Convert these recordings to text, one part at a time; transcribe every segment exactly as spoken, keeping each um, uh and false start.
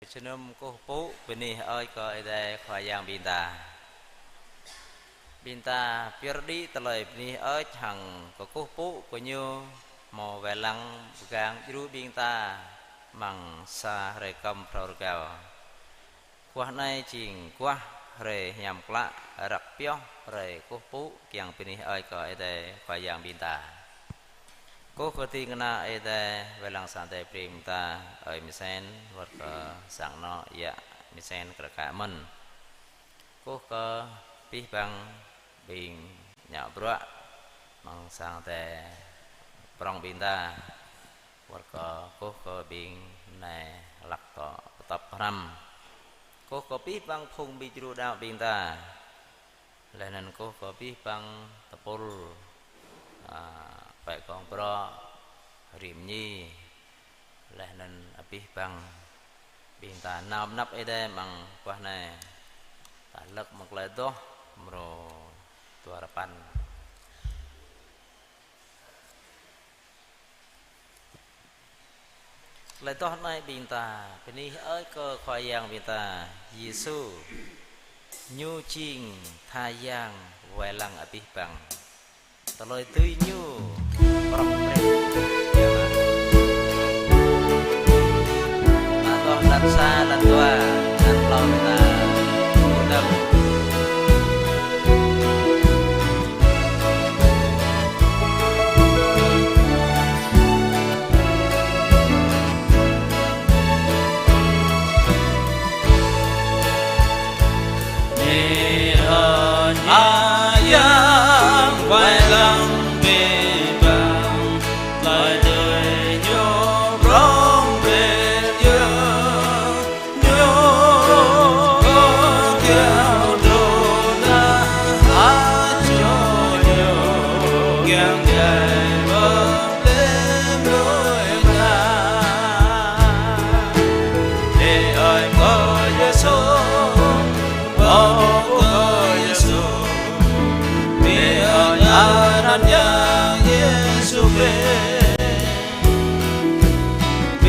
Jơnum kơkuh pơpŭ bơni hơơč kơ Ơi Adai Khua Yang ƀing ta. Ƀing ta pơyơr đĭ tơlơi bơni hơơč hăng kơkuh pơpŭ kơ Ñu hmâo wai lăng pơgang djru ƀing ta amăng sa hrơi kơm phrâo rơgao. Guah anai jing guah hrơi hiam klă răk pioh hrơi kơkuh pơpŭ kiăng bơni hơơč kơ Ơi Adai Khua Yang ƀing ta. Kơkuh kơ ding kơna Ơi Adai wai lăng sa Ơi Adai brơi ƀing ta, ơi Mơsen, wơ̆t kơ sang anŏ yă Mơsen kơ rơka mơ̆n. Kơkuh kơ abih bang ƀing ngă bruă amăng sang Ơi Adai prŏng ƀing ta. Wơ̆t kơ kơkuh kơ ƀing nai hlak dŏ pơtŏp hrăm. Kơkuh kơ abih bang phung ƀing djru đaŏ ƀing ta. Laih anŭn kơkuh kơ abih bang tơpul, a, pĕ gong brŏ, rĭm ñi. Laih anŭn abih bang ƀing ta nao pơ anăp Ơi Adai amăng guah anai. Ta hlăk mơ̆ng tơlơi adoh mrô dua rơpăn. Tơlơi adoh anai ƀing ta bơni hơơč kơ Khua Yang ƀing ta Yêsu. Ñu jing tha yang wai lăng abih bang. Tơlơi dưi Ñu prŏng pret. Adoh lăn sa, lăn dua, lăn klâo ta.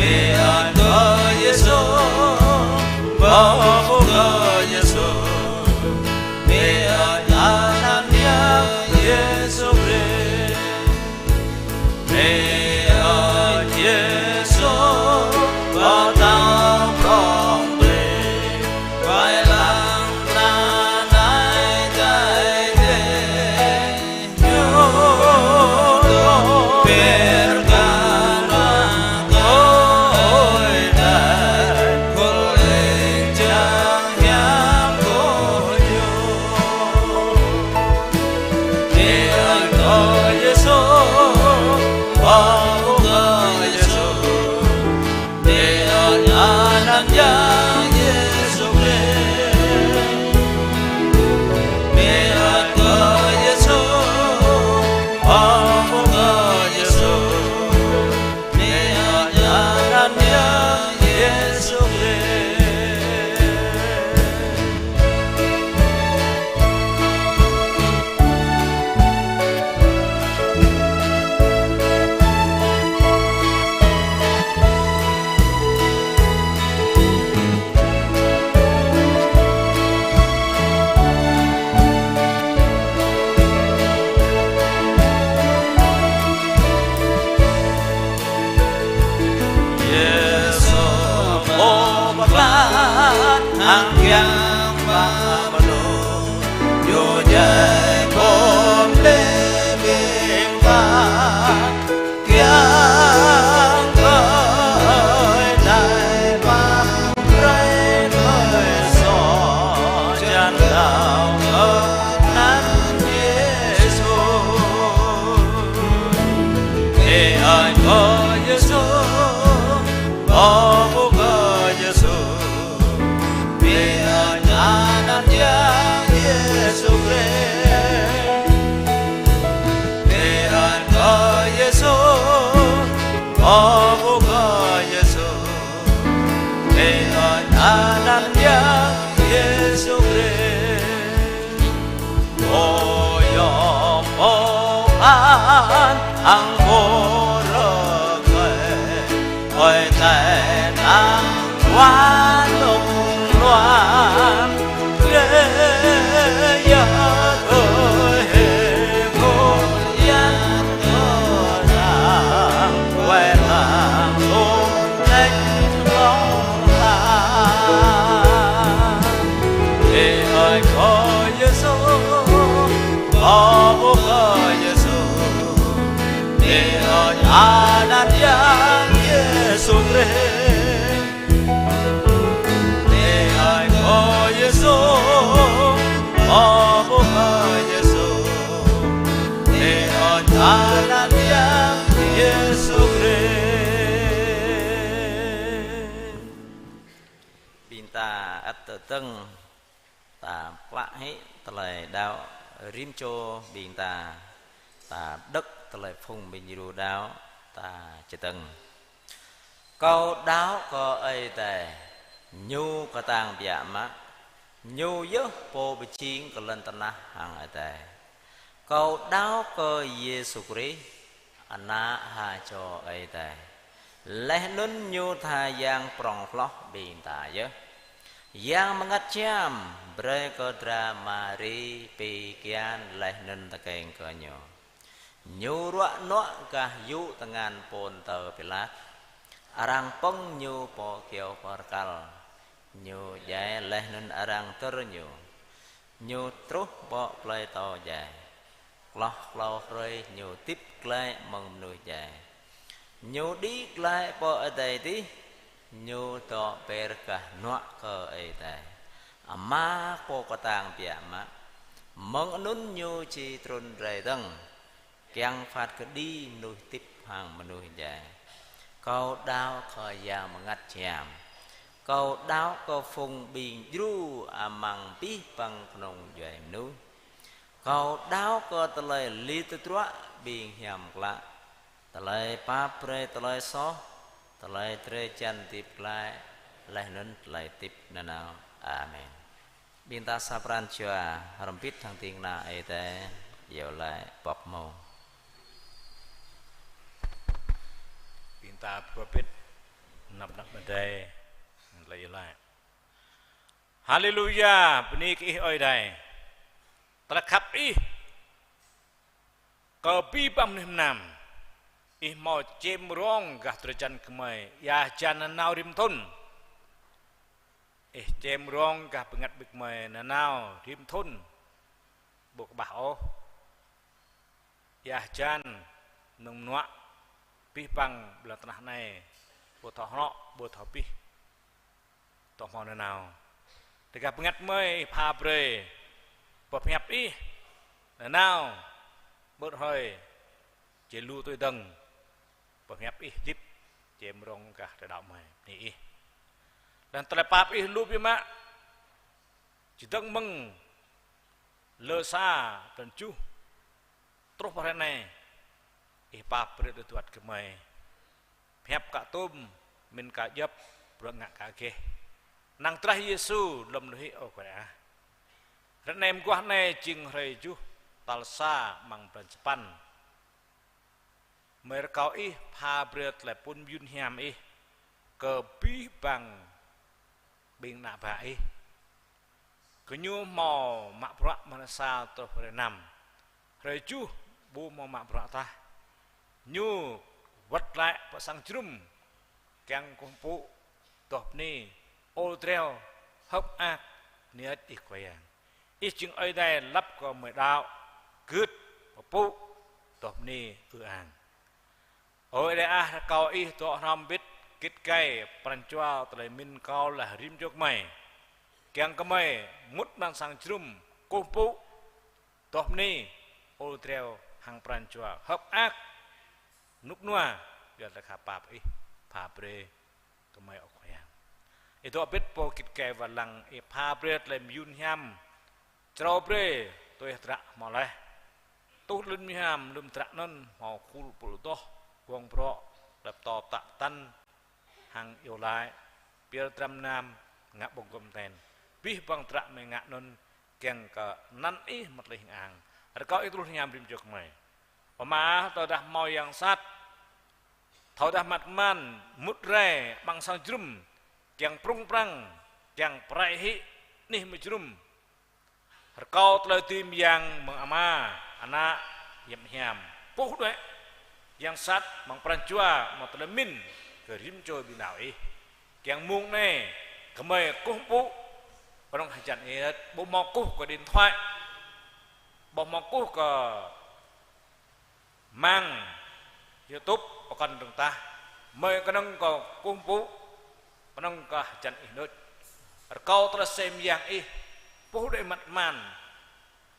Bơni hơơč kơ Yêsu, bơni hơơč kơ Yêsu, bơni hơơč anăn Yang Yêsu Krist. Bơni hơơč Yêsu, pơtao prŏng prin, wai lăng anăn Ơi Adai. Yêsu pơklaih hăng kiăng pơmơlô, Ñu djai pơm lĕ ƀing ta. Kiăng kơ Ơi Adai pơm brơi tơlơi soh jăn đaŏ kơ anăn Yêsu. Bơni hơơč kơ Yêsu, bơni hơơč kơ Yêsu. Bơni hơơč anăn Yang Yêsu Krist. Bơni hơơč kơ Yêsu, bơni hơơč kơ Yêsu. Bơni hơơč anăn Yang Yêsu Krist. Ơ yom pơphan hăng pơrơkơi, Ơi Adai năng wăn Anăn Yang Yêsu Krist. Ơ Khua Yêsu, ơ Khua Yêsu, ơ Anăn Yang Yêsu Krist. Ƀing ta ăt tơdơ̆ng, ta klă hĭ tơlơi đaŏ rĭm čô ƀing ta, ta đŏk tơlơi phung ƀing djru đaŏ, ta čơdơ̆ng. Kâo đaŏ kơ Ơi Adai, Ñu kơtang biă mă, Ñu yơh Pô pơjing kơ lŏn tơnah hăng adai. Kâo đaŏ kơ Yêsu Krist, Ană ha čô Ơi Adai. Laih anŭn Ñu tha Yang prŏng hloh ƀing ta yơh. Yang Bơngăt Hiam brơi kơ dra Mari pi kian laih anŭn tơkeng kơ Ñu. Ñu ruă nuă gah yŭ tơngan Pôntơ Pilat. Arăng pơ̆ng Ñu pơ kyâo pơrkăl. Ñu djai laih anŭn arăng dơr Ñu. Ñu truh pơ plơi atâo djai. Hloh klâo hrơi Ñu hơdip glaĭ mơ̆ng mơnuih djai. Ñu đĭ glaĭ pơ adai adih. Ñu dŏ ber gah hnuă kơ Ơi Adai Ama Pô kơtang biă mă. Mơ̆ng anŭn Ñu či trŭn rai dơ̆ng, kiăng phat kơđi mơnuih hơdip hăng mơnuih djai. Kâo đaŏ kơ Yang Bơngăt Hiam. Kâo đaŏ kơ phung ƀing djru amăng abih bang kơnung djuai mơnuih. Kâo đaŏ kơ tơlơi lir tơdruă ƀing hiam klă, tơlơi pap brơi tơlơi soh, tơlơi drơi jan hơdip glaĭ, laih anŭn tơlơi hơdip nanao. Amen. Ƀing ta sa pran jua hrŏm hơbĭt hăng ding kơna Ơi Adai, iâu laĭ bŏk hmâo. Ƀing ta pơhơbĭt, năp năp mơdai, laĭ iâu laĭ. Haleluya, bơni kơ Ih Ơi Adai. Tơlơi khăp Ih kơ abih bang mơnuih mơnam. Ih hmâo čem rong gah drơi jan gơmơi, ia hơjan nanao rĭm thŭn. Ih čem rong gah bơngăt ƀing gơmơi nanao rĭm thŭn. Ƀu kơƀah ôh. Ia hơjan mơnơ̆ng mơnuă, abih bang ƀơi lŏn tơnah anai, ƀu thâo hơnŏ, ƀu thâo abih. Tŏ hmâo nanao. Tơdah bơngăt gơmơi Ih pha brơi, pơhiăp Ih nanao, ƀơi hrơi, či lu tui dơ̆ng, pơhiăp Ih hơdip, čem rong gah tơlơi đaŏ gơmơi, bơni Ih. Laih tơlơi pap Ih lu biă mă, čơdơ̆ng mơ̆ng lơ sa blan tơjuh truh pơ hrơi anai, Ih pap brơi tơduăt gơmơi. Pơhiăp kơ tôm, pơmĭn kơ djŏp, bruă ngă kơ gêh. Năng drah Yêsu lŏm lu hĭ ơ Khua ah. Hrơi anai mơguah anai jing hrơi tơjuh, tal sa amăng blan sapăn. Gơmơi rơkâo Ih pha brơi tơlơi phŭn mơyŭn hiam Ih kơ abih bang ƀing ană bă Ih. Gơñu hmâo mă bruă mơ̆ng hrơi sa truh hrơi năm. Hrơi tơjuh ƀu hmâo mă bruă tah. Ñu wơ̆t glaĭ pơ sang jơnum, kiăng kơkuh pơpŭ, tŏh bơni, ôl dreo, hơ̆k mơak, bơni hơơč Ih Khua Yang. Ih jing Ơi Adai lăp kơ gơmơi đaŏ, gưt, pơpŭ, tŏh bơni, ư ang. Ơ Ơi Adai ah, rơkâo Ih dŏ hrŏm hơbĭt, git gai pran jua tơlơi pơmĭn kâo laih rĭm čô gơmơi. Kiăng gơmơi mŭt amăng sang jơnum, kơkuh pơpŭ, tŏh bơni, ôl dreo hăng pran jua hơ̆k mơak, rơnŭk rơnua, yua tơlơi khăp pap Ih pha brơi gơmơi ơ Khua Yang. Ih dŏ hơbĭt pô git gai wai lăng, Ih pha brơi tơlơi mơyŭn hiam, črâo brơi tui hơdră hmâo laih. Tuh lŏn mơhiam lŏm hơdră anŭn hmâo khul pul adoh, guang brŏ, lăp tŏp tă tăn, hăng iâu laĭ, pơyơr dram mơnam, ngă ƀơ̆ng gŏm ten. Abih bang hơdră gơmơi ngă anŭn, kiăng kơ anăn Ih mơ̆t laih hing ang. Rơkâo Ih truh hiam rĭm čô gơmơi. Ơ Ama, tơdah hmâo yang sat, thâodah măt kơman, mŭt rai amăng sang jơnum, kiăng prŭng prăng, kiăng pơrai hĭ anih mơjơnum. Rơkâo tơlơi dưi mơyang mơ̆ng Ama, Ană, Yang Hiam. Puh đuaĭ yang sat amăng pran jua, amăng tơlơi pơmĭn kơ rĭm čô ƀing đaŏ Ih. Kiăng mông anai, gơmơi kơkuh pơpŭ, kơnơ̆ng hơjăn Ih, ƀu hmâo kơkuh kơ điện thoại, ƀu hmâo kơkuh kơ mạng, YouTube, pơkŏn dơ̆ng tah, gơmơi kơnơ̆ng kơ kơkuh pơpŭ, kơnơ̆ng kơ hơjăn Ih đôč. Rơkâo tơlơi sem yang Ih puh đuaĭ măt man,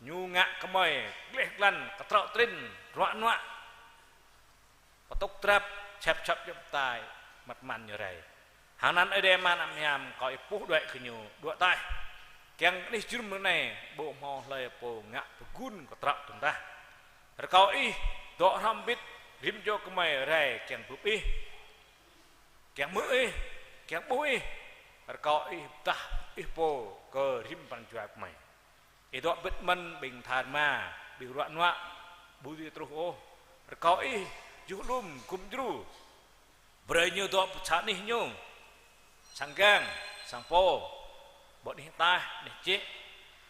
ñu ngă kơ gơmơi gleh glan, kơtrâo trin, ruă nuă, pơtŭk drap, čăp čăp djŏp tai, măt man ñu rai. Hăng anăn Ơi Adai Ama Hiam Bơngăt, rơkâo Ih puh đuaĭ kơ ñu đuaĭ ataih. Kiăng anih jơnum anai ƀu hmâo hlơi pô ngă pơgun kơtrâo dơ̆ng tah. Rơkâo Ih dŏ hrŏm hơbĭt, rĭm čô gơmơi rai kiăng bưp Ih, kiăng hmư̆ Ih, kiăng ƀuh Ih. Rơkâo Ih pơdah Ih pô kơ rĭm pran jua gơmơi. Ih dŏ hơbĭt mơ̆n ƀing tha rơma, ƀing ruă nuă, ƀu dưi truh ôh. Rơkâo Ih juh alum gum djru, brơi ñu dŏ pơ sa anih ñu, sang gang, sang pô, ƀơi anih ataih, anih jĕ,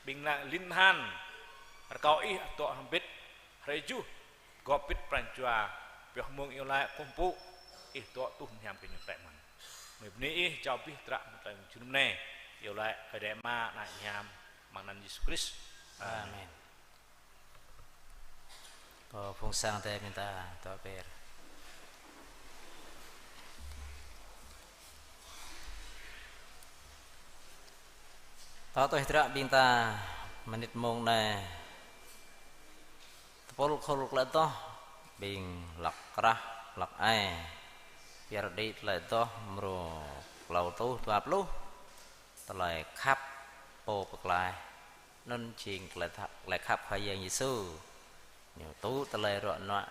ƀing lăng lin than. Rơkâo Ih dŏ hrŏm hơbĭt, hrơi juh, gŏp hơbĭt pran jua, pioh mông iâu laĭ kơkuh pơpŭ, Ih dŏ tuh hiam kơ ñu tĕ mơ̆n. Gơmơi bơni Ih, jao abih tơdră hăng tơlơi jơnum anai, iâu laĭ Ơi Adai Ama, Ană Hiam, amăng anăn Yêsu Krist. Amen. Amen. Kơ phung sang Ơi Adai ƀing ta dŏ ber. Dŏ tuh tơdră ƀing ta, mơnit mông anai. Tơpul khul tơlơi adoh, ƀing hlăk krah, hlăk ai. Pơyơr đĭ tơlơi adoh mrô klâo rơtuh dua pluh. Tơlơi khăp Pô Pơklaih. Anŭn jing tơlơi tha-, tơlơi khăp Khua Yang Yêsu. Ñu tŭ tơlơi ruă nuă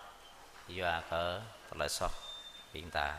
yua kơ tơlơi soh ƀing ta.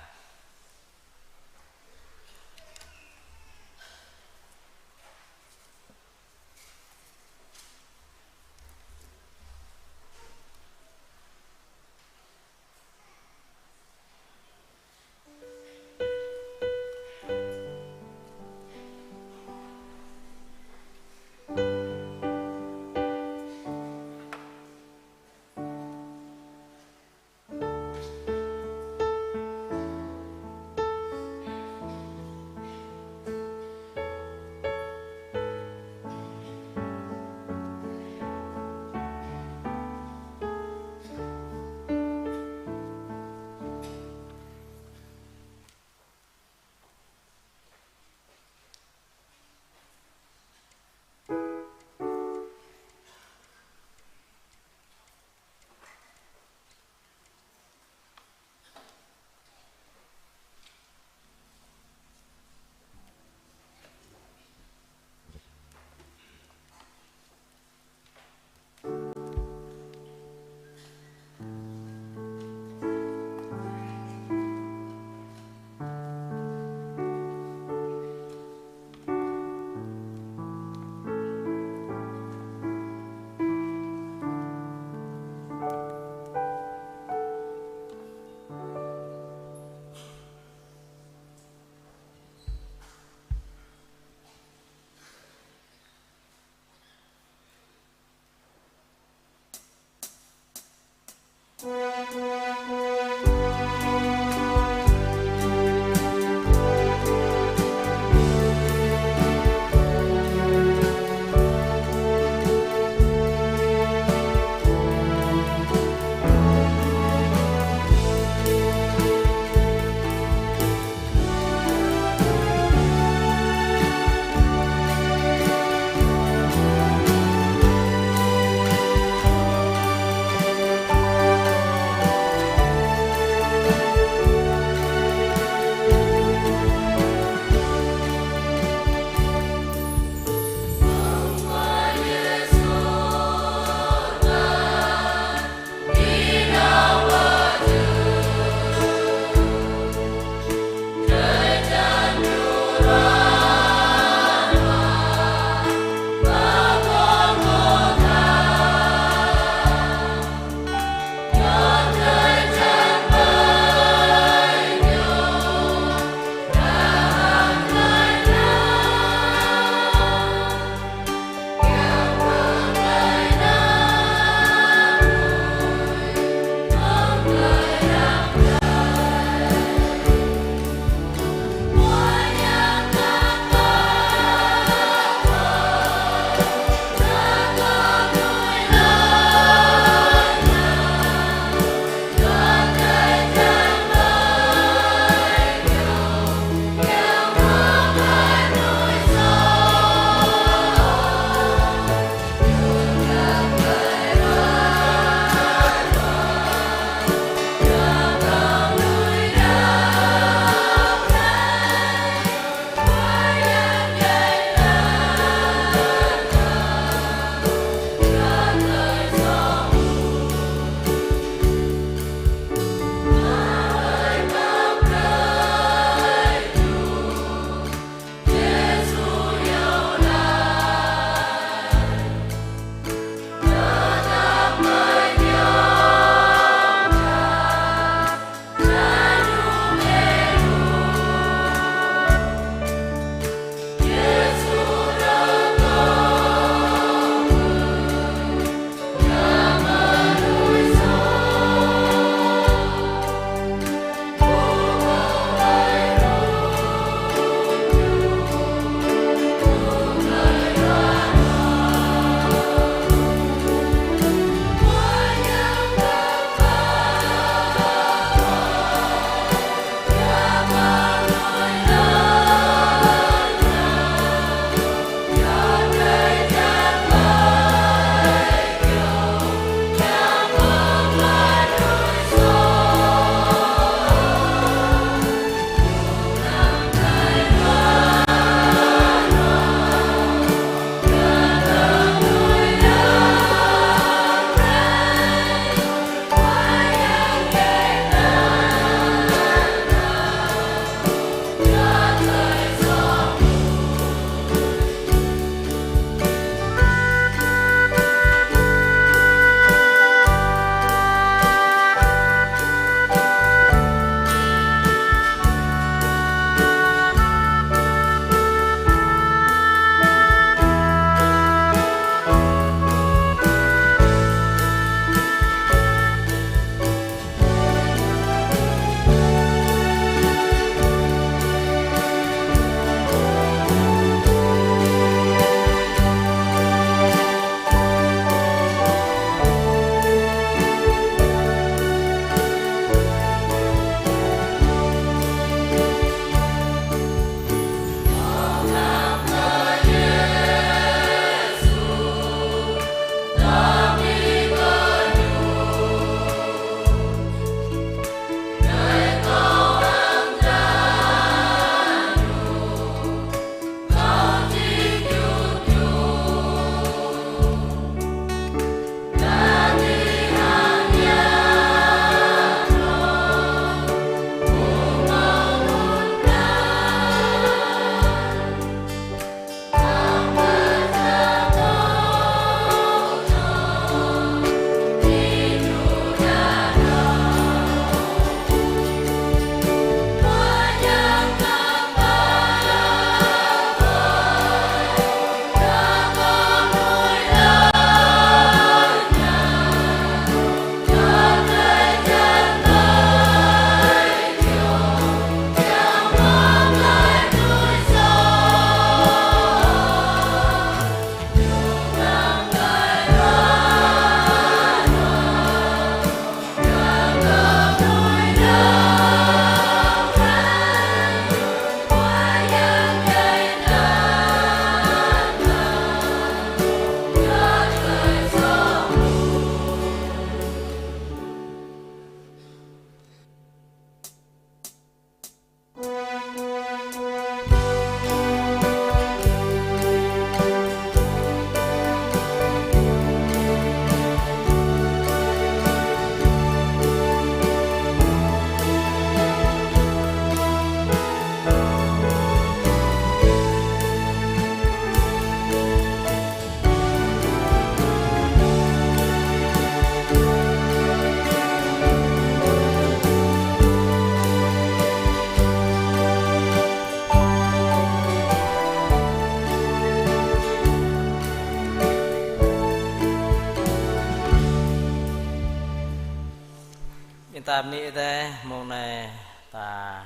Ta bơni Ơi Adai, mông anai ta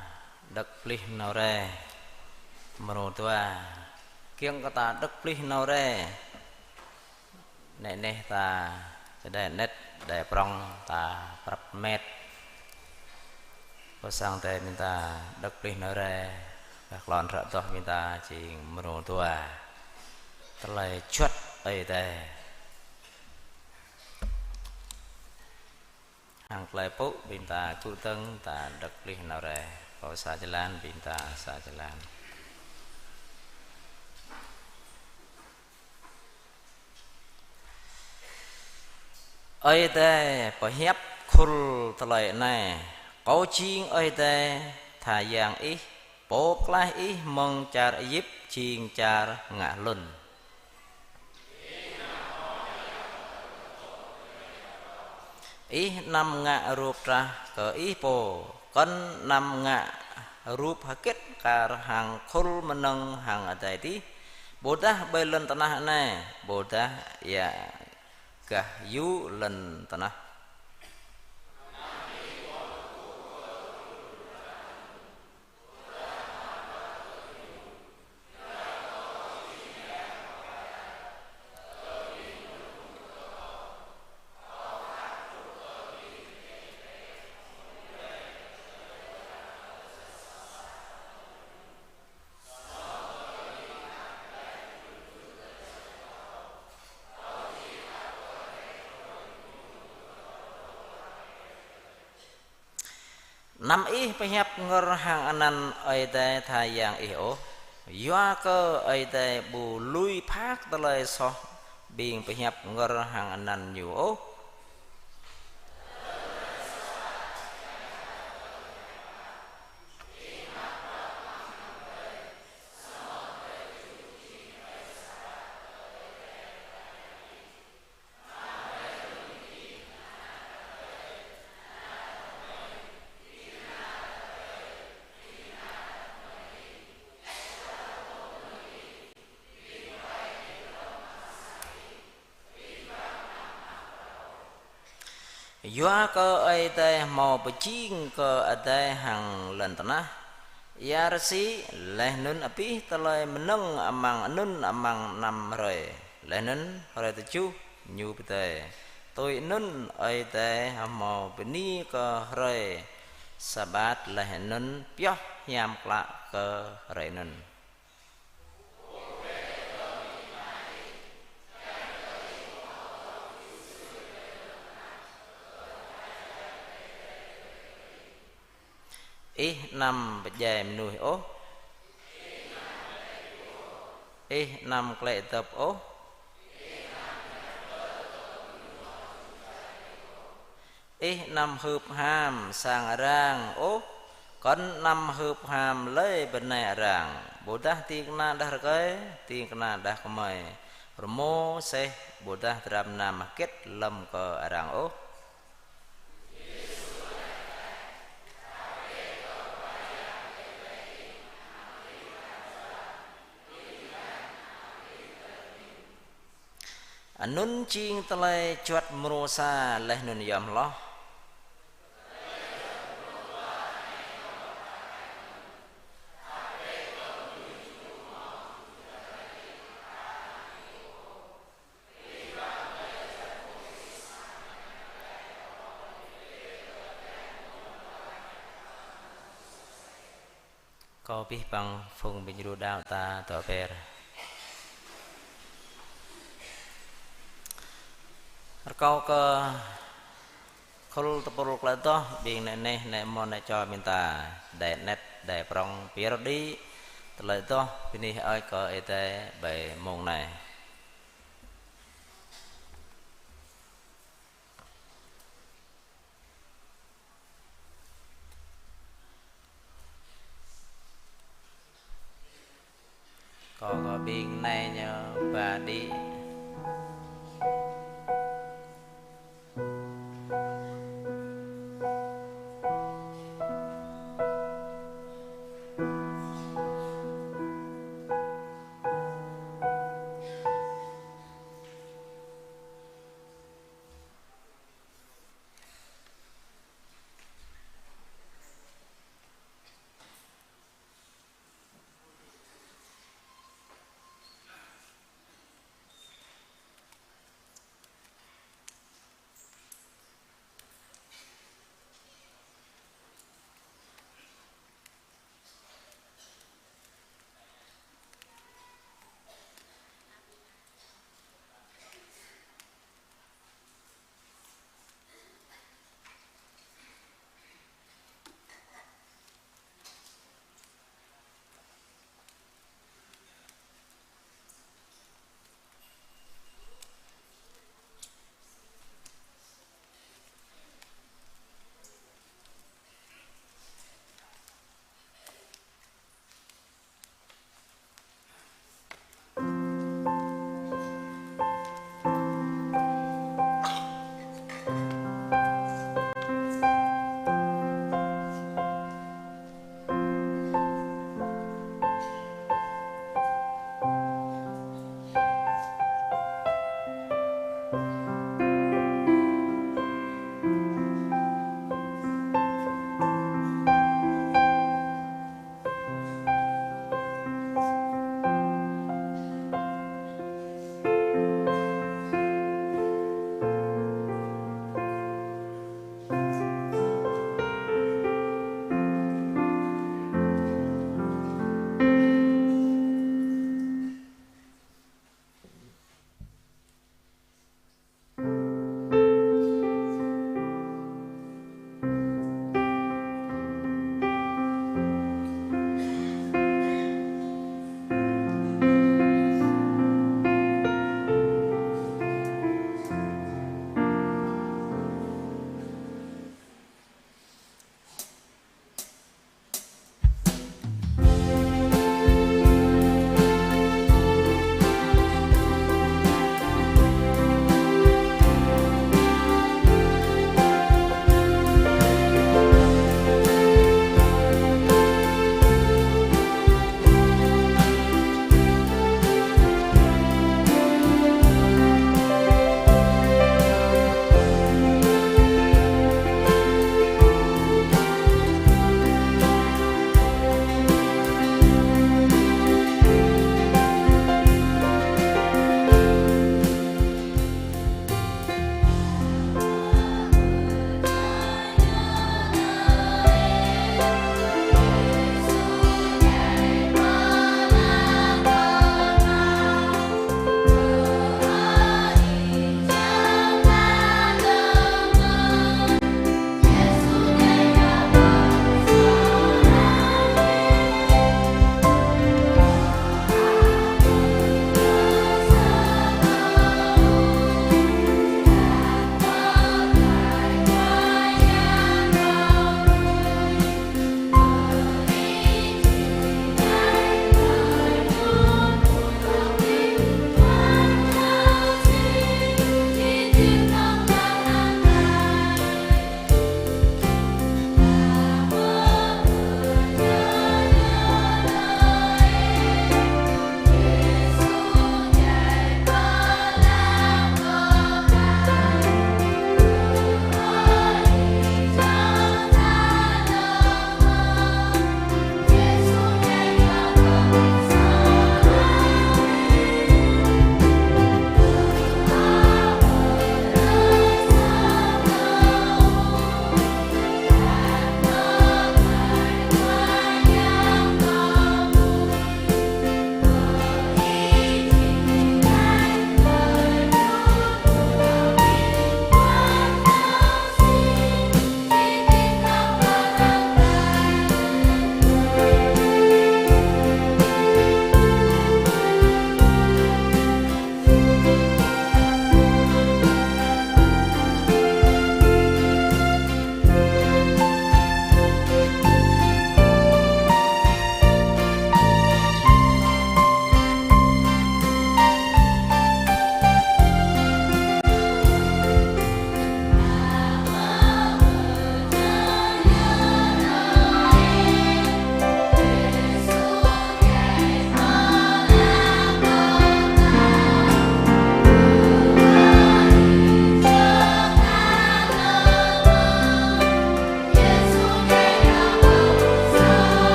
đŏk plih nao rai mrô dua. Kiăng kơ ta đŏk plih nao rai, nĕ neh ta čơđai anet, đai prŏng ta prăp met. Pơ sang Ơi Adai ƀing ta đŏk plih nao rai, kơ klon hră adoh ƀing ta jing mrô dua. Tơlơi juăt Ơi Adai. Hăng tơlơi pơpŭ ƀing ta kơdơ̆ng ta đŏk plih nao rai. Kâo sa jơlan, ƀing ta sa jơlan. Ơi Adai pơhiăp khul tơlơi anai: Kâo jing Ơi Adai tha yang ih, Pô pơklaih ih mơ̆ng čar Êjip jing čar ngă hlŭn. Ih anăm ngă rup trah kơ ih pô, kŏn anăm ngă rup hơget kar hăng khul mơnơ̆ng hăng adai adih, ƀôdah ƀơi lŏn tơnah anai, ƀôdah ia gah yŭ lŏn tơnah. Anăm ih pơhiăp ngơr hăng anăn Ơi Adai tha yang ih ôh, yua kơ Ơi Adai ƀu lui phak tơlơi soh ƀing pơhiăp ngơr hăng anăn Ñu ôh. Yua kơ Ơi Adai hmâo pơjing kơ adai hăng lŏn tơnah, ia rơsĭ, laih anŭn abih tơlơi mơnơ̆ng amăng anŭn amăng năm hrơi. Laih anŭn hrơi tơjuh Ñu pơdơi. Tui anŭn Ơi Adai hmâo bơni kơ hrơi Sabat laih anŭn pioh hiam klă kơ hrơi anŭn. Ih anăm pơdjai mơnuih ôh. Ih anăm klĕ dŏp ôh. Ih anăm hưp ham sang arăng ôh, kŏn anăm hưp ham lơi bơnai arăng, ƀôdah ding kơna đah rơkơi, ding kơna đah kơmơi, rơmô seh, ƀôdah dram nam hơget lơ̆m kơ arăng ôh. Anŭn jing tơlơi juăt mrô sa laih anŭn yom hloh. Kâo abih bang phung ƀing gru đaŏ ta dŏ ber. Rơkâo kơ khul tơpul tơlơi adoh ƀing nĕ neh, nĕ mơ̆n, nĕ čô ƀing ta, đai anet, đai prŏng, pơyơr đĭ tơlơi adoh bơni hơơč kơ Ơi Adai ƀơi mông anai. Kâo, kâo ƀing anai ñu ba đĭ.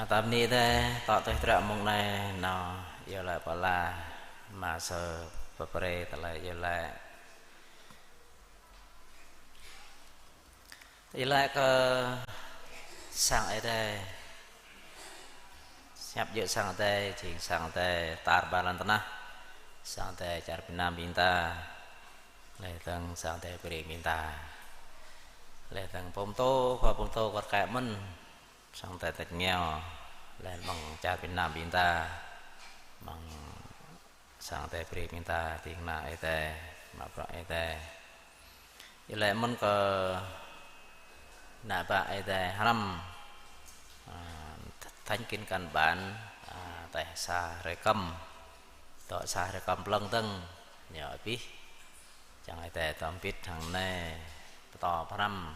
Tơm ni dêh, tŏ tơ̆ tră mơ̆ng anai, nao, iâu laĭ pơala, mă sơ pơprê tơlơi iâu laĭ. Iâu laĭ kơ sang Ơi Adai. Hiăp djơ̆ sang Ơi Adai, jing sang Ơi Adai tar ƀar lŏn tơnah. Sang Ơi Adai čar Việt Nam ƀing ta. Laih dơ̆ng sang Ơi Adai brơi ƀing ta. Laih dơ̆ng pơtô, khua pơtô kơt kĕ mơ̆n. Sang Ơi Adai tač ngiao. Laih mơ̆ng čar Việt Nam ƀing ta. Mơ̆ng sang Ơi Adai brơi ƀing ta, ding kơna Ơi Adai, mă bruă Ơi Adai. Iâu laĭ mơ̆n kơ ană bă Ơi Adai hrăm, a, thành kinh căn bản, a, tơ̆ sa hrơi kơm, tŏ sa hrơi kơm plơ̆ng dơ̆ng, ñu abih. Čang Ơi Adai tơm pit hăng anai, pơtô pơhrăm,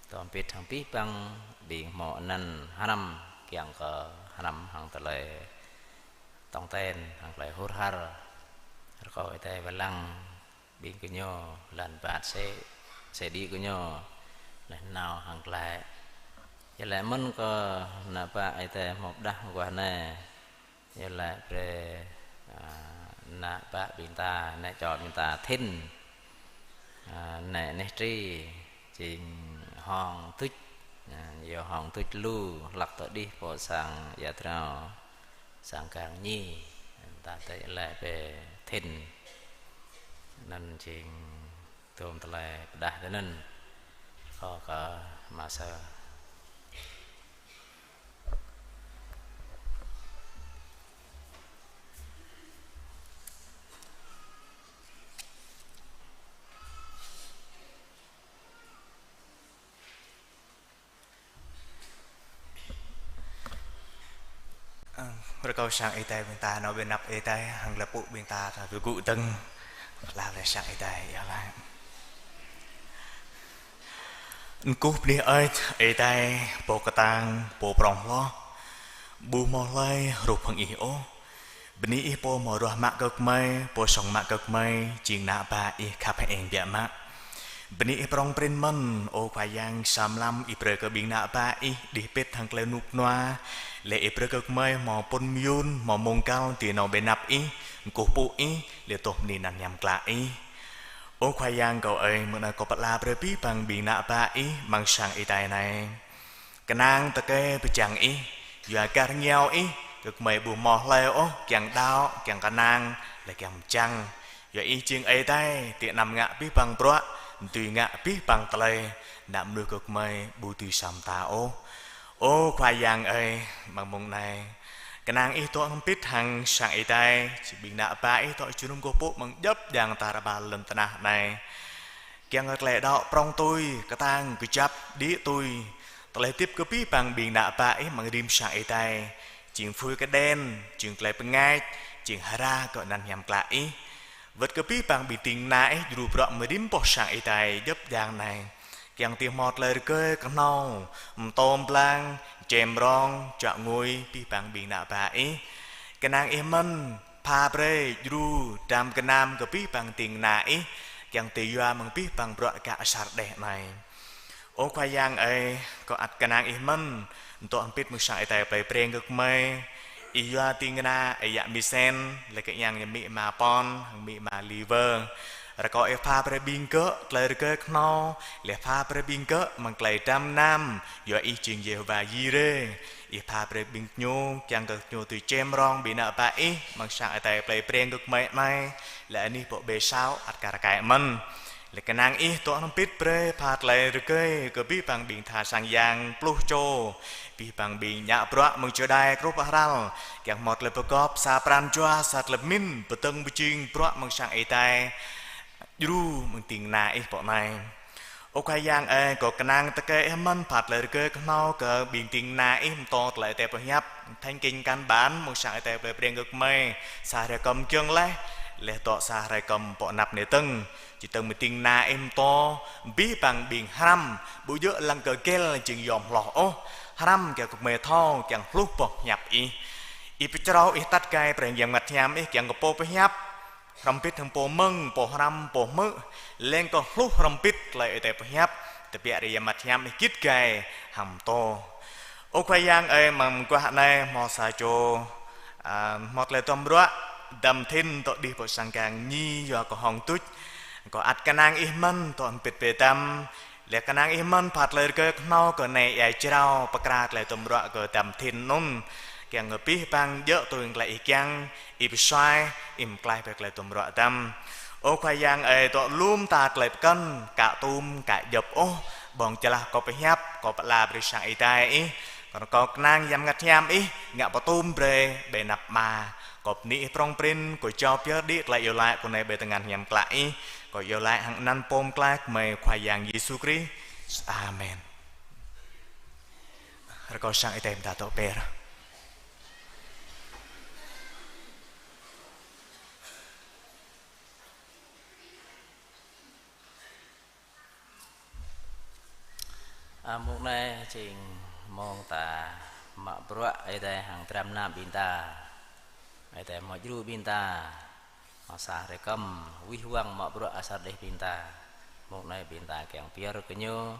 tơm pit hăng abih bang ƀing hmâo anăn hrăm, kiăng kơ hrăm hăng tơlơi tong ten, hăng tơlơi hur har. Rơkâo Ơi Adai wai lăng ƀing gơñu, lăn ƀă sĕ, sĕ đĭ gơñu, laih nao hăng glaĭ. Iâu laĭ mơ̆n kơ ană bă Ơi Adai hmâo pơđah mơguah anai. Iâu laĭ brơi, a, ană bă ƀing ta, ană čô ƀing ta Thìn. A, ană neh tri, jing hông tuč, a, yua hông tuč lu, hlăk tơđih pơ sang ia drao, sang Gang Nhi, ta tơ̆ laĭ pơ Thìn. Anŭn jing tơm tơlơi pơđah tui anŭn, kơ kơ mă sơ. Ơ, rơkâo sang Ơi Adai ƀing ta, nao ƀơi anăp Ơi Adai, hăng lăp pŭ ƀing ta, ta tơgŭ dơ̆ng. Laĭ brơi sang Ơi Adai, iâu laĭ. Kơkuh bơni hơơč, Ơi Adai, Pô kơtang, Pô prŏng hloh. Ƀu hmâo hlơi hrup hăng Ih ôh. Bơni Ih Pô hmâo ruah mă kơ gơmơi, Pô sŏng mă kơ gơmơi, jing ană bă Ih khăp hơeng biă mă. Bơni Ih prŏng prin mơ̆n, ơ Khua Yang, sa mlam Ih brơi kơ ƀing ană bă Ih đih pĭt hăng tơlơi rơnŭk rơnua, laih Ih brơi kơ gơmơi hmâo pŭn mơyun, hmâo mông kăl dưi nao ƀơi anăp Ih, kơkuh pơpŭ Ih, laih tŏ bơni anăn hiam klă Ih. Ơ Khua Yang kâo ơi, mơ̆ng anai kâo pơala brơi abih bang ƀing ană bă Ih amăng sang Ơi Adai anai. Kơnang tơkơi pơjing Ih, yua kơ rơngiao Ih, kơ gơmơi ƀu hmâo hlơi ôh, kiăng đaŏ, kiăng kơnang, laih kiăng pơjing. Yua Ih jing Ơi Adai, dưi anăm ngă abih bang bruă, dưi ngă abih bang tơlơi, ană mơnuih kơ gơmơi ƀu dưi sa mơta ôh. Ơ Khua Yang ơi, amăng mông anai, kơnang Ih dŏ hrŏm hơbĭt hăng sang Ơi Adai, či ƀing ană bă Ih dŏ jơnum kơkuh pơpŭ amăng djŏp djang tar ƀar lŏn tơnah anai. Kiăng kơ tơlơi đaŏ prŏng tui, kơtang, kơjăp, đĭ tui. Tơlơi hơdip kơ abih bang ƀing ană bă Ih amăng rĭm sang Ơi Adai. Jing phui kơđen, jing tơlơi pơngač, jing hơră kơ anăn hiam klă Ih. Wơ̆t kơ abih bang ƀing ding kơna Ih djru bruă amăng rĭm boh sang Ơi Adai djŏp djang anai. Kiăng dưi hmâo tơlơi rơgơi kơhnâo, mơtô mơblang, čem rong, čuă ngui, abih bang ƀing ană bă Ih. Kơnang Ih mơ̆n, pha brơi, djru, dram gơnam kơ abih bang ding kơna Ih, kiăng dưi yua amăng abih bang bruă gah asar đeh anai. Ơ Khua Yang ơi, kâo ăt kơnang Ih mơ̆n, dŏ hrŏm hơbĭt amăng sang Ơi Adai plei Breng kơ gơmơi. Ih yua ding kơna, ơi yă Misen, laih kơ yang ñu amĭ ama Pon, hăng amĭ ama Liver. Rơkâo Ih pha brơi ƀing gơ̆, tơlơi rơgơi kơhnâo, laih pha brơi ƀing gơ̆, amăng tơlơi dram gơnam, yua Ih jing Yêhôwa Jirê. Ih pha brơi ƀing ñu, kiăng kơ ñu dưi čem rong ƀing ană bă Ih, amăng sang Ơi Adai plei Breng kơ gơmơi anai, laih anih pŏk ƀe sao, ăt kar kaĭ mơ̆n. Laih kơnang Ih dŏ hrŏm hơbĭt brơi, pha tơlơi rơgơi, kơ abih bang ƀing tha sang yang, pluh čô, abih bang ƀing ngă bruă amăng čơđai, kruh pơhrăl, kiăng hmâo tơlơi pơgop, sa pran jua, sa tơlơi pơmĭn, pơdơ̆ng pơjing, bruă amăng sang Ơi Adai, djru amăng ding kơna Ih pŏk anai. Ơ Khua Yang ơi, kâo kơnang tơkơi Ih mơ̆n pha tơlơi rơgơi kơhnâo kơ ƀing ding kơna Ih pơtô tơlơi Ơi Adai pơhiăp, thành kinh căn bản, amăng sang Ơi Adai plei Breng kơ gơmơi, sa hrơi kơm giŏng laih, laih dŏ sa hrơi kơm pŏk anăp anai dơ̆ng. Či dơ̆ng mơ̆ng ding kơna Ih pơtô, abih bang ƀing hrăm, ƀu djơ̆ lăng kơ gel jing yom hloh ôh, hrăm kiăng kơ gơmơi thâo, kiăng hluh boh pơhiăp Ih. Ih pơčrâo, Ih atăt gai pơreng Yang Bơngăt Hiam Ih, kiăng kơ pô pơhiăp, hrŏm hơbĭt hăng pô mơ̆ng, pô hrăm, pô hmư̆, leng kơ hluh hrŏm hơbĭt tơlơi Ơi Adai pơhiăp, tơbiă rai Yang Bơngăt Hiam Ih git gai hăng pơtô. Ơ Khua Yang ơi, mơguah anai hmâo sa čô, a, hmâo tơlơi duăm ruă, dăm thin dŏ đih pơ sang gang ñi yua kơ hong tuč. Kâo ăt kơnang Ih mơ̆n dŏ hơbĭt bĕ dăm, laih kơnang Ih mơ̆n phat tơlơi rơgơi kơhnâo kơ anai ia jrao pơkra tơlơi duăm ruă kơ dăm thin anŭn. Kiăng kơ abih bang djơ̆ tui tơlơi Ih kiăng, Ih pơsuaih, Ih pơklaih brơi tơlơi duăm ruă dăm. Ơ Khua Yang ơi, dŏ lŏm ta tơlơi pơkŏn, ka tŭm, ka djŏp ôh, ƀơ̆ng jơlah kâo pơhiăp, kâo pơala brơi sang Ơi Adai Ih, kơnơ̆ng kâo kơnang Yang Bơngăt Hiam Ih, ngă pơtŭm brơi ƀơi anăp Ama. Kâo bơni Ih prŏng prin, kâo jao pơyơr đĭ tơlơi iâu laĭ kâo anai ƀơi tơngan Hiam Klă Ih, kâo iâu laĭ hăng anăn Pô Pơklaih gơmơi Khua Yang Yêsu Krist. Amen. Rơkâo sang Ơi Adai ƀing ta dŏ be̱r. A, mông anai jing mông ta mă bruă Ơi Adai hăng dram gơnam ƀing ta. Ơi Adai mă djru ƀing ta. Mă sa hrơi kơm wih wăng mă bruă asar đeh ƀing ta. Mông anai ƀing ta kiăng pơyơr kơ Ñu.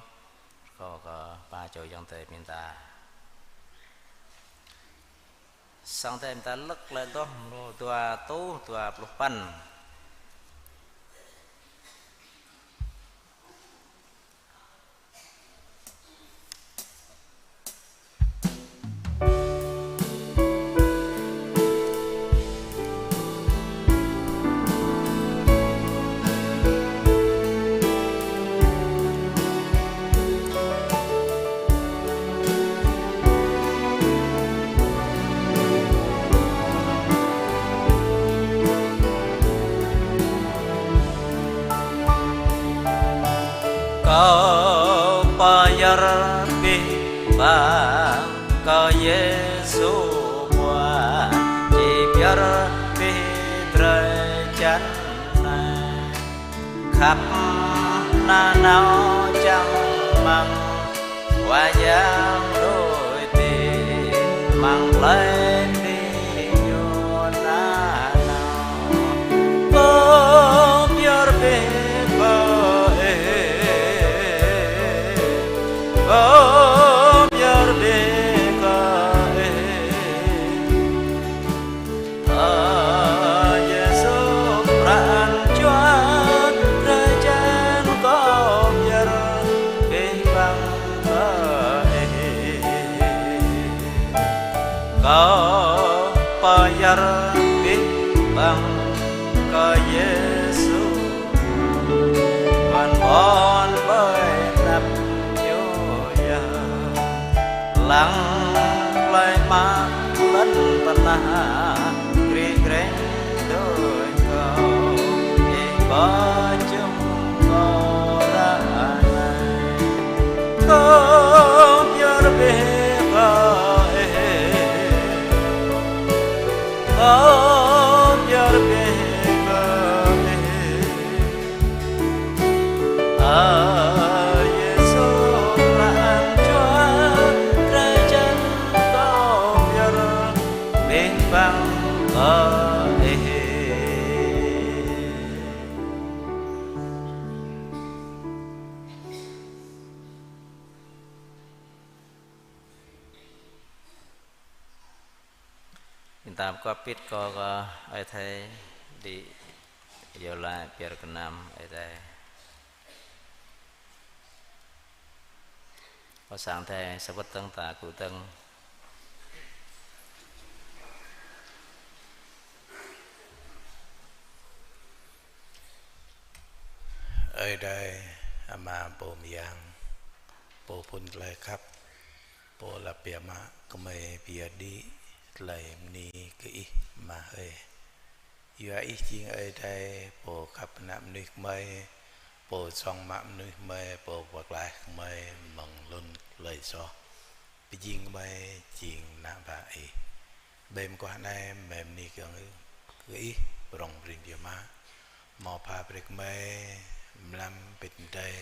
Rơkâo kơ ba čô ayŏng adơi ƀing ta. Sang Ơi Adai ƀing ta lơ̆k tơlơi adoh mrô dua rơtuh dua pluh păn. Kâo pơyơr abih bang kơ Yêsu ƀuăn, či pơyơr abih drơi jăn anai. Khăp nanao čang mơ̆ng wai yang đôi ti, mơ̆ng tơlơi ti ñu nanao. Kâo pơyơr abih kơ Ih, kâo pơyơr abih kơ Ih. Ơ Yêsu, pran jua drơi jăn kâo pơyơr abih bang kơ Ih. Kâo pơyơr abih bang kơ Yêsu, ƀuăn ƀon ƀơi anăp Ñu yơh. Lăng tơlơi mă lŏn tơnah, krih kreh đôč kâo, Ih pơjing kâo ră anai. Kâo pơyơr abih kơ Ih, kâo pơyơr abih kơ Ih. Ơ Yêsu, pran jua drơi jăn kâo pơyơr abih bang kơ Ih. Ƀing ta pơkŏp pĭt kơ, kơ Ơi Adai đĭ iâu laĭ pơyơr gơnam Ơi Adai. Kơ sang Ơi Adai sa wơ̆t dơ̆ng ta kơkuh dơ̆ng. Ơi Adai, Ama pô mơyang, pô phŭn tơlơi khăp, pô lăp biă mă gơmơi pơyơr đĭ tơlơi bơni kơ Ih, Ama ơi. Yua Ih jing Ơi Adai, pô khăp ană mơnuih gơmơi, pô song mă mơnuih gơmơi, pô pơklaih gơmơi mơ̆ng lŏn tơlơi soh. Pơjing gơmơi jing ană bă Ih. Ƀơi mơguah anai gơmơi bơni kơ, kơ Ih, prŏng prin biă mă. Hmâo pha brơi kơ gơmơi mlam pĭt mơdơi.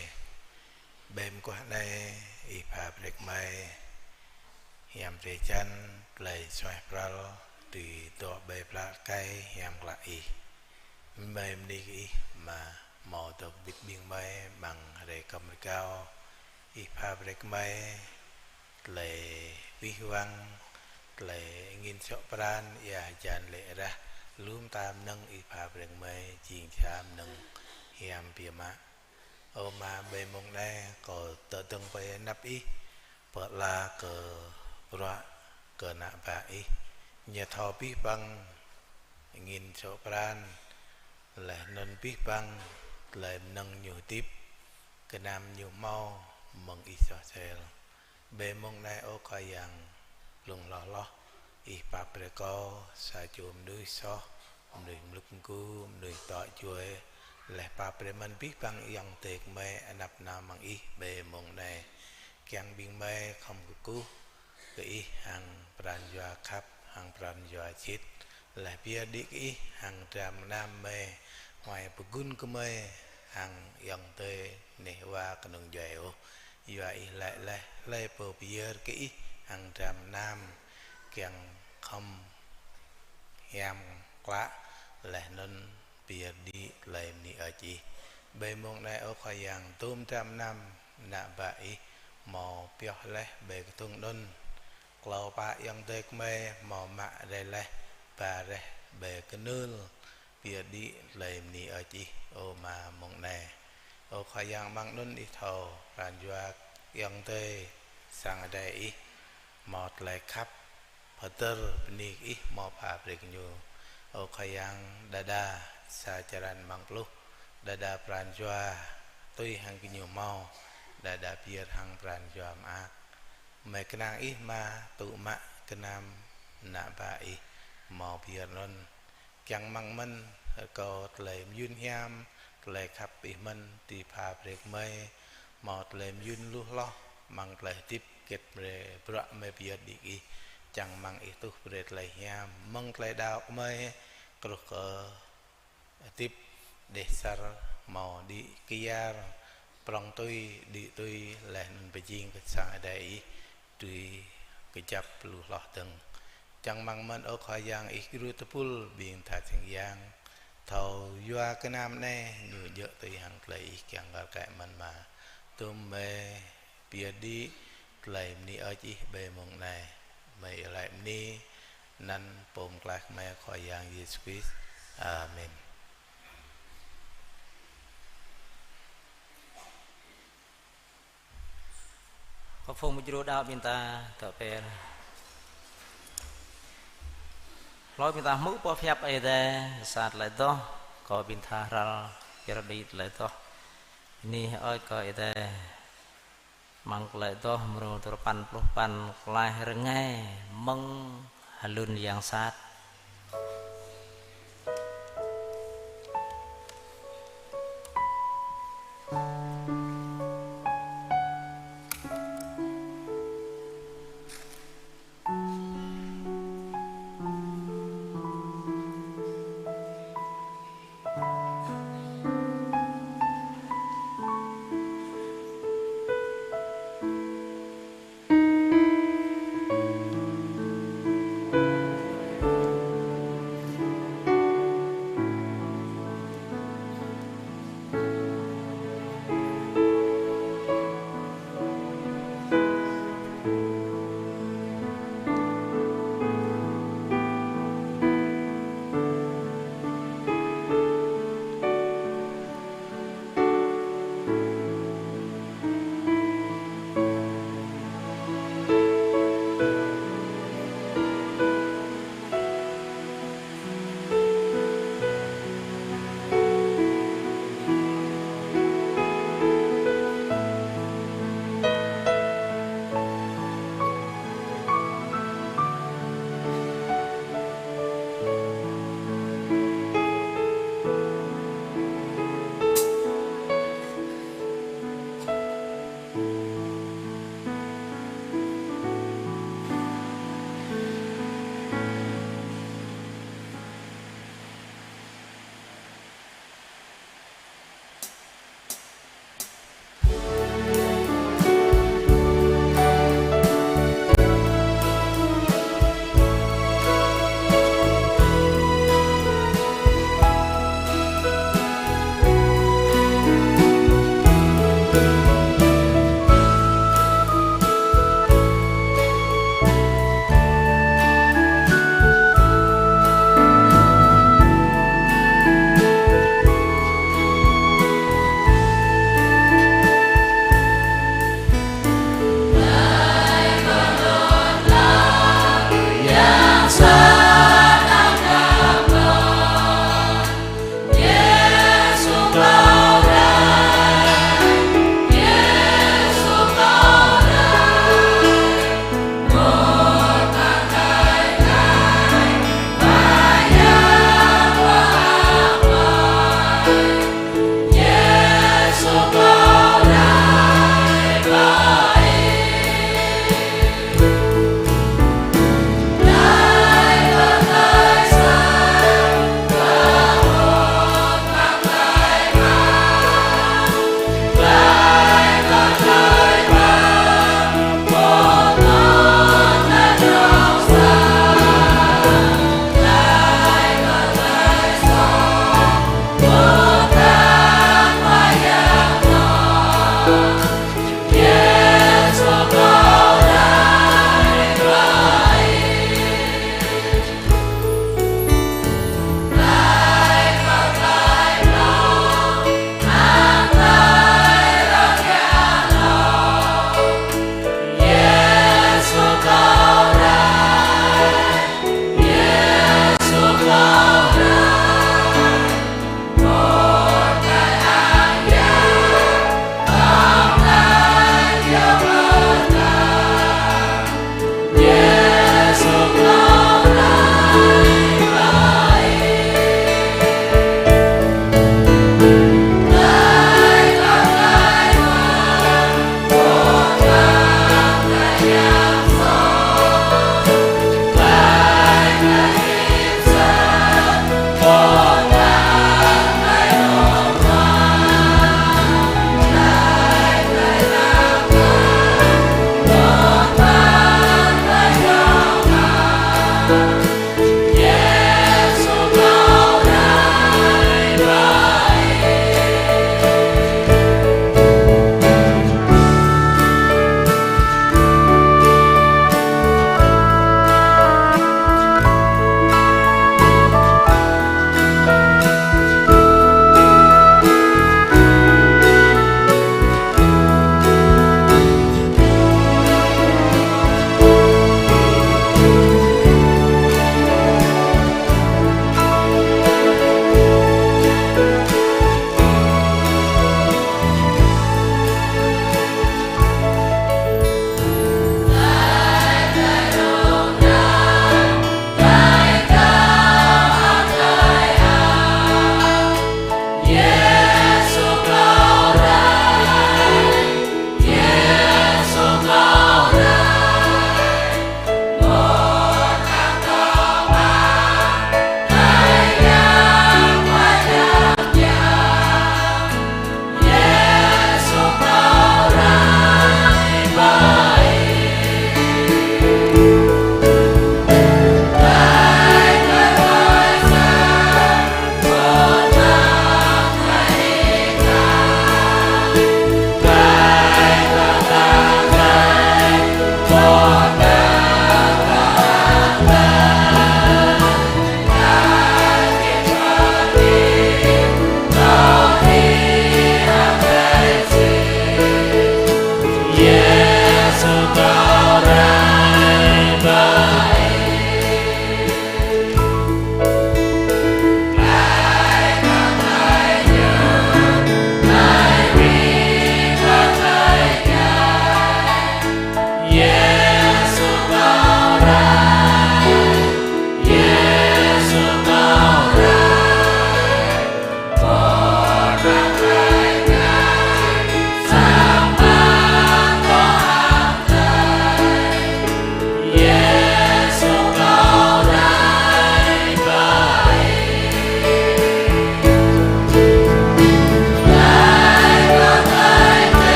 Ƀơi mơguah anai Ih pha brơi kơ gơmơi hiam drơi jăn, tơlơi suaih pral, tui dŏ ƀơi pla kai hiam klă Ih. Gơmơi bơni kơ Ih, Ama, hmâo dŏ hơbĭt ƀing gơmơi amăng hrơi kơm rơgao. Ih pha brơi kơ gơmơi tơlơi wih wăng, tơlơi angin sŏk pran, ia hơjan lê̆ rah, lŏm ta mơnơ̆ng Ih pha brơi kơ mơi, jing sa mơnơ̆ng hiam biă mă. Ơ Ama, ƀơi mông anai, kâo tơdơ̆ng ƀơi anăp Ih, pơala kơ bruă, kơ ană bă Ih. Ñu thâo abih bang angin sŏk pran, laih anŭn abih bang tơlơi mơnơ̆ng ñu hơdip, gơnam ñu hmâo mơ̆ng Ih soh sel. Ƀơi mông anai, ơ Khua Yang, blung hloh hloh, Ih pap brơi kâo, sa čô mơnuih soh, mơnuih mlŭk mgu, mơnuih tŏ jui, laih pap brơi mơ̆n abih bang ayŏng adơi gơmơi anăp nao amăng Ih ƀơi mông anai. Kiăng ƀing gơmơi khŏm kơkuh kơ Ih hăng pran jua khăp, hăng pran jua sĭt, laih pơyơr đĭ kơ Ih hăng dram gơnam gơmơi, huai pơgun kơ gơmơi hăng ayŏng adơi neh wa kơnung djuai ôh. Yua Ih laĭ laih: Hlơi pô pơyơr kơ Ih hăng dram gơnam, kiăng khŏm hiam klă, laih anŭn pơyơr đĭ tơlơi bơni hơơč Ih. Ƀơi mông anai, ơ Khua Yang, dôm dram gơnam ană bă Ih hmâo pioh laih ƀơi kơdŭng anŭn. Klâo pă ayŏng adơi gơmơi hmâo mă rai laih, ba rai ƀơi kơnưl, pơyơr đĭ tơlơi bơni hơơč Ih, ơ Ama, mông anai. Ơ Khua Yang, amăng anŭn Ih thâo pran jua ayŏng adơi sang Ơi Adai Ih, hmâo tơlơi khăp, pơtơr bơni kơ Ih hmâo pha brơi kơ ñu. Ơ Khua Yang, đơđa sa črăn amăng pluh, đơđa pran jua tui hăng gơñu hmâo, đơđa pơyơr hăng pran jua mơak. Gơmơi kơnang Ih Ama, tŭ mă gơnam ană bă Ih hmâo pơyơr anŭn. Kiăng amăng mơ̆n rơkâo tơlơi mơyun hiam, tơlơi khăp Ih mơ̆n dưi pha brơi kơ gơmơi hmâo tơlơi mơyun lu hloh amăng tơlơi hơdip, hơget brơi bruă gơmơi pơyơr đĭ kơ Ih, čang amăng Ih tuh brơi tơlơi hiam mơ̆ng tơlơi đaŏ gơmơi, truh kơ hơdip dêh asar hmâo đĭ kyar, prŏng tui, đĭ tui, laih anŭn pơjing kơ sang Ơi Adai Ih dưi kơjăp lu hloh dơ̆ng. Čang amăng mơ̆n, ơ Khua Yang, Ih djru tơpul ƀing tha čeng yang, thâo yua gơnam anai ñu djơ̆ tui hăng tơlơi Ih kiăng kar kaĭ mơ̆n, Ama. Dôm gơmơi pơyơr đĭ tơlơi bơni hơơč Ih ƀơi mông anai. Gơmơi iâu laĭ bơni anăn Pô Pơklaih gơmơi Khua Yang Yêsu Krist. Amen. Kơ phung mơ̆ng djru đaŏ ƀing ta tŏ pơr. Hlơi ƀing ta hmư̆ boh hiăp Ơi Adai, sa tơlơi adoh, kơ ƀing ta hrăl pơyơr đĭ tơlơi adoh. Bơni hơơč kơ Ơi Adai. Amăng tơlơi adoh mrô duarơpăn pluh păn: Klaih rơngai mơ̆ng hlŭn yang sat.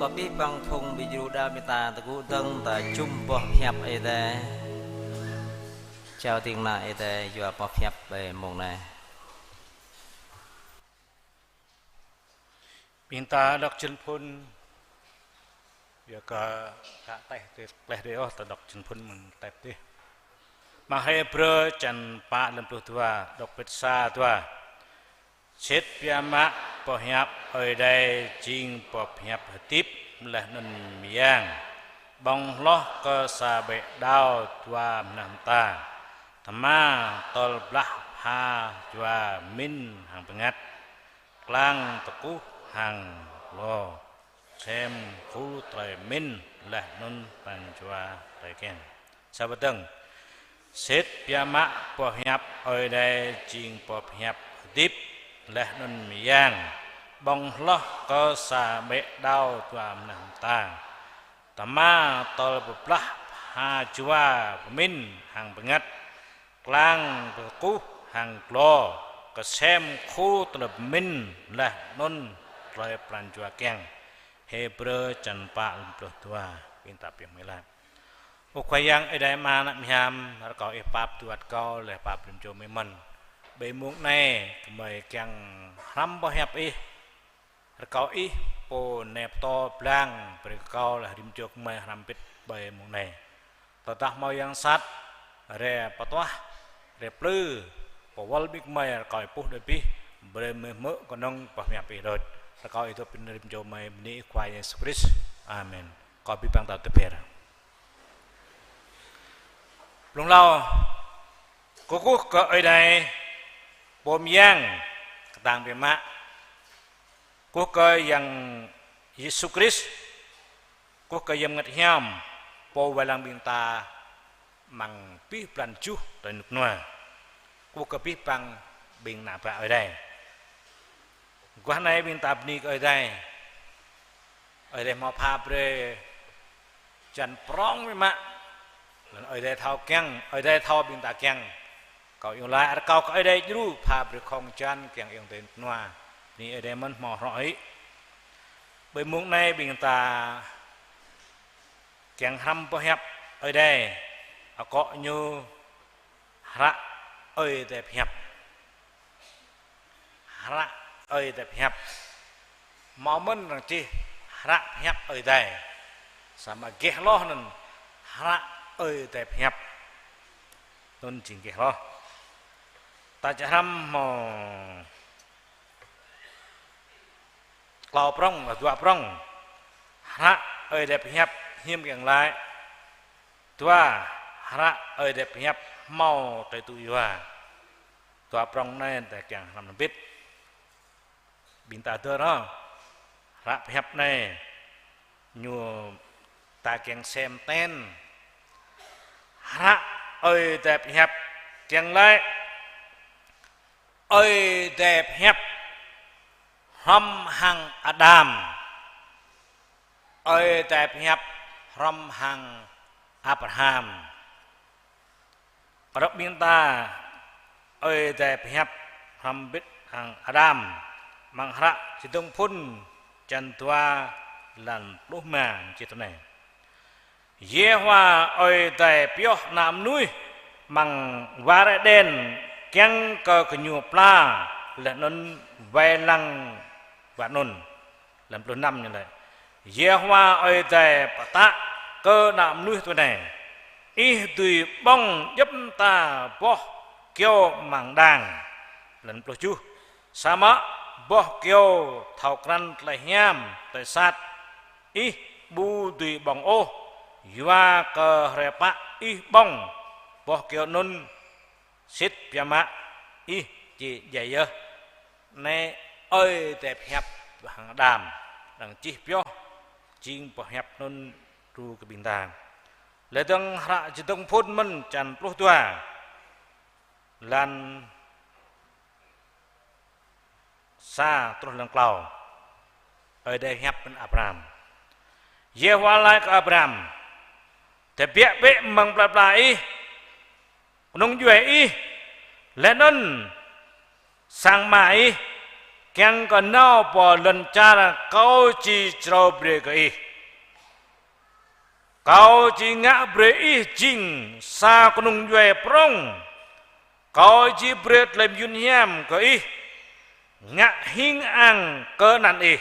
Abih bang phung ƀing gru đaŏ ƀing ta tơgŭ dơ̆ng ta jum boh hiăp Ơi Adai. Jao ding kơna Ơi Adai yua boh hiăp ƀơi mông anai. Ƀing ta đŏk jơnum phŭn, yua kơ ka teh teh teh dih ôh, ta đŏk jơnum phŭn mơ̆ng tep dih. Mơ̆ng Hêbrơ čăn pă lăm pluh dua, đŏk pĭt sa dua. Sĭt biă mă boh hiăp Ơi Adai jing boh hiăp hơdip laih anŭn mơyang, ƀơ̆ng hloh kơ sa ƀĕ đao dua mơnah mơta, tơma tơl blah pha jua pơmĭn hăng bơngăt, klang tơkuh hăng glô, sem khul tơlơi pơmĭn laih anŭn pran jua tơlơi kiăng. Sa wơ̆t dơ̆ng. Sĭt biă mă boh hiăp Ơi Adai jing boh hiăp hơdip laih anŭn mơyang, ƀơ̆ng hloh kơ sa ƀĕ đao dua mơnah mơta, tơma tơl pơblah pha jua pơmĭn hăng bơngăt, klang tơkuh hăng glô, kơ sem khul tơlơi pơmĭn laih anŭn tơlơi pran jua kiăng. Hêbrơ čăn pă lăm pluh dua, ƀing ta pioh mơ̆ng laih. Ơ Khua Yang Ơi Adai Ama ană mơhiam, rơkâo Ih pap duat kâo laih pap rĭm čô gơmơi mơ̆n. Ƀơi mông anai gơmơi kiăng hrăm boh hiăp Ih. Rơkâo Ih pô nep tŏ blang brơi kơ kâo laih rĭm čô gơmơi hrăm pĭt ƀơi mông anai. Tơdah hmâo yang sat, rai pơtuah, rai plư, pơwơl ƀing gơmơi, rơkâo Ih puh đuaĭ abih, brơi gơmơi hmư̆ kơnơ̆ng boh hiăp Ih đôč. Rơkâo Ih dŏ pơ anăp rĭm čô gơmơi bơni Khua Yang Yêsu Krist. Amen. Rơkâo abih bang ta tơpĕr. Blung hlâo, kơkuh kơ Ơi Adai, Pô mơyang kơtang biă mă. Kơkuh kơ Yang Yêsu Krist, kơkuh kơ Yang Bơngăt Hiam, Pô wai lăng ƀing ta amăng abih blan juh tơlơi rơnŭk rơnua. Kơkuh kơ abih bang ƀing ană bă Ơi Adai. Guah anai ƀing ta bơni kơ Ơi Adai. Ơi Adai hmâo pha brơi hơjan prŏng biă mă. Laih anŭn Ơi Adai thâo kiăng, Ơi Adai thâo ƀing ta kiăng. Kâo iâu laĭ rơkâo kơ Ơi Adai djru pha brơi khŏng hơjan kiăng ayŏng adơi rơnŭk rơnua. Bơni Ơi Adai mơ̆n hmâo hrŏ hĭ. Ƀơi mông anai ƀing ta kiăng hrăm boh hiăp Ơi Adai. Akŏ ñu hră Ơi Adai pơhiăp. Hră Ơi Adai pơhiăp. Hmâo mơ̆n arăng čih hră pơhiăp Ơi Adai. Samơ̆ geh hloh anŭn hră Ơi Adai pơhiăp. Anŭn jing geh hloh. Ta čang hrăm hmâo klâo prŏng, dua prŏng. Hră Ơi Adai pơhiăp hiam kiăng laĭ. Dua, hră Ơi Adai pơhiăp hmâo tơlơi tŭ yua. Dua prŏng anai ta kiăng hrăm hrŏm hơbĭt. Ƀing ta dơ̆ rŏ. Hră pơhiăp anai ñu ta kiăng sem ten. Hră Ơi Adai pơhiăp kiăng laĭ Ơi Adai pơhiăp hrŏm hăng Adam. Ơi Adai pơhiăp hrŏm hăng Abraham. Kơdŏp ƀing ta, Ơi Adai pơhiăp hrŏm hơbĭt hăng Adam, amăng hră Čơdơ̆ng Phŭn čăn dua, lan pluh rơma čih tui anai. Yêhôwa Ơi Adai pioh ană mơnuih amăng war Êđen kiăng kơ gơñu pla laih anŭn wai lăng war anŭn. Lan pluh năm ñu laĭ: Yêhôwa Ơi Adai pơtă kơ ană mơnuih tui anai: Ih dưi ƀơ̆ng djŏp mơta boh kyâo amăng đang. Lan pluh tơjuh: Samơ̆ boh kyâo thâo krăn tơlơi hiam tơlơi sat, ih ƀu dưi ƀơ̆ng ôh, yua kơ hrơi pă ih ƀơ̆ng boh kyâo anŭn, sĭt biă mă ih či djai yơh. Anai Ơi Adai pơhiăp hăng Adam, arăng čih pioh jing boh hiăp anŭn đru kơ ƀing ta. Laih dơ̆ng hră Čơdơ̆ng Phŭn mơ̆n čăn pluh dua, lan sa truh lan klâo. Ơi Adai pơhiăp mơ̆n Abram. Yêhôwa laĭ kơ Abram: Tơbiă bĕ amăng plơi pla ih, kơnung djuai ih, laih anŭn sang ama ih, kiăng kơ nao pơ lŏn čar Kâo či črâo brơi kơ ih. Kâo či ngă brơi ih jing sa kơnung djuai prŏng. Kâo či brơi tơlơi mơyun hiam kơ ih, ngă hing ang kơ anăn ih,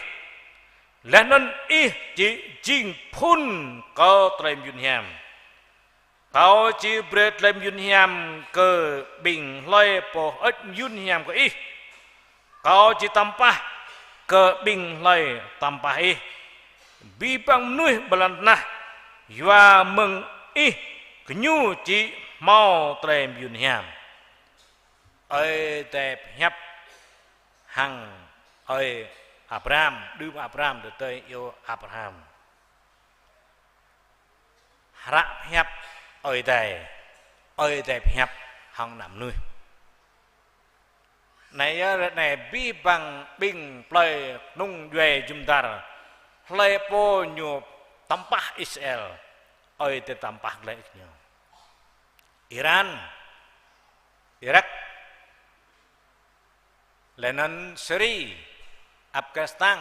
laih anŭn ih či jing phŭn kơ tơlơi mơyun hiam. Kâo či brơi tơlơi mơyun hiam kơ ƀing hlơi pô hơơč mơyun hiam kơ ih. Kâo či tăm pah kơ ƀing hlơi tăm pah ih, abih bang mơnuih ƀơi lŏn tơnah, yua mơ̆ng ih gơñu či hmâo tơlơi mơyun hiam. Ơi Adai pơhiăp hăng ơi Abraham, đưm Abraham, tơdơi iâu Abraham. Hră pơhiăp Ơi Adai, Ơi Adai pơhiăp hăng ană mơnuih. Anai yơh, ră anai abih bang ƀing plơi kơnung djuai jum dar, hlơi pô ñu tăm pah Israel, Ơi Adai tăm pah glaĭ kơ ñu. Iran, Irak, laih anŭn Syria, Afghanistan,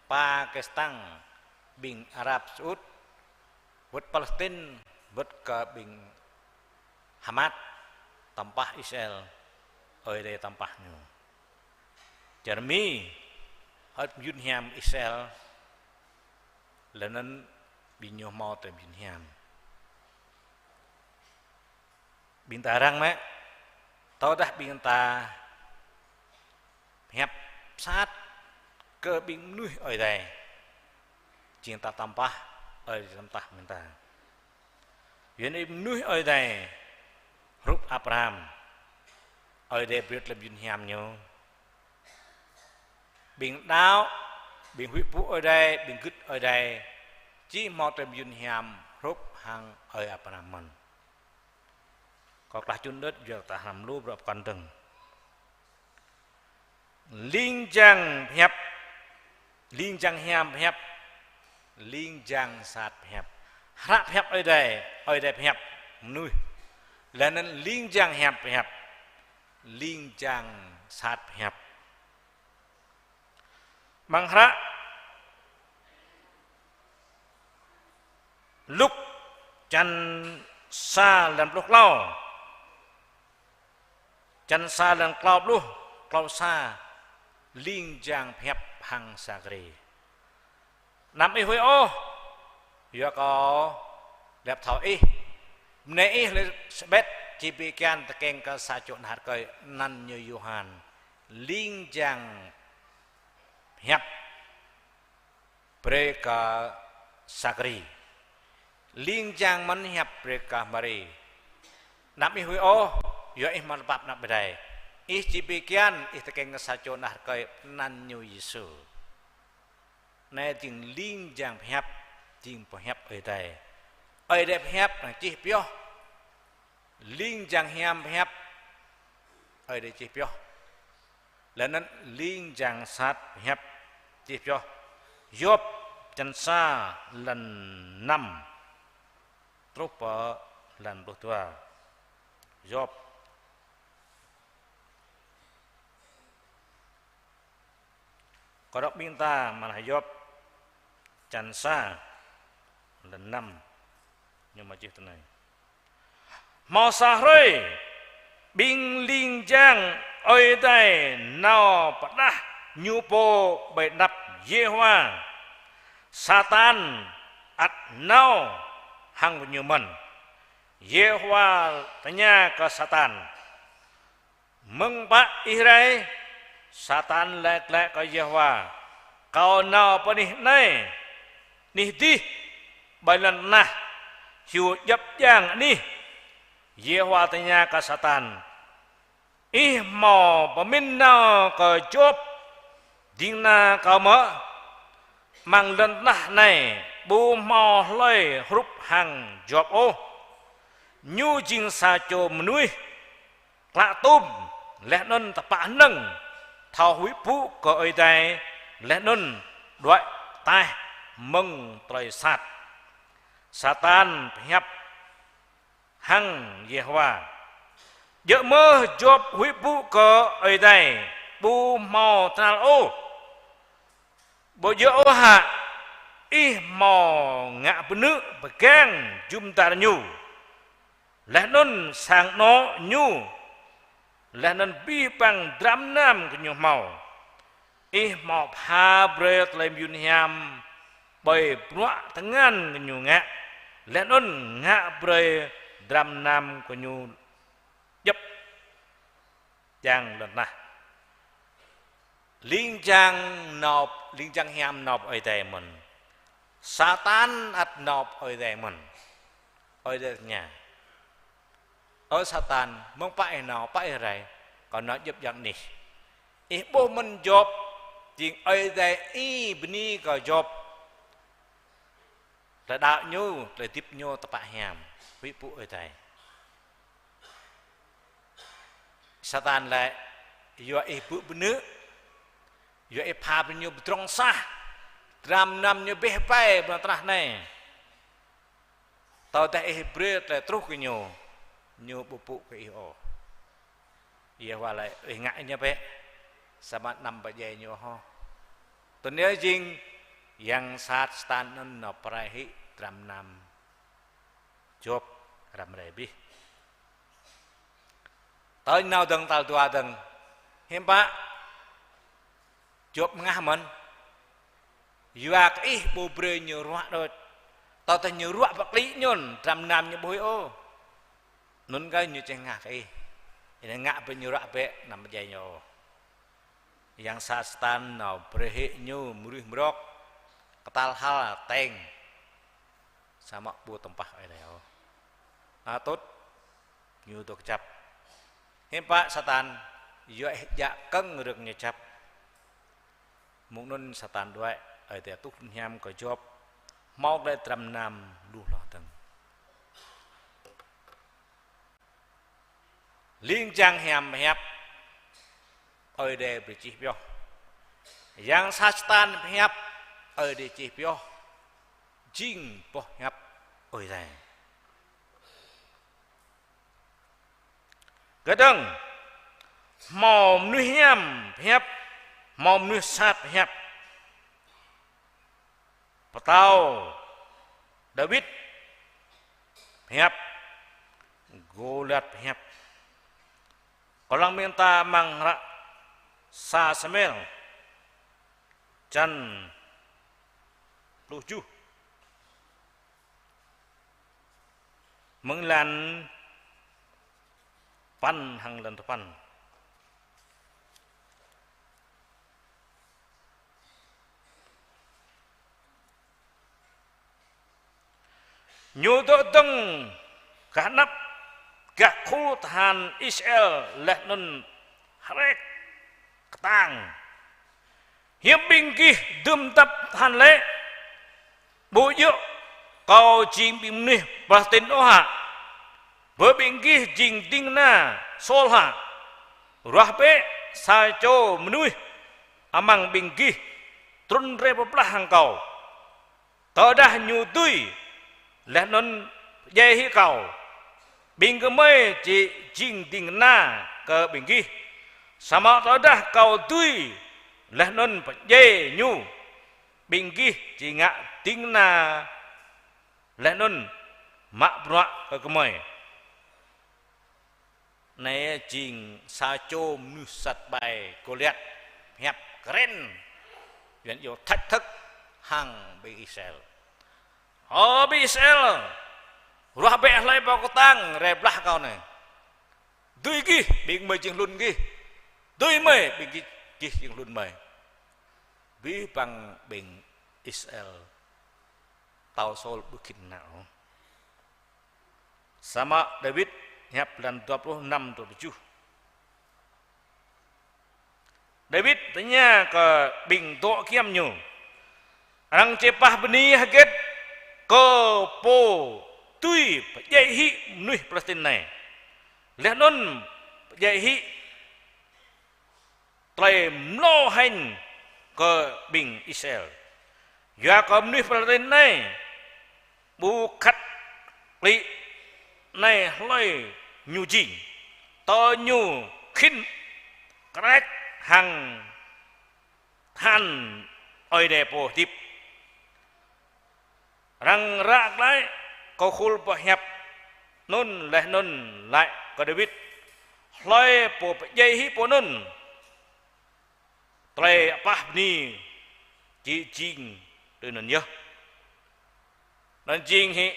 Pakistan, ƀing Arab Saudi, wơ̆t Palestine, wơ̆t kơ ƀing Hamas, tăm pah Israel, Ơi Adai tăm pah ñu. Čar Mi, hơơč mơyun hiam Israel, laih anŭn ƀing ñu hmâo tơlơi mơyun hiam. Ƀing ta răng mơ̆, tơdah ƀing ta pơhiăp sat kơ ƀing mơnuih Ơi Adai, jing ta tăm pah, Ơi Adai tăm pah ƀing ta. Yua anŭn mơnuih Ơi Adai hrup Abraham, Ơi Adai brơi tơlơi mơyun hiam ñu. Ƀing đaŏ, ƀing huĭ pŭ Ơi Adai, ƀing gưt Ơi Adai, či hmâo tơlơi mơyun hiam hrup hăng ơi Abraham mơ̆n. Kâo klah čun đôč, yua ta hrăm lu bruă pơkŏn dơ̆ng. Ling jang pơhiăp, ling jang hiam pơhiăp, ling jang sat pơhiăp. Hră pơhiăp Ơi Adai, Ơi Adai pơhiăp mơnuih. Laih anŭn ling jang hiam pơhiăp, ling jang sat pơhiăp. Amăng hră Luk čăn sa lăn pluh klâo, čăn sa lăn klâo pluh, klâo sa, ling jang pơhiăp hăng Sakari. Anăm ih huĭ ôh, yua kâo lăp thâo ih. Bơnai ih Êlisabet či pi kian tơkeng kơ sa čô ană rơkơi, anăn ñu Yôhan. Ling jang pơhiăp brơi kơ Sakari. Ling jang mơ̆n hiăp brơi kơ Mari. Anăm ih huĭ ôh, yua ih mă lơbap ană Ơi Adai. Ih či pi kian, ih tơkeng kơ sa čô ană rơkơi, anăn ñu Yêsu. Anai jing ling jang pơhiăp, jing pơhiăp Ơi Adai. Ơi Adai pơhiăp, anai čih pioh. Ling jang hiam pơhiăp, Ơi Adai čih pioh. Laih anŭn ling jang sat pơhiăp, čih pioh. Yôp čăn sa lăn năm truh pơ lăn pluh dua. Yôp. Kâo đŏk ƀing ta amăng Yôp čăn sa lăn năm, ñu mă čih tui anai. Hmâo sa hrơi, ƀing ling jang Ơi Adai nao pơđah ñu pô ƀơi anăp Yêhôwa. Satan ăt nao hăng gơñu mơ̆n. Yêhôwa tơña kơ Satan: Mơ̆ng pă ih rai? Satan laĭ glaĭ kơ Yêhôwa: Kâo nao pơ anih anai, anih adih, ƀơi lŏn tơnah, hyu djŏp djang anih. Yêhôwa tơña kơ Satan: Ih hmâo pơmĭn nao kơ Yôp, ding kơna kâo mơ̆? Amăng lŏn tơnah anai ƀu hmâo hlơi hrup hăng Yôp ôh. Ñu jing sa čô mơnuih klă tum, laih anŭn tơpă hơnơ̆ng, thâo huĭ pŭ kơ Ơi Adai, laih anŭn đuaĭ taih mơ̆ng tơlơi sat. Satan pơhiăp hăng Yêhôwa: Djơ̆ mơ̆ Yôp huĭ pŭ kơ Ơi Adai, ƀu hmâo tơhnal ôh. Ƀu djơ̆ ôh hă, ih hmâo ngă pơnư̆ pơgang jum dar ñu, laih anŭn sang anŏ ñu, laih anŭn abih bang dram nam gơñu hmâo. Ih hmâo pha brơi tơlơi mơyun hiam ƀơi bruă tơngan gơñu ngă, laih anŭn ngă brơi dram nam gơñu djŏp jang lŏn tơnah. Ling jang nao, ling jang hiam nao pơ Ơi Adai mơ̆n. Satan ăt nao pơ Ơi Adai mơ̆n. Ơi Adai tơña: Ơ Satan, mơ̆ng pă ih nao, pă ih rai? Kâo nao djŏp jang anih. Ih ƀuh mơ̆n Yôp, jing Ơi Adai ih bơni kơ Yôp. Tơlơi đaŏ ñu, tơlơi hơdip ñu tơpă hiam, huĭ pŭ Ơi Adai. Satan laĭ: Yua ih bư̆ pơnư̆, yua ih pha brơi ñu pơdrŏng sah, dram nam ñu bĕ ƀai ƀơi lŏn tơnah anai. Tơdah ih brơi tơlơi truh kơ ñu, ñu ƀu pŭ kơ ih ôh. Yêhôwa laĭ: Ih ngă ñu bĕ, samơ̆ anăm pơdjai ñu ôh. Tui anai jing yang sat Satan anŭn nao pơrai hĭ dram nam Yôp răm rai abih. Tơl nao dơ̆ng tal dua dơ̆ng. Hiư̆m pă? Yôp hơngah mơ̆n. Yua kơ ih ƀu brơi ñu ruă đôč. Tơdah ñu ruă pơklĭ ñu, dram nam ñu ƀu huĭ ôh. Anŭn kơ ñu či hơngah kơ ih. Ih ngă brơi ñu ruă bĕ, anăm pơdjai ñu ôh. Yang sat Satan nao brơi hĭ ñu mơrưh mơrŏk, kơtal hal teng. Samơ̆ ƀu tơmpah Ơi Adai ôh. Atŭt ñu dŏ kơjăp. Hiư̆m pă Satan? Yua ih djă kơ̆ng rơ̆k ñu kơjăp. Mơ̆ng anŭn Satan đuaĭ, Ơi Adai tuh hiam kơ Yôp, hmâo glaĭ dram nam lu hloh dơ̆ng. Ling jang hiam pơhiăp, Ơi Adai brơi čih pioh. Yang sat Satan pơhiăp, Ơi Adai čih pioh. Jing boh hiăp Ơi Adai. Kơdơ̆ng, hmâo mơnuih hiam pơhiăp, hmâo mơnuih sat pơhiăp. Pơtao Dawid pơhiăp, Gôliat pơhiăp. Kâo lăng mơ̆ng ta amăng hră sa Samuel, čăn pluh tơjuh. Mơ̆ng lan păn hăng lan tơpăn. Ñu dŏ dơ̆ng gah anăp gah khul tơhan Israel laih anŭn hrek kơtang. Hiư̆m ƀing gih dŭm dăp tơhan lĕ? Ƀu djơ̆ kâo jing ƀing mơnuih Palestin ôh hă? Bơ ƀing gih jing ding kơna Saul hă? Ruah bĕ sa čô mơnuih amăng ƀing gih trŭn rai pơblah hăng kâo. Tơdah ñu dưi, laih anŭn pơdjai hĭ kâo, ƀing gơmơi či jing ding kơna kơ ƀing gih. Samơ̆ tơdah kâo dưi, laih anŭn pơdjai ñu, ƀing gih či ngă ding kơna laih anŭn mă bruă kơ gơmơi. Anai jing sa čô mơnuih sat ƀai Gôliat, pơhiăp kơren, Yuan iâu thách thức hăng ƀing Israel. Ơ ƀing Israel, ruah bĕ hlơi pơ kơtang rai blah kâo anai. Dưi gih, ƀing gơmơi jing hlŭn gih. Dưi gơmơi, ƀing gih, gih jing hlŭn gơmơi. Abih bang ƀing Israel pơtao Saul ƀu khĭn nao. Samơ̆ Dawid, hiăp lan dua pluh năm, dua pluh tơjuh. Dawid tơña kơ ƀing dŏ giăm ñu: Arăng či pah bơni hơget kơ pô dưi pơdjai hĭ mơnuih Palestin anai, laih anŭn pơdjai hĭ tơlơi mlâo hêñ kơ ƀing Israel? Yua kơ mơnuih Palestin anai ƀu khăt klĭ anai hlơi ñu jing. Tơ ñu khĭn krač hăng tơhan Ơi Adai pô hơdip. Arăng ră glaĭ kơ khul boh hiăp anŭn, laih anŭn laĭ kơ Dawid: Hlơi pô pơdjai hĭ pô anŭn? Tơlơi apah bơni či jing tui anŭn yơh. Anŭn jing hĭ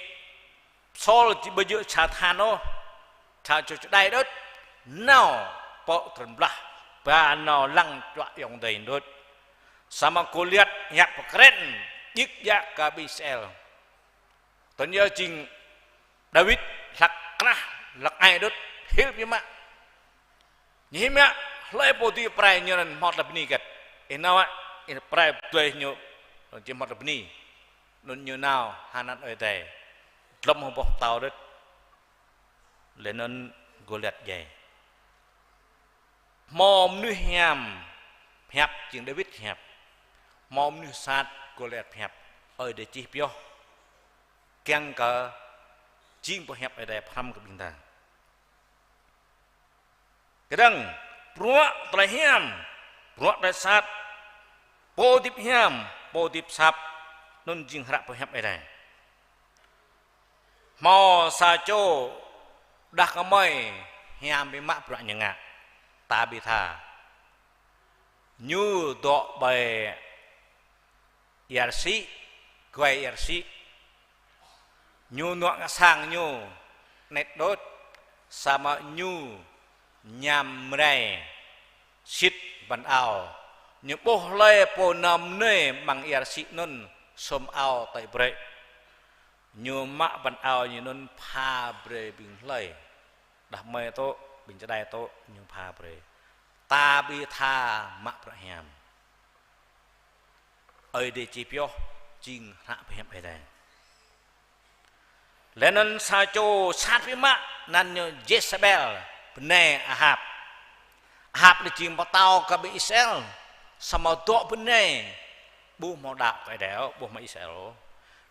Saul či ƀu djơ̆ sa tơhan ôh, sa čô čơđai đôč, nao pơ trŭn blah, ba nao lăng čuă ayŏng adơi đôč. Samơ̆ Gôliat hiăp pơkren, djik djak kơ ƀing Israel. Tơl anŭn yơh jing Dawid hlăk krah, hlăk ai đôč, hil biă mă. Ñu hil mă, hlơi pô dưi pơrai ñu anŭn hmâo tơlơi bơni hơget. Ih nao, ih pơrai tui ñu, či hmâo tơlơi bơni. Anŭn ñu nao hơnăl Ơi Adai. Glŏm hăng boh pơtâo đôč. Laih anŭn Gôliat djai. Hmâo mơnuih hiam pơhiăp, jing Dawid pơhiăp. Hmâo mơnuih sat, Gôliat pơhiăp. Ơi Adai čih pioh. Kiăng kơ jing boh hiăp Ơi Adai pơhrăm kơ ƀing ta. Kơdơ̆ng, bruă tơlơi hiam, bruă tơlơi sat, pô hơdip hiam, pô hơdip sat, anŭn jing hră pơhiăp Ơi Adai. Hmâo sa čô đah kơmơi hiam biă mă bruă ñu ngă, Tabitha. Ñu dŏ ƀơi ia rơsĭ, guai ia rơsĭ. Ñu nuă ngă sang ñu anet đôč, samơ̆ ñu ñam mrai sĭt ƀăn ao. Ñu ƀuh hlơi pô nao mơnơi amăng ia rơsĭ anŭn sum ao tơi brơi. Ñu mă ƀăn ao ñu anŭn pha brơi ƀing hlơi. Đah kơmơi tŏ, ƀing čơđai tŏ, ñu pha brơi. Tabitha mă bruă hiam. Ơi Adai čih pioh jing hră pơhiăp Ơi Adai. Laih anŭn sa čô sat biă mă, anăn ñu Jezabel, bơnai Ahab. Ahab anai jing pơtao kơ ƀing Israel, samơ̆ dŏ bơnai ƀu hmâo đaŏ kơ Ơi Adai ôh, ƀu hmâo Israel ôh.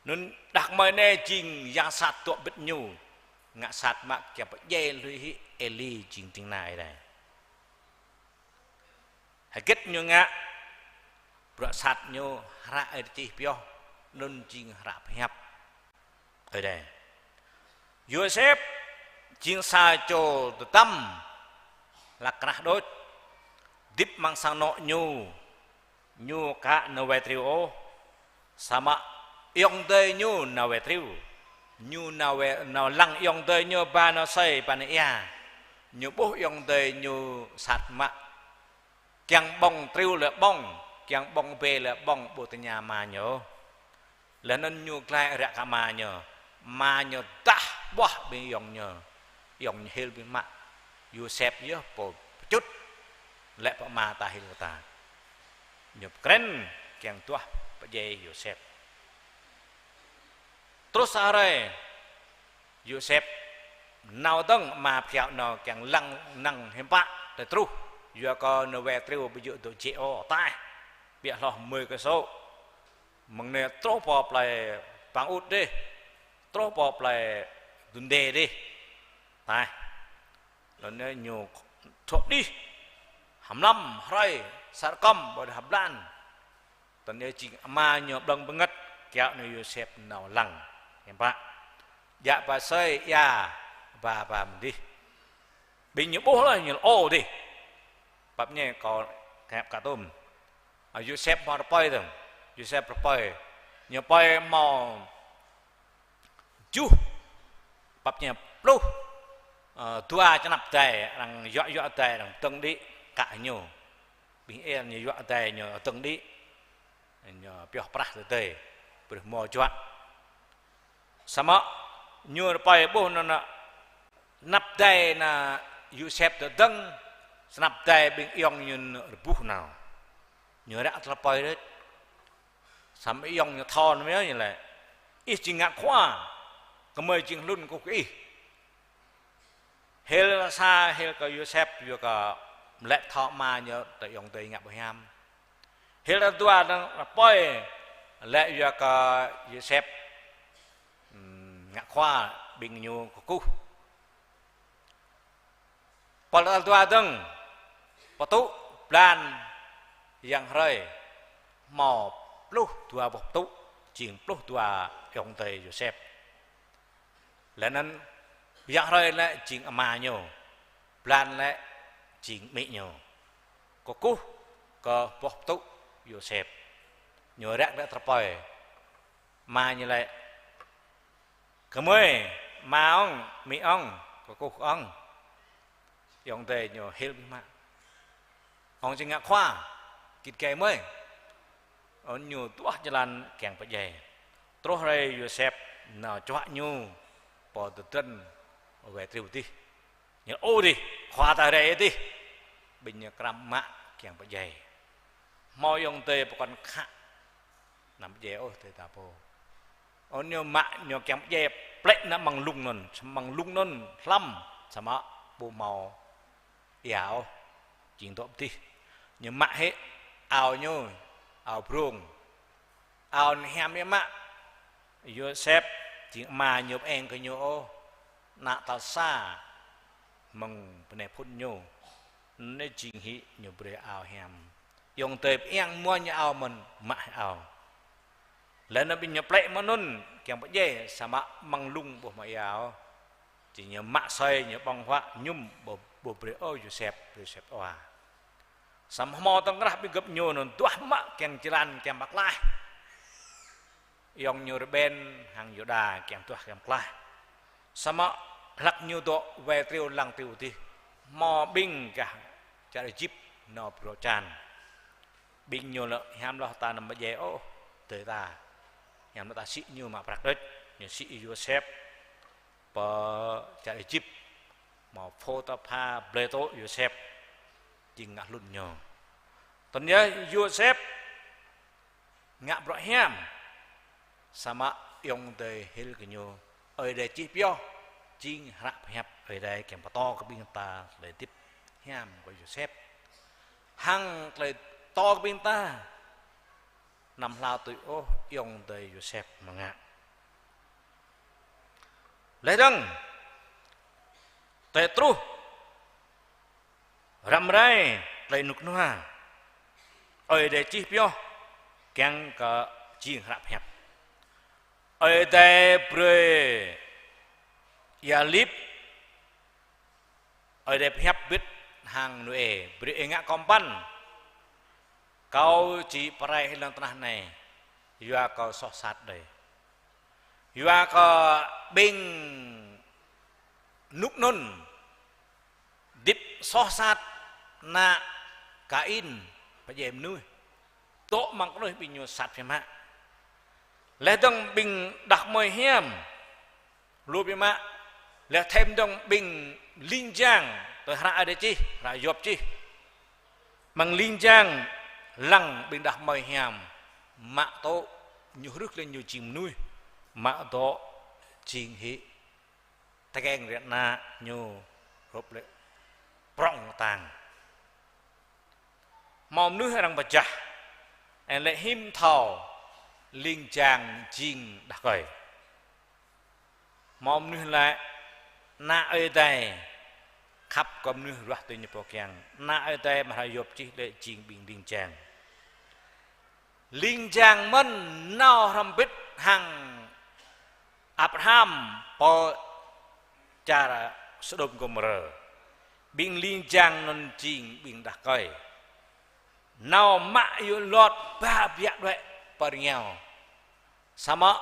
Anŭn đah kơmơi anai jing yang sat dŏ bĭt ñu, ngă sat mă kiăng pơdjai lui hĭ Êli jing ding kơna Ơi Adai. Hơget ñu ngă, bruă sat ñu hră Ơi Adai čih pioh, anŭn jing hră pơhiăp Ơi Adai. Yôsep jing sa čô tơdăm, hlăk krah đôč, hơdip amăng sang anŏ ñu, ñu aka nao wai triu ôh, samơ̆ ayŏng adơi ñu nao wai triu. Ñu nao wai, nao lăng ayŏng adơi ñu ba nao asơi, ba nao ia. Ñu ƀuh ayŏng adơi ñu sat mă. Kiăng ƀơ̆ng triu lĕ ƀơ̆ng, kiăng ƀơ̆ng bê lĕ ƀơ̆ng, ƀu tơña ama ñu. Laih anŭn ñu glaĭ ră kơ ama ñu. Ama ñu dah ƀuah ƀing ayŏng ñu. Ayŏng ñu hil biă mă. Yôsep yơh pô pơčŭt. Lĕ pơ ama ta hil kơ ta. Ñu pơkren kiăng duah pơdjai Yôsep. Truh sa hrơi, Yôsep nao dơ̆ng, ama pơkiaŏ nao kiăng lăng năng hiư̆m pă tơl truh, yua kơ nao wai triu ƀu djơ̆ dŏ jĕ ôh, ataih. Biă hloh mười cây số. Mơ̆ng anai truh pơ plei Pang Ut dih, truh pơ plei Dundee dih. Ataih. Laih anŭn ñu thŏk đih, hăm lăm hrơi, sa rơkăm ƀơi hơblan. Tơl anai jing ama ñu blơ̆ng bơngăt, kiaŏ nao Yôsep nao lăng. Hiư̆m pă. Djă ba asơi, ia, ba, ba mơ̆n dih. Ƀing ñu ƀuh laih ñu lơô dih. Pap ñe kâo kơñăp kơ tŭm. A, Yôsep hmâo rơpơi tơ̆ng. Yôsep rơpơi. Ñu rơpơi hmâo juh, pap ñe pluh, ơ, dua čơnap adai, arăng yuă yuă adai, arăng dơ̆ng đĭ kơ ñu. Ƀing ih ñu yuă adai ñu dơ̆ng đĭ. Ñu pioh prah tơdơi, brơi hmâo juă. Samơ̆ ñu rơpơi ƀuh anŭn, anŭn čơnap adai anŭn Yôsep dơ̆ng, čơnap adai ƀing ayŏng ñu anŭn rơbuh nao. Ñu ră tơlơi rơpơi đôč. Samơ̆ ayŏng ñu thâo anŭn mơ̆n ñu laĭ: Ih jing ngă khua, gơmơi jing hlŭn kơkuh kơ ih. Hil sa, hil kơ Yôsep, yua kơ lĕ thâo ama ñu tơ ayŏng adơi ngă ƀu hiam. Hil ră dua anŭn rơpơi, lĕ yua kơ Yôsep, ừm, ngă khua ƀing ñu kơkuh. Pơl tal dua dơ̆ng, pơtŭ blan yang hrơi hmâo pluh dua boh pơtŭ, jing pluh dua ayŏng adơi Yôsep. Laih anŭn yang hrơi lĕ jing ama ñu, blan lĕ jing amĭ ñu. Kơkuh kơ boh pơtŭ Yôsep. Ñu răk lĕ trơpơi. Ama ñu lĕ: "Gơmơi, ama ŏng, amĭ ŏng, kơkuh ŏng." Ayŏng adơi ñu hil biă mă. "Ŏng či ngă khua, git gai mơi." Ơ, ñu duah jơlan kiăng pơdjai. Truh hrơi Yôsep nao čuă ñu pơ tơdron wai triu adih. Ñu: "Ơ adih, khua ta rai adih." Ƀing ñu krăm mă kiăng pơdjai. Hmâo ayŏng adơi pơkŏn khă: "Anăm pơdjai ôh adơi ta pô." Ơ, ñu mă, ñu kiăng pơdjai plĕ nao amăng lung anŭn, amăng lung anŭn hlăm, samơ̆ ƀu hmâo ia ôh, jing dŏ pơdih. Ñu mă hĭ ao ñu, ao brông. Ao anŭn hiam biă mă. Yôsep, jing ama ñu ƀu eng kơ ñu ôh. Ană tal sa mơ̆ng bơnai phŭn ñu. Anai jing hĭ ñu brơi ao hiam. Ayŏng adơi pơiăng mua ñu ao mơ̆n, mă hĭ ao. Laih anŭn ƀing ñu plĕ mơ̆ng anŭn kiăng pơdjai, samơ̆ amăng lung ƀu hmâo ia ôh. Či ñu mă asơi, ñu ƀơ̆ng huă, mơñum, ƀu, ƀu brơi ôh Yôsep, Yôsep ua. Samơ̆ hmâo tơlơi rah ƀing gơ̆p ñu anŭn duah mă kiăng jơlan kiăng pơklaih. Ayŏng ñu Ruben hăng Yuđa kiăng duah kiăng pơklaih. Samơ̆ hlăk ñu dŏ wai triu lăng triu adih, hmâo ƀing gah čar Êjip nao pơrô čan. Ƀing ñu lĕ: "Hiam hloh ta anăm pơdjai ôh adơi ta. Hiam hloh ta sĭ ñu mă prăk đôč." Ñu sĭ Yôsep pơ čar Êjip. Hmâo Phôtipha blơi tŭ Yôsep jing ngă hlŭn ñu. Tơl anai Yôsep ngă bruă hiam, samơ̆ ayŏng adơi hil kơ ñu: "Ơi Adai čih pioh jing hră pơhiăp Ơi Adai kiăng pơtô kơ ƀing ta tơlơi hơdip hiam kơ Yôsep. Hăng tơlơi pơtô kơ ƀing ta anăm hlao tui ôh ayŏng adơi Yôsep mơ̆ng ngă." Laih dơ̆ng tơlơi truh răm rai tơlơi rơnŭk rơnua, Ơi Adai čih pioh kiăng kơ jing hră pơhiăp. Ơi Adai brơi ia lip, Ơi Adai pơhiăp bĭt hăng Nôê: "Brơi ih ngă kơmpăn, kâo či pơrai hĭ lŏn tơnah anai, yua kơ soh sat đơi." Yua kơ ƀing rơnŭk anŭn hơdip soh sat, ană Kain pơdjai mơnuih, dŏ amăng kơnuih ƀing ñu sat biă mă. Laih dơ̆ng ƀing đah kơmơi hiam lu biă mă, laih thêm dơ̆ng ƀing ling jang tui hră Ơi Adai čih, hră Yôp čih. Amăng ling jang lăng ƀing đah kơmơi hiam mă tŭ, ñu hrưh lĕ ñu jing mơnuih, mă dŏ jing hĭ tơkeng rai ană ñu, hrup lĕ prŏng tang. Hmâo mơnuih arăng pơčah, arăng lĕ hiư̆m thâo ling jang jing đah rơkơi. Hmâo mơnuih lĕ ană Ơi Adai khăp kơ mơnuih ruah tui ñu pô kiăng. Ană Ơi Adai amăng hră Yôp čih lĕ jing ƀing ling jang. Ling jang mơ̆n nao hrŏm hơbĭt hăng Abraham pơ čar Sôđôm Gômôrơ. Ƀing ling jang anŭn jing ƀing đah rơkơi. Nao mă yua Lot ba biă đuaĭ pơ rơngiao. Samơ̆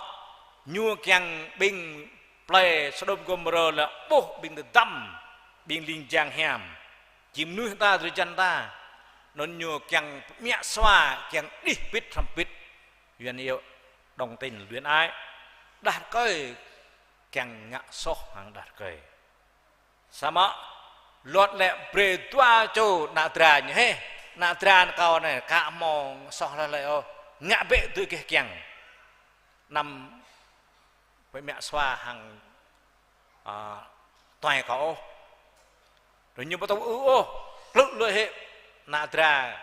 ñu kiăng ƀing plơi Sôđôm Gômôrơ lĕ ƀuh ƀing tơdăm, ƀing ling jang hiam, jing mơnuih ta, drơi jăn ta. Anŭn ñu kiăng pơmia sua, kiăng đih bĭt hrŏm hơbĭt. Yuan iâu đồng tình luyến ái. Đah rơkơi kiăng ngă soh hăng đah rơkơi. Samơ̆ Lot lĕ brơi dua čô ană dra ñu hĭ. Ană dra kâo anai, aka hmâo soh hlơi hlơi ôh, ngă bĕ tui gih kiăng. Anăm pơmia sua hăng, a, tuai kâo ôh. Ră ñu ƀu tŭ ư ôh, plư lui hĭ ană dra,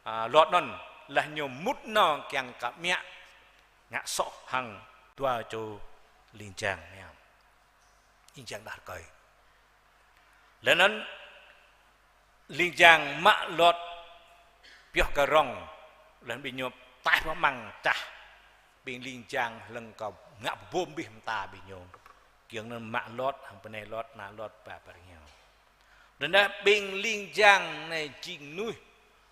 a, Lot anŭn, laih ñu mŭt nao kiăng kơ pơmia ngă soh hăng dua čô ling jang hiam, ling jang đah rơkơi. Laih anŭn ling jang mă Lot pioh kơ rŏng, laih ƀing ñu taih pơmăng čah, ƀing ling jang hlŏng kơ ngă bom abih mơta ƀing ñu. Kiăng anŭn mă Lot, hăng bơnai Lot, ană Lot ba ƀar rơngiao. Tơdah ƀing ling jang anai jing mơnuih,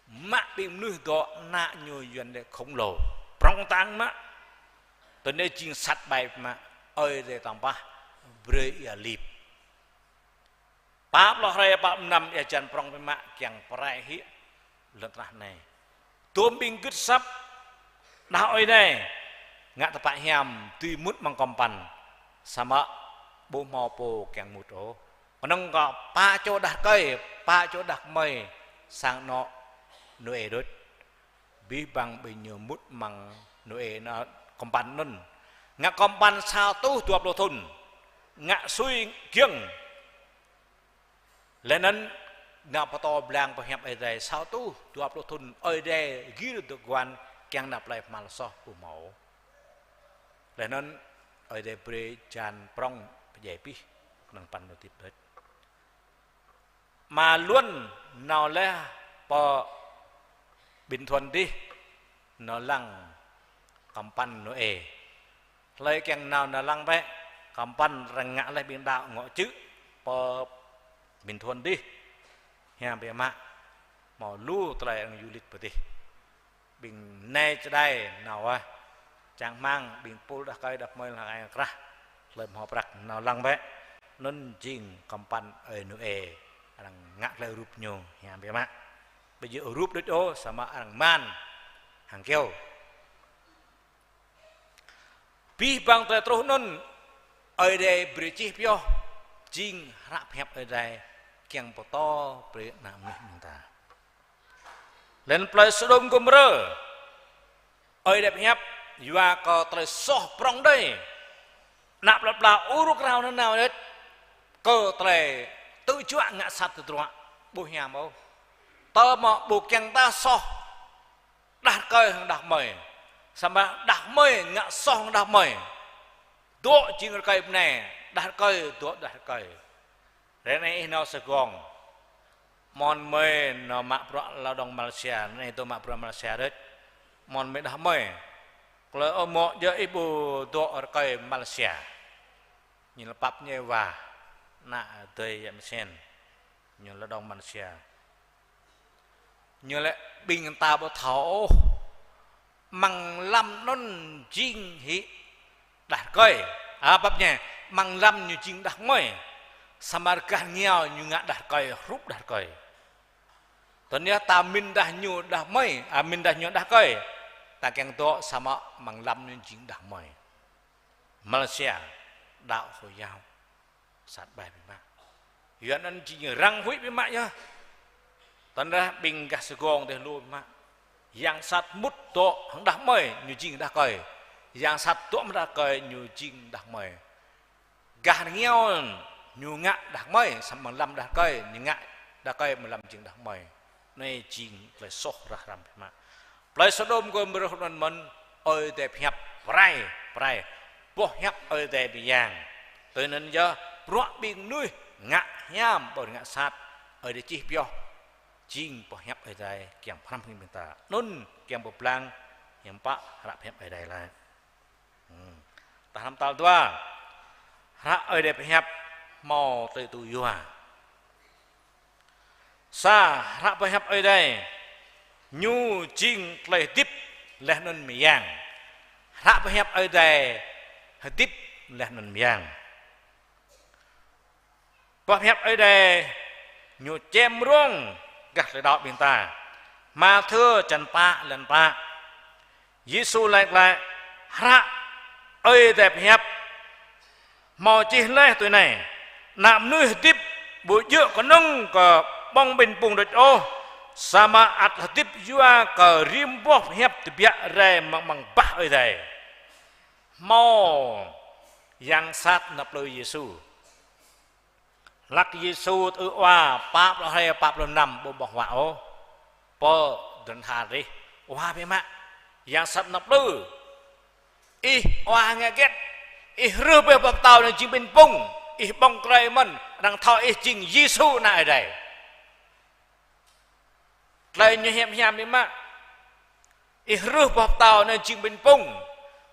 mă ƀing mơnuih dŏ ană ñu Yuan lĕ khổng lồ. Prŏng tang mă. Tơdah jing sat ƀai mă, Ơi Adai tơmpah, brơi ia lip. Pă pluh hrơi pă pluh năm ia hơjan prŏng biă mă kiăng pơrai hĭ lŏn tơnah anai. Dôm ƀing gưt asăp đah Ơi Adai ngă tơpă hiam dưi mŭt amăng kơmpăn. Samơ̆ ƀu hmâo pô kiăng mŭt ôh. Kơnơ̆ng kơ pă čô đah rơkơi, pă čô đah kơmơi sang anŏ Nôê đôč. Abih bang ƀing ñu mŭt amăng Nôê anŭn, kơmpăn anŭn. Ngă kơmpăn sa rơtuh dua pluh thŭn. Ngă sui giŏng. Laih anŭn nao pơtô blang pơhiăp Ơi Adai sa rơtuh dua pluh thŭn, Ơi Adai gir dŏ guan kiăng nao plơi pơhmal soh ƀu hmâo. Laih anŭn Ơi Adai brơi hơjan prŏng pơdjai abih kơnơ̆ng păn nao hơdip đôč. Ama Luân nao laih pơ Bình Thuận dih, nao lăng kơmpăn Nôê. Hlơi kiăng nao nao lăng bĕ, kơmpăn arăng ngă laih ƀing đaŏ ngŏ čư̆ pơ Bình Thuận dih. Hiam biă mă, hmâo lu tơlơi arăng du lịch pơ dih. Ƀing nai čơđai nao ah. Čang rơmang ƀing pul đah rơkơi đah kơmơi lăng ai krah. Hlơi hmâo prăk nao lăng bĕ. Anŭn jing kơmpăn Ơi Nôê. Arăng ngă tơlơi rup ñu hiam biă mă. Ƀu djơ̆ rup đôč ôh, samơ̆ arăng man hăng kơyâo. Abih bang tơlơi truh anŭn, Ơi Adai brơi čih pioh, jing hră pơhiăp Ơi Adai kiăng pơtô brơi ană mơnuih ƀing ta. Laih anŭn plơi Sôđôm Gômôrơ, Ơi Adai pơhiăp, yua kơ tơlơi soh prŏng đơi. Ană plơi pla ur krao nanao đôč. Kơ tơlơi tŭ juă ngă sat tơdruă. Ƀu hiam ôh. Tơma ƀu kiăng ta soh đah rơkơi hăng đah kơmơi. Samơ̆ đah kơmơi ngă soh hăng đah kơmơi. Dŏ jing rơkơi bơnai, đah rơkơi dŏ đah rơkơi. Ră anai ih nao Sài Gòn. Mơ̆n mơi nao mă bruă lao động Malaysia, ră anai dŏ mă bruă Malaysia đôč. Mơ̆n mơi đah kơmơi. Klơi ơ mŏ djơ̆ ih ƀu dŏ rơkơi Malaysia. Ñu lăp pap ñu wa. Ană adơi yă mơsen. Ñu lao động Malaysia. Ñu lĕ ƀing ta ƀu thâo ôh. Amăng lăm anŭn jing hĭ đah rơkơi. A, pap ñu, amăng lăm ñu jing đah kơmơi. Samơ̆ gah rơngiao ñu ngă đah rơkơi, hrup đah rơkơi. Tơdah ta mĭn đah ñu đah kơmơi, a, mĭn đah ñu đah rơkơi. Ta kiăng dŏ samơ̆ amăng lăm ñu jing đah kơmơi. Malaysia, đaŏ Hồi giáo. Sat ƀai biă mă. Yuan anŭn jing răng huĭ biă mă yơh. Tơdah ƀing gah Sài Gòn dêh lu biă mă. Yang sat mŭt dŏ hăng đah kơmơi, ñu jing đah rơkơi. Yang sat dŏ hăng đah rơkơi, ñu jing đah kơmơi. Gah rơngiao ñu ngă đah kơmơi, samơ̆ amăng lăm đah rơkơi, ñu ngă đah rơkơi amăng lăm jing đah kơmơi. Anai jing tơlơi soh rah răm biă mă. Plơi Sôđôm Gômôrơ anŭn mơ̆n, Ơi Adai pơhiăp pơrai, pơrai. Boh hiăp Ơi Adai mơyang. Tui anŭn yơh, bruă ƀing mơnuih ngă hiam, ƀu ngă sat, Ơi Adai čih pioh. Jing boh hiăp Ơi Adai kiăng pơhrăm hăng ƀing ta. Anŭn kiăng pơblang, hiam pă hră pơhiăp Ơi Adai laĭ. Hmm. Ta hrăm tal dua. Hră Ơi Adai pơhiăp hmâo tơlơi tŭ yua. Sa, hră pơhiăp Ơi Adai ñu jing tơlơi hơdip laih anŭn mơyang. Hră pơhiăp Ơi Adai hơdip laih anŭn mơyang. Boh hiăp Ơi Adai ñu čem rông gah tơlơi đaŏ ƀing ta. Mathiơ čăn pă, lăn pă. Yêsu laĭ glaĭ, hră Ơi Adai pơhiăp hmâo čih laih tui anai: Ană mơnuih hơdip ƀu djơ̆ kơnơ̆ng kơ ƀơ̆ng ƀañ pŭng đôč ôh, samơ̆ ăt hơdip yua kơ rĭm boh hiăp tơbiă rai mơ̆ng, mơ̆ng bah Ơi Adai. Hmâo yang sat nao plư Yêsu. Hlăk Yêsu tơư oa pă pluh hrơi pă pluh năm ƀu ƀơ̆ng huă ôh. Pơ dron tha rih. Oa biă mă. Yang sat nao plư. Ih oa ngă hơget? Ih hrih bĕ boh pơtâo anai jing ƀañ pŭng. Ih ƀơ̆ng krơi mơ̆n. Arăng thâo ih jing Yêsu ană Ơi Adai. Tơlơi ñu hiam hiam biă mă. Ih hrưh boh pơtâo anŭn jing ƀañ pŭng.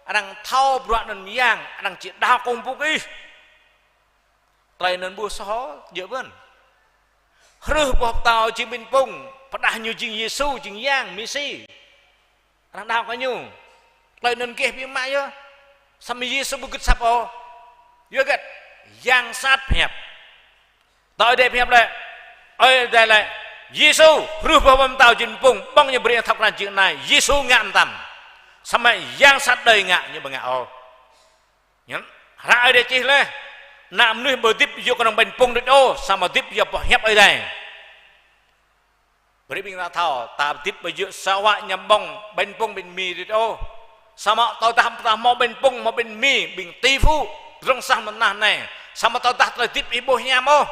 Arăng thâo bruă anŭn mơyang, arăng či đao kông pŭk ih. Tơlơi anŭn ƀu soh, djơ̆ ƀơ̆n. Hrưh boh pơtâo jing ƀañ pŭng, pơđah ñu jing Yêsu, jing Yang Mêsi. Arăng đao kơ ñu. Tơlơi anŭn gêh biă mă yơh. Samơ̆ Yêsu ƀu gưt asăp ôh. Yua hơget? Yang sat pơhiăp. Tơl Ơi Adai pơhiăp lĕ. Ơi Adai lĕ. Yêsu, hrưh boh pơtâo jing ƀañ pŭng, ƀơ̆ng ñu brơi thâo krăn jing anai. Yêsu ngă mơtam. Samơ̆ yang sat đơi ngă, ñu ƀu ngă ôh. Ñu, hră Ơi Adai čih lĕ. Ană mơnuih ƀu hơdip yua kơnơ̆ng ƀañ pŭng đôč ôh, samơ̆ hơdip yua boh hiăp Ơi Adai. Brơi ƀing ta thâo, ta hơdip ƀu djơ̆ sa wă ñăm ƀơ̆ng ƀañ pŭng ƀañ mì đôč ôh. Samơ̆ tơdah ta hmâo ƀañ pŭng, hmâo ƀañ mì, ƀing tỷ phú, rŏng sah mơ̆ng tơnah anai. Samơ̆ tơdah tơlơi hơdip ih ƀu hiam ôh.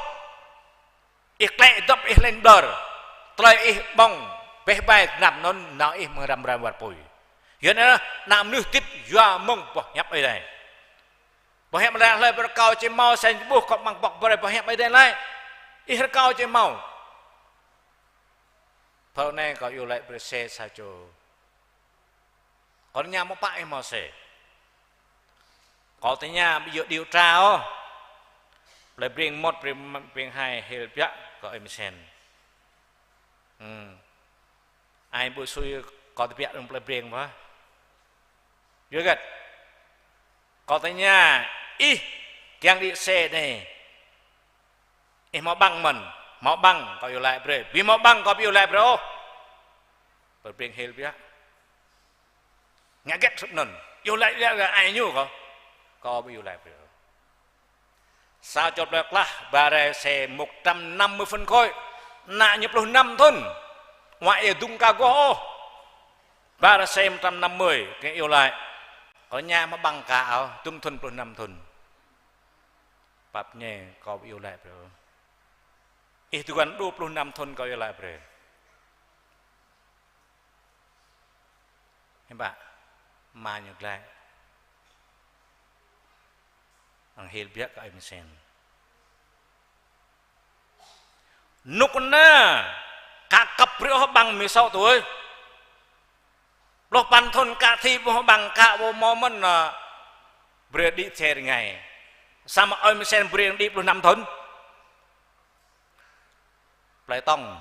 Ih klĕ dŏp ih lêng ƀlŏr. Tơlơi ih ƀơ̆ng, beh bai tơnap anŭn, nao ih mơ̆ng răm rai war apui. Yua anŭn, ană mơnuih hơdip yua mơ̆ng boh hiăp Ơi Adai. Boh hiăp Ơi Adai hlơi brơi kâo či hmâo sen či ƀuh, kâo ƀơ̆ng pŏk brơi boh hiăp Ơi Adai lĕ. Ih rơkâo či hmâo. Pơ anai kâo iâu laĭ brơi xe sa čô. Kâo tơña mơ̆ pă ih hmâo xe. Kâo tơña ƀu djơ̆ điều tra ôh. Plei Breng một, Breng, Breng hai hil biă kơ Ơi Mơsen. Hmm. Ai ƀu sui kâo tơbiă rŏng Plei Breng ƀă. Yua hơget? Kâo tơña ih kiăng đĭ xe anai. Ih hmâo bằng mơ̆n, hmâo bằng kâo iâu laĭ brơi. Ƀu hmâo bằng kâo ƀu iâu laĭ brơi ôh. Plei Breng hil biă. Ngă hơget hrup anŭn. Iâu laĭ, iâu laĭ ai ñu kâo. Kâo ƀu iâu laĭ brơi ôh. Sa čô plơi Klah ba rai xe một trăm năm mươi phân khối. Ană ñu pluh năm thŭn. Wa ia dŭng ka goh ôh. Ba rai xe một trăm năm mươi, kiăng iâu laĭ. Kâo tơña hmâo bằng ka ôh, dŭm thŭn pluh năm thŭn. Pap ñe kâo ƀu iâu laĭ brơi. Ih tơguan dua pluh năm thŭn kâo iâu laĭ brơi. Hiư̆m pă, ama ñu glaĭ. Arăng hil biă kơ Ơi Mơsen. Rơnŭk kơna, ka kăp brơi ôh bằng mười sáu tuổi. Pluh păn thŭn ka thi ƀu hmâo bằng, ka ƀu hmâo mơ̆n, ơ, brơi đĭ xe rơngai. Samơ̆ Ơi Mơsen brơi đĭ pluh năm thŭn. Plei Tông.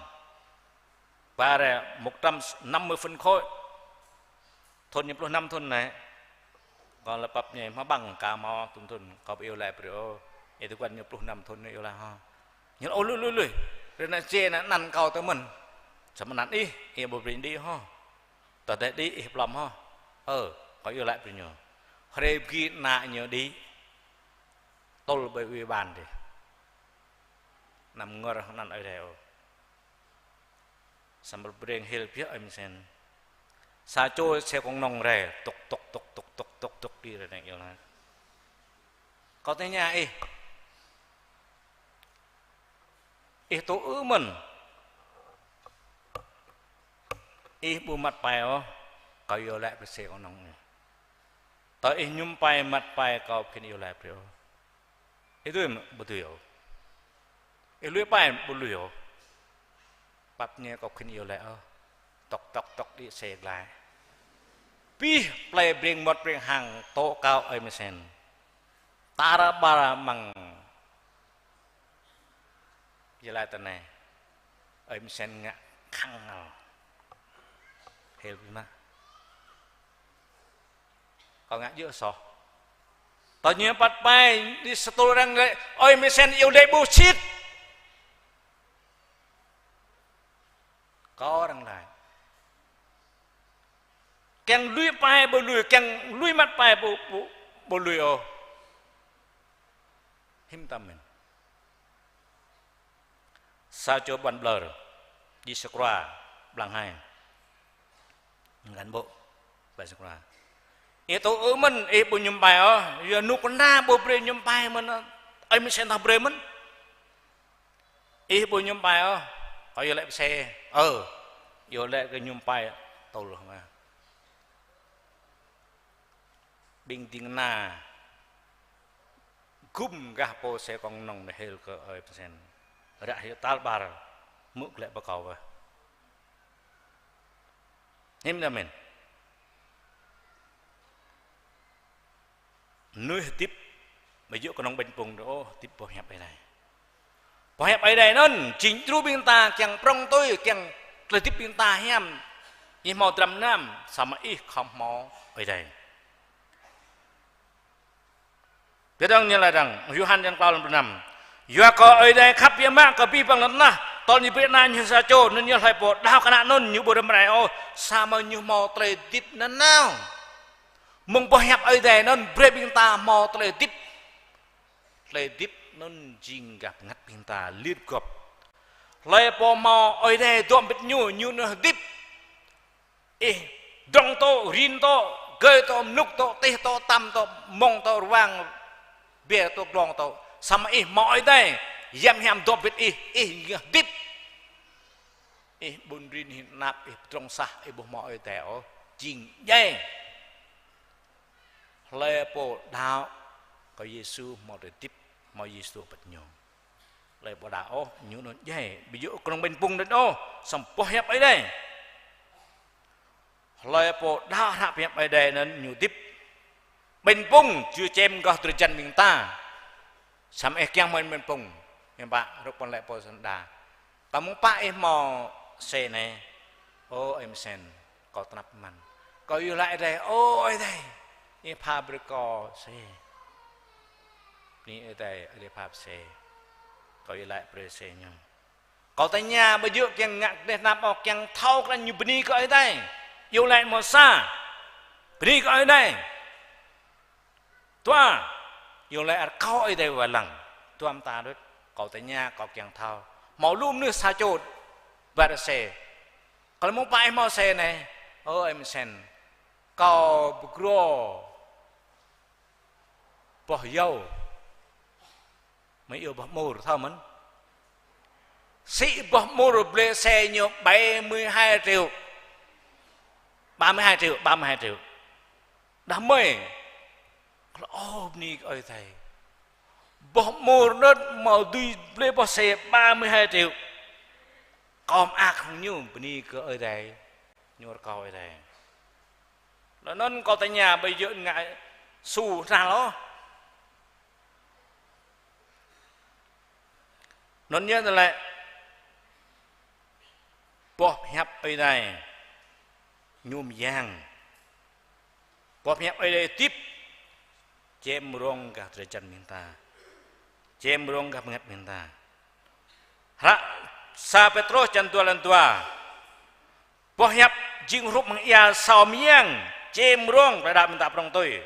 Ba rai một trăm năm mươi phân khối. Thŭn ñu pluh năm thŭn anai. Kâo laĭ pap ñe hmâo bằng ka hmâo dŭm thŭn, kâo ƀu iâu laĭ brơi ôh. Ih tơguan ñu pluh năm thŭn ñu iâu laĭ hă. Ñu laĭ ôh lui lui lui. Brơi ană jê ană anăn kâo tơ mơ̆n. Samơ̆ anăn ih, ih ƀu brơi đĭ hă. Tơdah đĭ ih blŏm hă. Ơ, kâo iâu laĭ brơi ñu. Hrơi pơgi ană ñu đĭ. Tơl ƀơi ủy ban dih. Anăm ngor hăng anăn Ơi Adai ôh. Samơ̆ Breng hil biă Ơi Mơsen. Sa čô xe công nông rai, tŭk, tŭk, tŭk, tŭk, tŭk, tŭk, đĭ rai anai iâu laĭ. Kâo tơña ih. Ih tŭ ư mơ̆n. Ih ƀu măt pai ôh, kâo iâu laĭ brơi xe công nông ih. Tơdah ih mơñum pai măt pai kâo ƀu khĭn iâu laĭ brơi ôh. Ih tui mơ̆? Ƀu tui ôh. Ih lui pai ƀu lui ôh. Pap ñe kâo khĭn iâu laĭ ôh. Tŏk, tŏk, tŏk đĭ xe glaĭ. Pih plei Breng Mŏt Breng Hang tŏ kâo Ơi Mơsen. Tar ƀar amăng Gia Lai tơ anai. Ơi Mơsen ngă khăng ngăl. Hil biă mă. Kâo ngă djơ̆ soh. Tơl ñu păt pai đĭ sa tơl arăng lĕ, Ơi Mơsen iâu laĭ ƀu sĭt. Kâo arăng laĭ. Kiăng lui pai ƀu lui, kiăng lui măt pai ƀu, ƀu, ƀu lui ôh. Hiư̆m tăm mơ̆n. Sa čô ƀôn ƀlŏr, đi sa kra, blang hai. Cán bộ, ƀai sa kra. Ih tŭ ư mơ̆n, ih ƀu mơñum pai ôh, yua rơnŭk kơna ƀu brơi mơñum pai mơ̆n, Ơi Mơsen tah brơi mơ̆n. Ih ƀu mơñum pai ôh, kâo iâu laĭ pơsê, ơ, iâu laĭ kơ mơñum pai, tơl hmâo. Ƀing ding kơna gum gah pô xe công nông anai hil kơ Ơi Mơsen. Ră hyu tal ƀar hmư̆ glaĭ pơ kâo wơh. Hiư̆m anŭn mơ̆n. Mơnuih hơdip, ƀu djơ̆ kơnơ̆ng ƀañ pŭng ôh, hơdip boh hiăp Ơi Adai. Boh hiăp Ơi Adai anŭn, jing djru ƀing ta kiăng prŏng tui, kiăng tơlơi hơdip ƀing ta hiam. Ih hmâo dram gơnam, samơ̆ ih khŏm hmâo Ơi Adai. Pơđŏng ñu laĭ dơ̆ng, Yôhan črăn klâo lăm pluh năm. Yua kơ Ơi Adai khăp biă mă kơ abih bang lŏn tơnah, tơl ñu brơi ană ñu sa čô, anŭn yơh hlơi pô đaŏ kơ ană anŭn ñu ƀu răm rai ôh, samơ̆ ñu hmâo tơlơi hơdip nanao. Mơ̆ng boh hiăp Ơi Adai anŭn brơi ƀing ta hmâo tơlơi hơdip. Tơlơi hơdip anŭn jing gah bơngăt ƀing ta lir gŏp. Hlơi pô hmâo Ơi Adai dŏ mbĭt ñu, ñu anŭn hơdip. Ih drŏng tŏ, rin tŏ, gơi tŏ, mlŭk tŏ, tih tŏ, tăm tŏ, mông tŏ, ruang, ƀiă tŏ, glông tŏ. Samơ̆ ih hmâo Ơi Adai, Yang Hiam dŏ mbĭt ih, ih hơdip. Ih ƀun rin, ih tơnap, ih pơdrŏng sah, ih ƀu hmâo Ơi Adai ôh, jing djai. Hlơi pô đaŏ kơ Yêsu hmâo tơlơi hơdip, hmâo Yêsu pơt ñu. Hlơi ƀu đaŏ ôh, ñu anŭn djai, ƀu djơ̆ kơnơ̆ng ƀañ pŭng đôč ôh, samơ̆ boh hiăp Ơi Adai. Hlơi pô đaŏ hră pơhiăp Ơi Adai anŭn ñu hơdip. Ƀañ pŭng, jua čem gah drơi jăn ƀing ta. Samơ̆ ih kiăng hmâo ƀañ pŭng, hiư̆m pă, hrup pô laĭ pô sơnda. Kâo mơ̆ng pă ih hmâo xe anai. Ơ ơi Mơsen, kâo tơnap mơ̆n. Kâo iâu laĭ Ơi Adai, ơ Ơi Adai, ih pha brơi kâo xe. Bơni Ơi Adai, Ơi Adai pha xe. Kâo iâu laĭ brơi xe ñu. Kâo tơña ƀu djơ̆ kiăng ngă kơdih tơnap ôh, kiăng thâo krăn ñu bơni kơ Ơi Adai. Iâu laĭ mơ̆ sa. Bơni kơ Ơi Adai. Dua, iâu laĭ rơkâo Ơi Adai wai lăng. Dua mơta đôč, kâo tơña, kâo kiăng thâo. Hmâo lu mơnuih sa čô ba rơsê. Kâo laĭ mơ̆ng pă ih hmâo xe anai. Ơ ơi Mơsen, kâo pơgro boh yâo. Mơi iâu boh mur, thâo mơ̆n? Sĭ boh mur blơi xe ñu bảy mươi hai triệu. Ba mươi hai triệu, ba mươi hai triệu. Đah mơi. Kâo laĭ, ơ, bơni kơ Ơi Adai. Boh mur anŭn hmâo dưi blơi boh xe ba mươi hai triệu. Kâo mơak hăng ñu, bơni kơ Ơi Adai. Ñu rơkâo Ơi Adai. Laih anŭn kâo tơña ƀu djơ̆ ngă su hnal ôh. Anŭn yơh tơlơi boh hiăp Ơi Adai ñu mơyang. Boh hiăp Ơi Adai hơdip, čem rông gah drơi jăn ƀing ta. Čem rông gah bơngăt ƀing ta. Hră sa Pêtrôs črăn dua, lăn dua. Boh hiăp jing hrup hăng ia sâo mơyang, čem rông tơlơi đaŏ ƀing ta prŏng tui.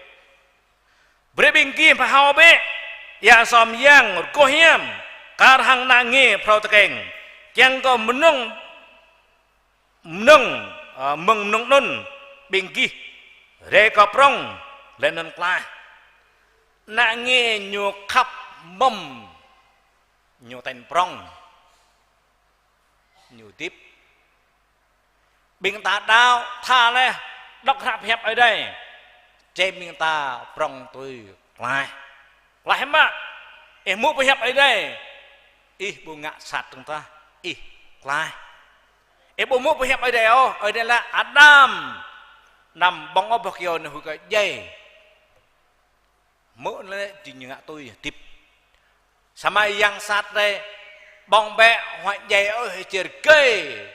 Brơi ƀing gih pơhao bĕ ia sâo mơyang rơgoh hiam, kar hăng ană nge phrâo tơkeng, kiăng kơ mơnơ̆ng, mơnơ̆ng, ơ, mơ̆ng mơnơ̆ng anŭn ƀing gih rai kơ prŏng laih anŭn klaih. Ană nge ñu khăp mơ̆m, ñu ten prŏng, ñu hơdip. Ƀing ta đaŏ tha laih, đŏk hră pơhiăp Ơi Adai, čem ƀing ta prŏng tui klaih. Klaih mă, ih hmư̆ pơhiăp Ơi Adai, ih ƀu ngă sat dơ̆ng tah, ih klaih. Ih ƀu hmư̆ pơhiăp Ơi Adai ôh, Ơi Adai laĭ Adam, anăm ƀơ̆ng ôh boh kyâo anai huĭ kơ djai. Hmư̆ laih jing ñu ngă tui hơdip. Samơ̆ yang sat rai, ƀơ̆ng bĕ huĭ djai ôh, hơjir gơi.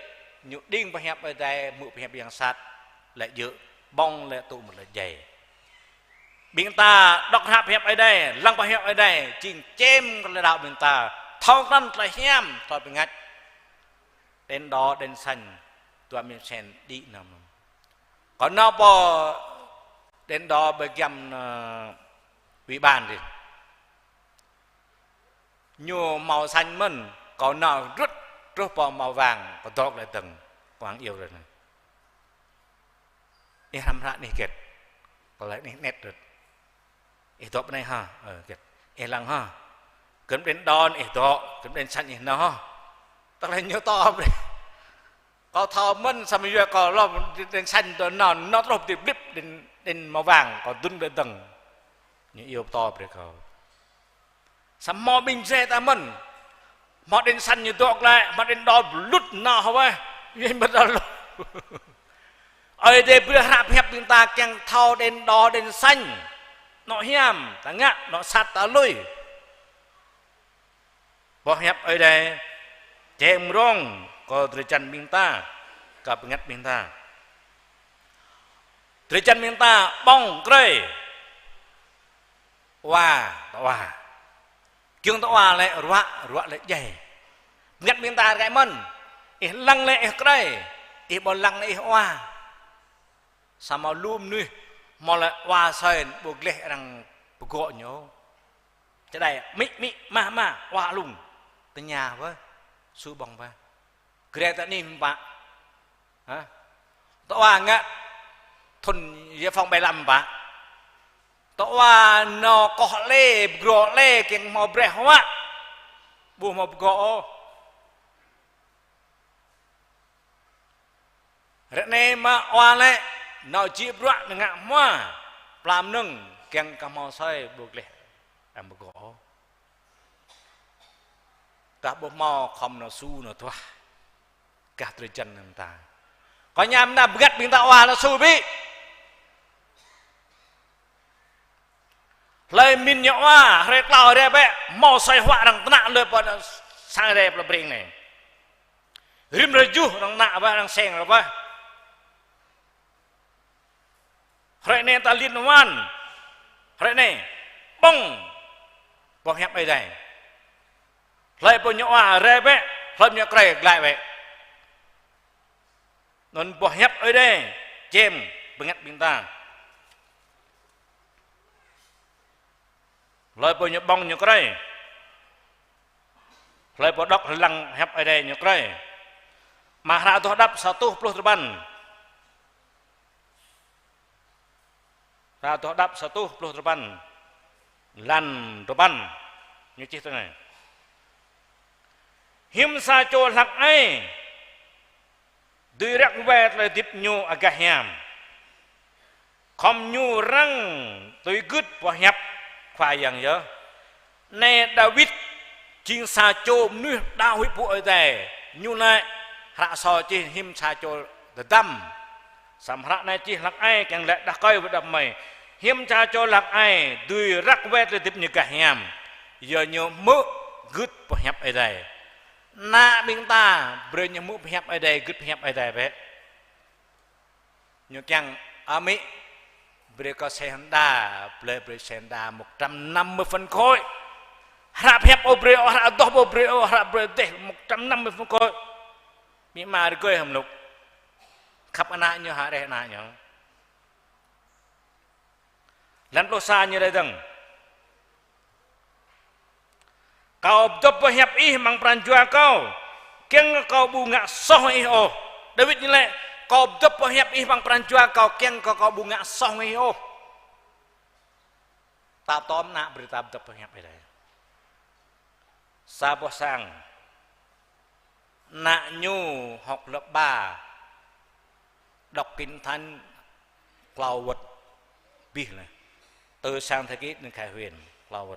Ñu đing pơhiăp Ơi Adai, hmư̆ pơhiăp yang sat, laĭ djơ̆, ƀơ̆ng laih tŭ mơ̆ laĭ djai. Ƀing ta đŏk hră pơhiăp Ơi Adai, lăng pơhiăp Ơi Adai, jing čem kơ tơlơi đaŏ ƀing ta, thâo krăn tơlơi hiam, tơlơi bơngăt. Đèn đỏ, đèn xanh, dua mơsen đĭ năm. Kâo nao pơ đèn đỏ ƀơi giăm, ơ, ủy ban dih. Ñu màu xanh mơ̆n, kâo nao rŭt truh pơ màu vàng, kâo dŏ glaĭ dơ̆ng, kâo hăng iâu rai anai. Ih hrăm hră anih hơget? Kâo laĭ anih net rŭt. Ih dŏ pơ anai hă? Ơ, hơget? Ih lăng hă? Gơ̆m đèn đỏ ih dŏ, gơ̆m đèn xanh ih nao hă? Tơlơi ñu pơtô brơi. Kâo thâo mơ̆n, samơ̆ yua kâo lŏm đèn xanh dŏ nao, nao truh pơdip blip đèn, đèn màu vàng, kâo dŭn glaĭ dơ̆ng. Ñu iâu pơtô brơi kâo. Samơ̆ hmâo ƀing jrai ta mơ̆n. Hmâo đèn xanh ñu dŏ glaĭ, hmâo đèn đỏ blŭt nao hơweh. Yua mơ̆ đaŏ lu. Ơi Adai brơi hră pơhiăp ƀing ta kiăng thâo đèn đỏ đèn xanh. Anŏ hiam ta ngă, anŏ sat ta lui. Boh hiăp Ơi Adai čem rông kơ drơi jăn ƀing ta, kơ bơngăt ƀing ta. Drơi jăn ƀing ta ƀơ̆ng krơi. Wa, ta wa. Giŏng ta wa lĕ ruă, ruă lĕ djai. Bơngăt ƀing ta rơkai mơ̆n. Ih lăng lĕ ih krơi, ih ƀu lăng lĕ ih wa. Samơ̆ lu mơnuih hmâo lĕ wa sơi ƀu gleh arăng pơgŏ ñu. Čơđai mĭ mĭ mah mah wa lung. Tơña wơ̆, su ƀơ̆ng wơ̆. Gre ta ni mơ̆ pă. Hă? Ta wa ngă thun giải phóng bảy lăm pă. Ta wa nao koh lê, pơgro lê, kiăng hmâo brơi huă. Ƀu hmâo pơgŏ ôh. Ră anai mă wa lĕ, nao jĭ bruă nao ngă hmua, pla mơnơ̆ng, kiăng kơ hmâo sơi ƀu gleh arăng pơgŏ. Tơdah ƀu hmâo khŏm nao su nao tuah. Gah drơi jăn ƀing ta. Kơ ñam nao bơngăt ƀing ta wa nao su ƀĭ. Hlơi min ñu wa, hrơi klâo rai bĕ, hmâo sơi huă arăng tơnă lui pơ sang rai plơi Breng anai. Rĭm hrơi juh arăng tơnă bĕ, arăng seng rai bĕ. Hrơi anai ta liên hoan. Hrơi anai ƀơ̆ng boh hiăp Ơi Adai. Hlơi pô ñu wa rai bĕ, hlơi ñu krơi glăi bĕ. Anŭn boh hiăp Ơi Adai čem bơngăt ƀing ta. Hlơi pô ñu ƀơ̆ng ñu krơi. Hlơi pô đŏk lăng hiăp Ơi Adai ñu krơi. Mă hră Adoh Đăp sa rơtuh pluh duapăn. Hră Adoh Đăp sa rơtuh pluh duapăn, lan duapăn, ñu čih tui anai: Hiư̆m sa čô hlăk ai dưi răk wai tơlơi hơdip ñu agah hiam, khŏm ñu răng tui gưt boh hiăp Khua Yang yơh. Anai Dawid jing sa čô mơnuih đaŏ huĭ pơpŭ Ơi Adai. Ñu laĭ, hră sô čih hiư̆m sa čô tơdăm. Samơ̆ hră anai čih hlăk ai kiăng laĭ đah kơi wơ̆t đah kơmơi. Hiư̆m sa čô hlăk ai dưi răk wai tơlơi hơdip ñu gah hiam, yua ñu hmư̆ gưt boh hiăp Ơi Adai. Ană ƀing ta brơi ñu hmư̆ boh hiăp Ơi Adai, gưt boh hiăp Ơi Adai bĕ. Ñu kiăng: Amĭ, brơi kơ xe Honda, brơi, brơi xe Honda một trăm năm mươi phân khối. Hră pơhiăp ƀu brơi ôh, hră adoh ƀu brơi ôh, hră brơi dêh một trăm năm mươi phân khối. Amĭ ama rơgơi hăm lŭk. Khăp ană ñu, hơrĕh ană ñu. Lăm pluh sa ñu laĭ dơ̆ng: Kâo pơdŏp boh hiăp Ih amăng pran jua kâo, kiăng kơ kâo ƀu ngă soh hăng Ih ôh. Dawid ñu laĭ: Kâo pơdŏp boh hiăp Ih amăng pran jua kâo, kiăng kơ kâo ƀu ngă soh hăng Ih ôh. Ta pơtô mơ̆n ană brơi ta pơdŏp boh hiăp Ơi Adai. Sa boh sang, ană ñu hŏk lơ̆p ba, đŏk Kinh Thánh klâo wơ̆t abih laih. Từ sáng thế kỷ đến khai huyện klâo wơ̆t.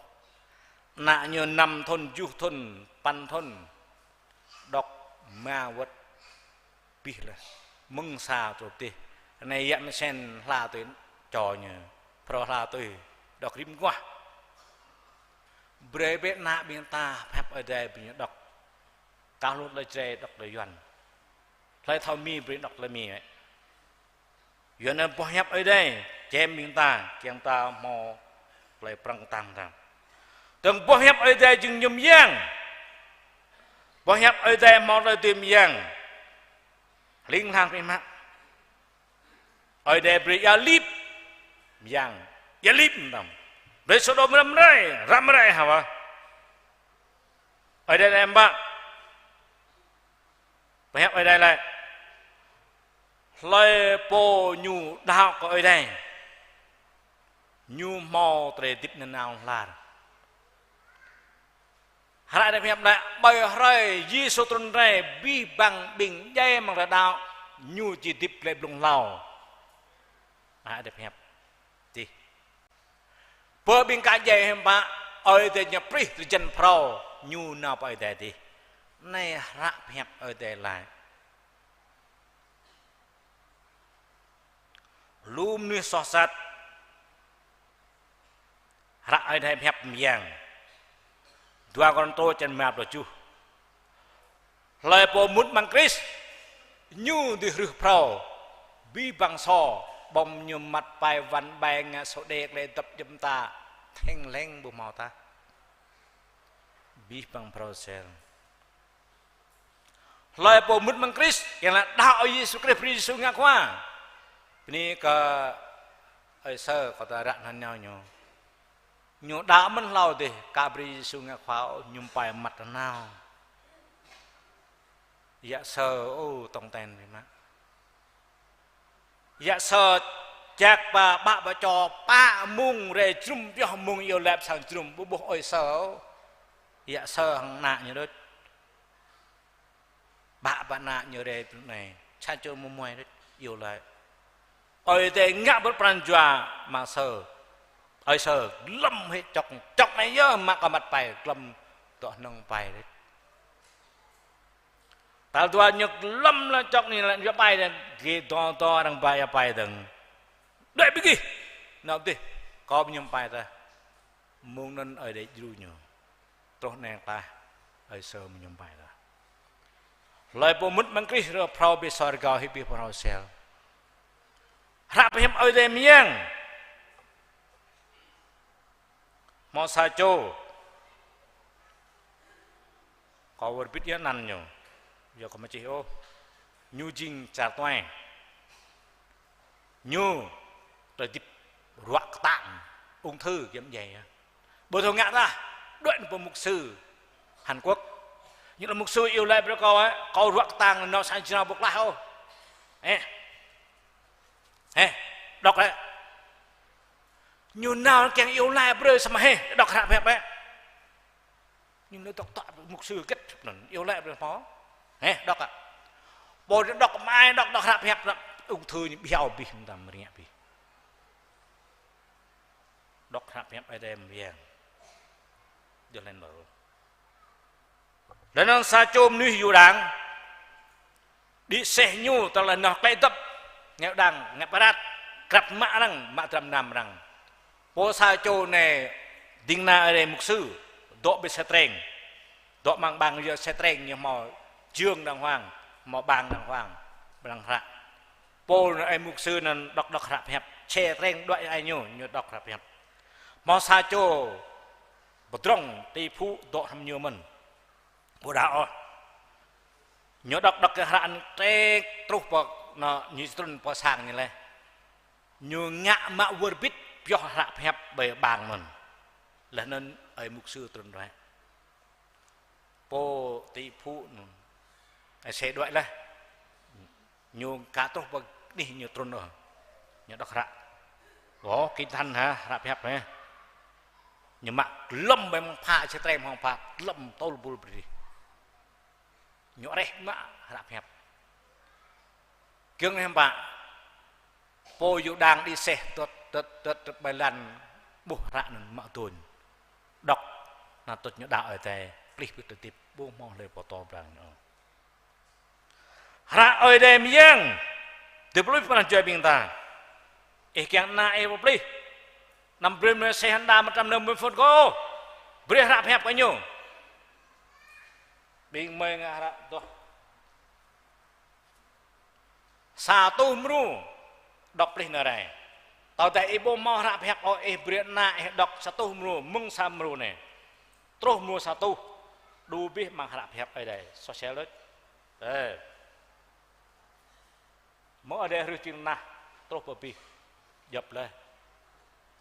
Ană ñu năm thun, juh thun, păn thun, đŏk rơma wơ̆t abih laih. Mơ̆ng sa truh adih. Anai yă mơsen hla tui čô ñu, phrâo hla tui, đŏk rĭm guah. Brơi bĕ ană ƀing ta pơhiăp Ơi Adai ƀing ñu đŏk. Kah lu tơlơi Jrai đŏk tơlơi Yuan. Hlơi thâo Mi brơi đŏk tơlơi Mi wơ̆t. Yua anŭn boh hiăp Ơi Adai čem ƀing ta, kiăng ta hmâo tơlơi prŏng kơtang ta. Tơdang boh hiăp Ơi Adai jing mơyang. Boh hiăp Ơi Adai hmâo tơlơi dưi mơyang. Hling hlang pơmă. Ơi Adai brơi ia lip mơyang. Ia lip mơtam. Brơi Sôđôm răm rai, răm rai hă wă. Ơi Adai laĭ mơ̆n. Boh hiăp Ơi Adai laĭ: Hlơi pô ñu đaŏ kơ Ơi Adai, ñu hmâo tơlơi hơdip nanao lar. Hră Ơi Adai pơhiăp laĭ: Ƀơi hrơi Yêsu trŭn rai, abih bang ƀing djai amăng hră đaŏ, ñu či hơdip glaĭ blung hlâo. Hră Ơi Adai pơhiăp. Čih. Pơ ƀing ka djai hiư̆m pă, Ơi Adai ñu prih tơlơi jăn phrâo, ñu nao pơ Ơi Adai adih. Anai hră pơhiăp Ơi Adai laĭ. Lu mơnuih soh sat. Hră Ơi Adai pơhiăp mơyang. Dua Kôrintô črăn rơma pluh tơjuh. Hlơi pô mŭt amăng Krist, ñu dưi hrưh phrâo. Abih bang sô, ƀơ̆ng mơñum, măt pai, wăn ƀai, ngă sô đê, klei dăp djŏp mơta, theng leng ƀu hmâo tah. Abih bang phrâo sel. Hlơi pô mŭt amăng Krist, kiăng laĭ đaŏ Yêsu Krist, Yêsu ngă Khua. Bơni kơ ơi Sơ, kâo ta ră hnăn nao ñu. Ñu đaŏ mơ̆n hlâo dih, ka brơi Yêsu ngă Khua, mơñum pai măt nanao. Yă Sơ, ô, tong ten biă mă. Yă Sơ jak ba, ba, ba čô pă mông rai jơnum pioh mông iâu laĭ pơ sang jơnum, ƀu ƀuh ơi Sơ. Yă Sơ hăng ană ñu đôč. Ba, ba ană ñu rai pơ anai. Sa čô mơmuai đôč iâu laĭ. Ơi Adai ngă brơi pran jua mă Sơ. Ơi Sơ, glŏm hĭ čŏk, čŏk anai yơh mă kơ măt pai, glŏm dŏ hnơ̆ng pai đôč. Tal dua ñu glŏm lăng čŏk anai lăng yua pai dơ̆ng, gih dŏ dŏ arăng ba yua pai dơ̆ng. Đuaĭ ƀơi gih. Nao dih, kâo mơñum pai tah. Mông anŭn Ơi Adai djru ñu. Truh anai klah, ơi Sơ mơñum pai tah. Hlơi pô mŭt amăng Krist hrưh phrâo, abih sô rơgao hĭ, abih phrâo sel. Hră pơhiăp Ơi Adai mơyang. Hmâo sa čô. Kâo wơr bĭt yơh anăn ñu. Yua kâo ƀu čih ôh. Ñu jing čar tuai. Ñu tơlơi hơdip ruă kơtang, ung thư kiăng djai yơh. Ƀu thâo ngă tah, đuaĭ pơ mục sư Hàn Quốc. Ñu laĭ mục sư iâu laĭ brơi kâo, ơ, kâo ruă kơtang nao sang jrao ƀu klah ôh. Ơ. Ơ, đŏk lĕ. Ñu nao kiăng iâu laĭ brơi samơ̆ hĕ, đŏk hră pơhiăp ơ. Ñu nao dŏ tŏ mục sư hơget anŭn, iâu laĭ brơi hmâo. Hĕ, đŏk ă. Pô đŏk mă ai, đŏk, đŏk hră pơhiăp, ung thư ñu ƀiă abih, mơtam rơngiă abih. Đŏk hră pơhiăp Ơi Adai mơyang. Djơ̆ lĕ ƀu. Laih anŭn sa čô mơnuih Yuđa, đĭ seh ñu tơlơi nao klĕ dăp, ngă đang, ngă pơrăt, krăp mă arăng, mă dram nam arăng. Pô sa čô anai ding kơna Ơi Adai mục sư, dŏ ƀơi Xe Treng. Dŏ amăng ƀang yơh Xe Treng ñu hmâo trường đàng hoàng, hmâo ƀang đàng hoàng, ƀang hră. Pô anai mục sư anŭn đŏk đŏk hră pơhiăp, Xe Treng đuaĭ ai ñu, ñu đŏk hră pơhiăp. Hmâo sa čô pơdrŏng tỷ phú dŏ hrŏm ñu mơ̆n. Ƀu đaŏ ôh. Ñu đŏk đŏk kơ hră anŭn trĕk truh pơ, anŭn, ñu trŭn pơ sang ñu laih. Ñu ngă mă wơr bĭt pioh hră pơhiăp ƀơi ƀang anŭn. Laih anŭn ơi mục sư trŭn ruai. Pô tỷ phú anŭn. Ơi Xe đuaĭ laih. Ñu ka truh pơ anih ñu trŭn ôh. Ñu đŏk hră. Ơ, Kinh Thánh hă, hră pơhiăp hă. Ñu mă glŏm ƀơi mơ̆ng pha, Xe Treng hŏng pha, glŏm tơl bul brih. Ñu rĕh mă hră pơhiăp. Giŏng anai hăm pă. Pô Yuđa đĭ seh tơt, tơt, tơt, tơt ƀơi lăn ƀuh hră anŭn mă dôñ. Đŏk, anŭn tŭč ñu đaŏ Ơi Adai, plih pĭt tơdip, ƀu hmâo hlơi pô pơtô brang ñu. Hră Ơi Adai mơyang, tơplih pran jua ƀing ta. Ih kiăng ană ih pơplih. Anăm brơi mơnuih seh hơnda mơtam nơm mơnuih phŭn kơ. Brơi hră pơhiăp kơ ñu. Ƀing mơi ngă hră tuh. Sa tuh mrô đŏk plih nao rai. Tơdah ih ƀu hmâo hră pơhiăp ôh, ih brơi ană ih đŏk sa tuh mrô, mơ̆ng sa mrô anai. Truh mrô sa tuh, đu abih amăng hră pơhiăp Ơi Adai. Soh sel đôč. Ơ. Mơ̆ Ơi Adai hrih jing tơnah, truh pơ abih. Djŏp laih.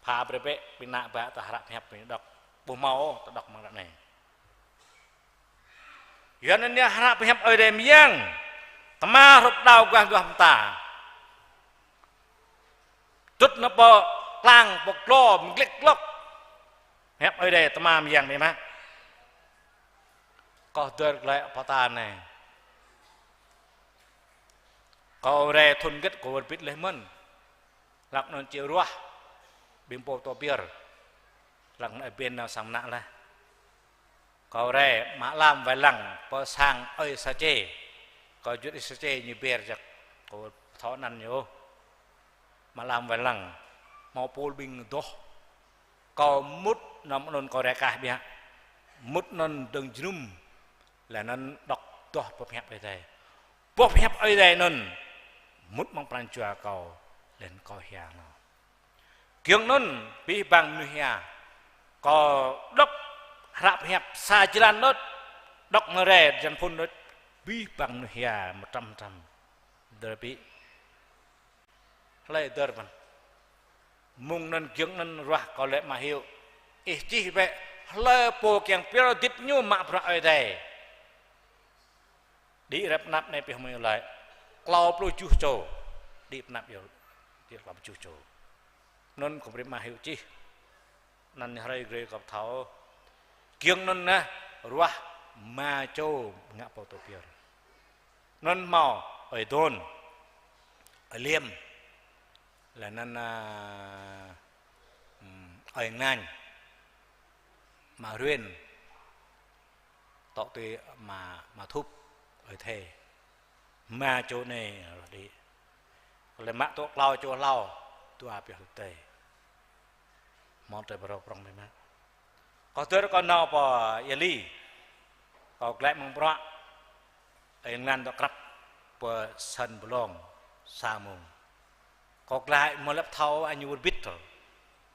Pha brơi bĕ, ƀing ană bă ta hră pơhiăp ƀing đŏk. Ƀu hmâo ôh, ta đŏk amăng ră anai. Yua anŭn yơh hră pơhiăp Ơi Adai mơyang. Tơma hrup đao guah duah mơta. Tŭt nao pơ klang, pơ glô, mơglĕk glŏk. Pơhiăp Ơi Adai tơma mơyang biă mă. Kâo dơr glaĭ pơ ta anai. Kâo rai thŭn hơget kâo wơr bĭt laih mơ̆n. Hlak anŭn či ruah. Ƀing pô pơtô pơyơr. Hlak anŭn ơi Ben nao sang mơnă laih. Kâo rai mă lam wai lăng pơ sang ơi Sa Čê. Kâo juăt ơi Sa Čê ñu ber jăk. Kâo thâo anăn ñu. Mlam wai lăng, hmâo pôl ƀing adoh. Kâo mŭt anŭn, anŭn kâo rai kah biă. Mŭt anŭn dơ̆ng jơnum. Laih anŭn đŏk adoh boh pơhiăp Ơi Adai. Boh pơhiăp Ơi Adai anŭn mŭt amăng pran jua kâo, laih anŭn kâo hia nao. Giŏng anŭn abih bang mơnuih hia. Kâo đŏk hră pơhiăp sa jơlan đôč, đŏk mơ̆ng rai jơlan phŭn đôč, abih bang mơnuih hia mơtram mơtram. Dơ̆ ƀĭ. Hlơi dơ̆ mơ̆n. Mơ̆ng anŭn giŏng anŭn ruah kâo laĭ Ama Hiu. Ih čih bĕ hlơi pô kiăng pioh hơdip ñu mă bruă Ơi Adai. Đĭ rai pơanăp anai pioh mơ̆ iâu laĭ. Klâo pluh tơjuh čô. Đĭ pơanăp iâu. Đĭ klâo pluh tơjuh čô. Anŭn kâo brơi Ama Hiu čih. Anŭn hrơi grê kâo ƀu thâo. Giŏng anŭn nah ruah rơma čô ngă pô tŭ pioh. Anŭn hmâo Ơi Dôn, Ơi Liêm, laih anŭn, a, ưm, Ơi Ngăn, Ama Ruyên, tŏ tui Ama, Ama Thŭp, Ơi Thê. Rơma čô anai ruah đĭ. Kơ lĕ mă tŏ klâo čô hlâo, dua pioh tŭ tê. Hmâo tơlơi pơrâo prŏng biă mă. Kâo dơ̆r kâo nao pơ Yali. Kâo glaĭ mơ̆ng bruă. Ơi Ngăn dŏ krăp pơ sân bơlông sa mông. Kâo glaĭ mơ̆ lăp thâo añu wơr bĭt tơ.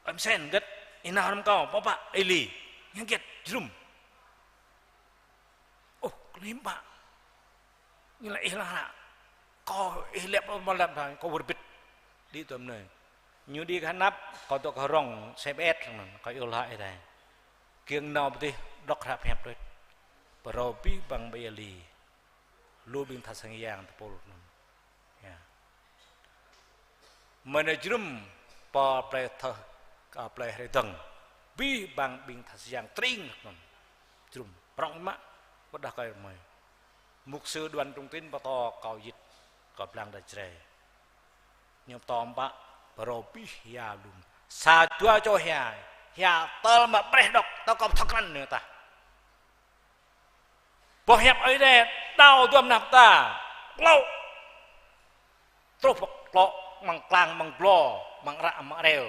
Ơi Msen gĕt, ih nao hrŏm kâo, pơpă, Yali, ñu gĕt, jơnum. Ôh, kơ lim ƀă. Ñu laĭ ih lah hră. Kâo ih lĕ pơmơ̆ lĕ thâo, kâo wơr bĭt. Đĭ tơm anai. Ñu đĭ kơ hơnăp, kâo dŏ kơ rŏng xe bus anŭn, kâo iâu laĭ ih dai. Giŏng nao pơ adih, đŏk hră pơhiăp đôč. Pơrâo abih bang ƀơi Yali. Lu ƀing tha sang yang tơpul anŭn. Ya. Mơ̆n jơnum pơ plei Thơ, a, plei Hrơi Dơ̆ng. Abih bang ƀing tha sang yang tring anŭn. Jơnum prŏng mă, pơdah kơ rơmơi. Mục sư Đoàn Trung Tín pơtô kâo jĭt, kâo blang đa Jrai. Ñu pơtô mă pơrâo abih hia lum. Sa dua čô hia, hia tơl mă preh đŏk, tơl kâo pơthâo krăn ñu tah. Boh hiăp Ơi Adai, đao duăm nah pơta, klŏ. Truh pơ klŏ, amăng klang, amăng glô, amăng ară, amăng areo.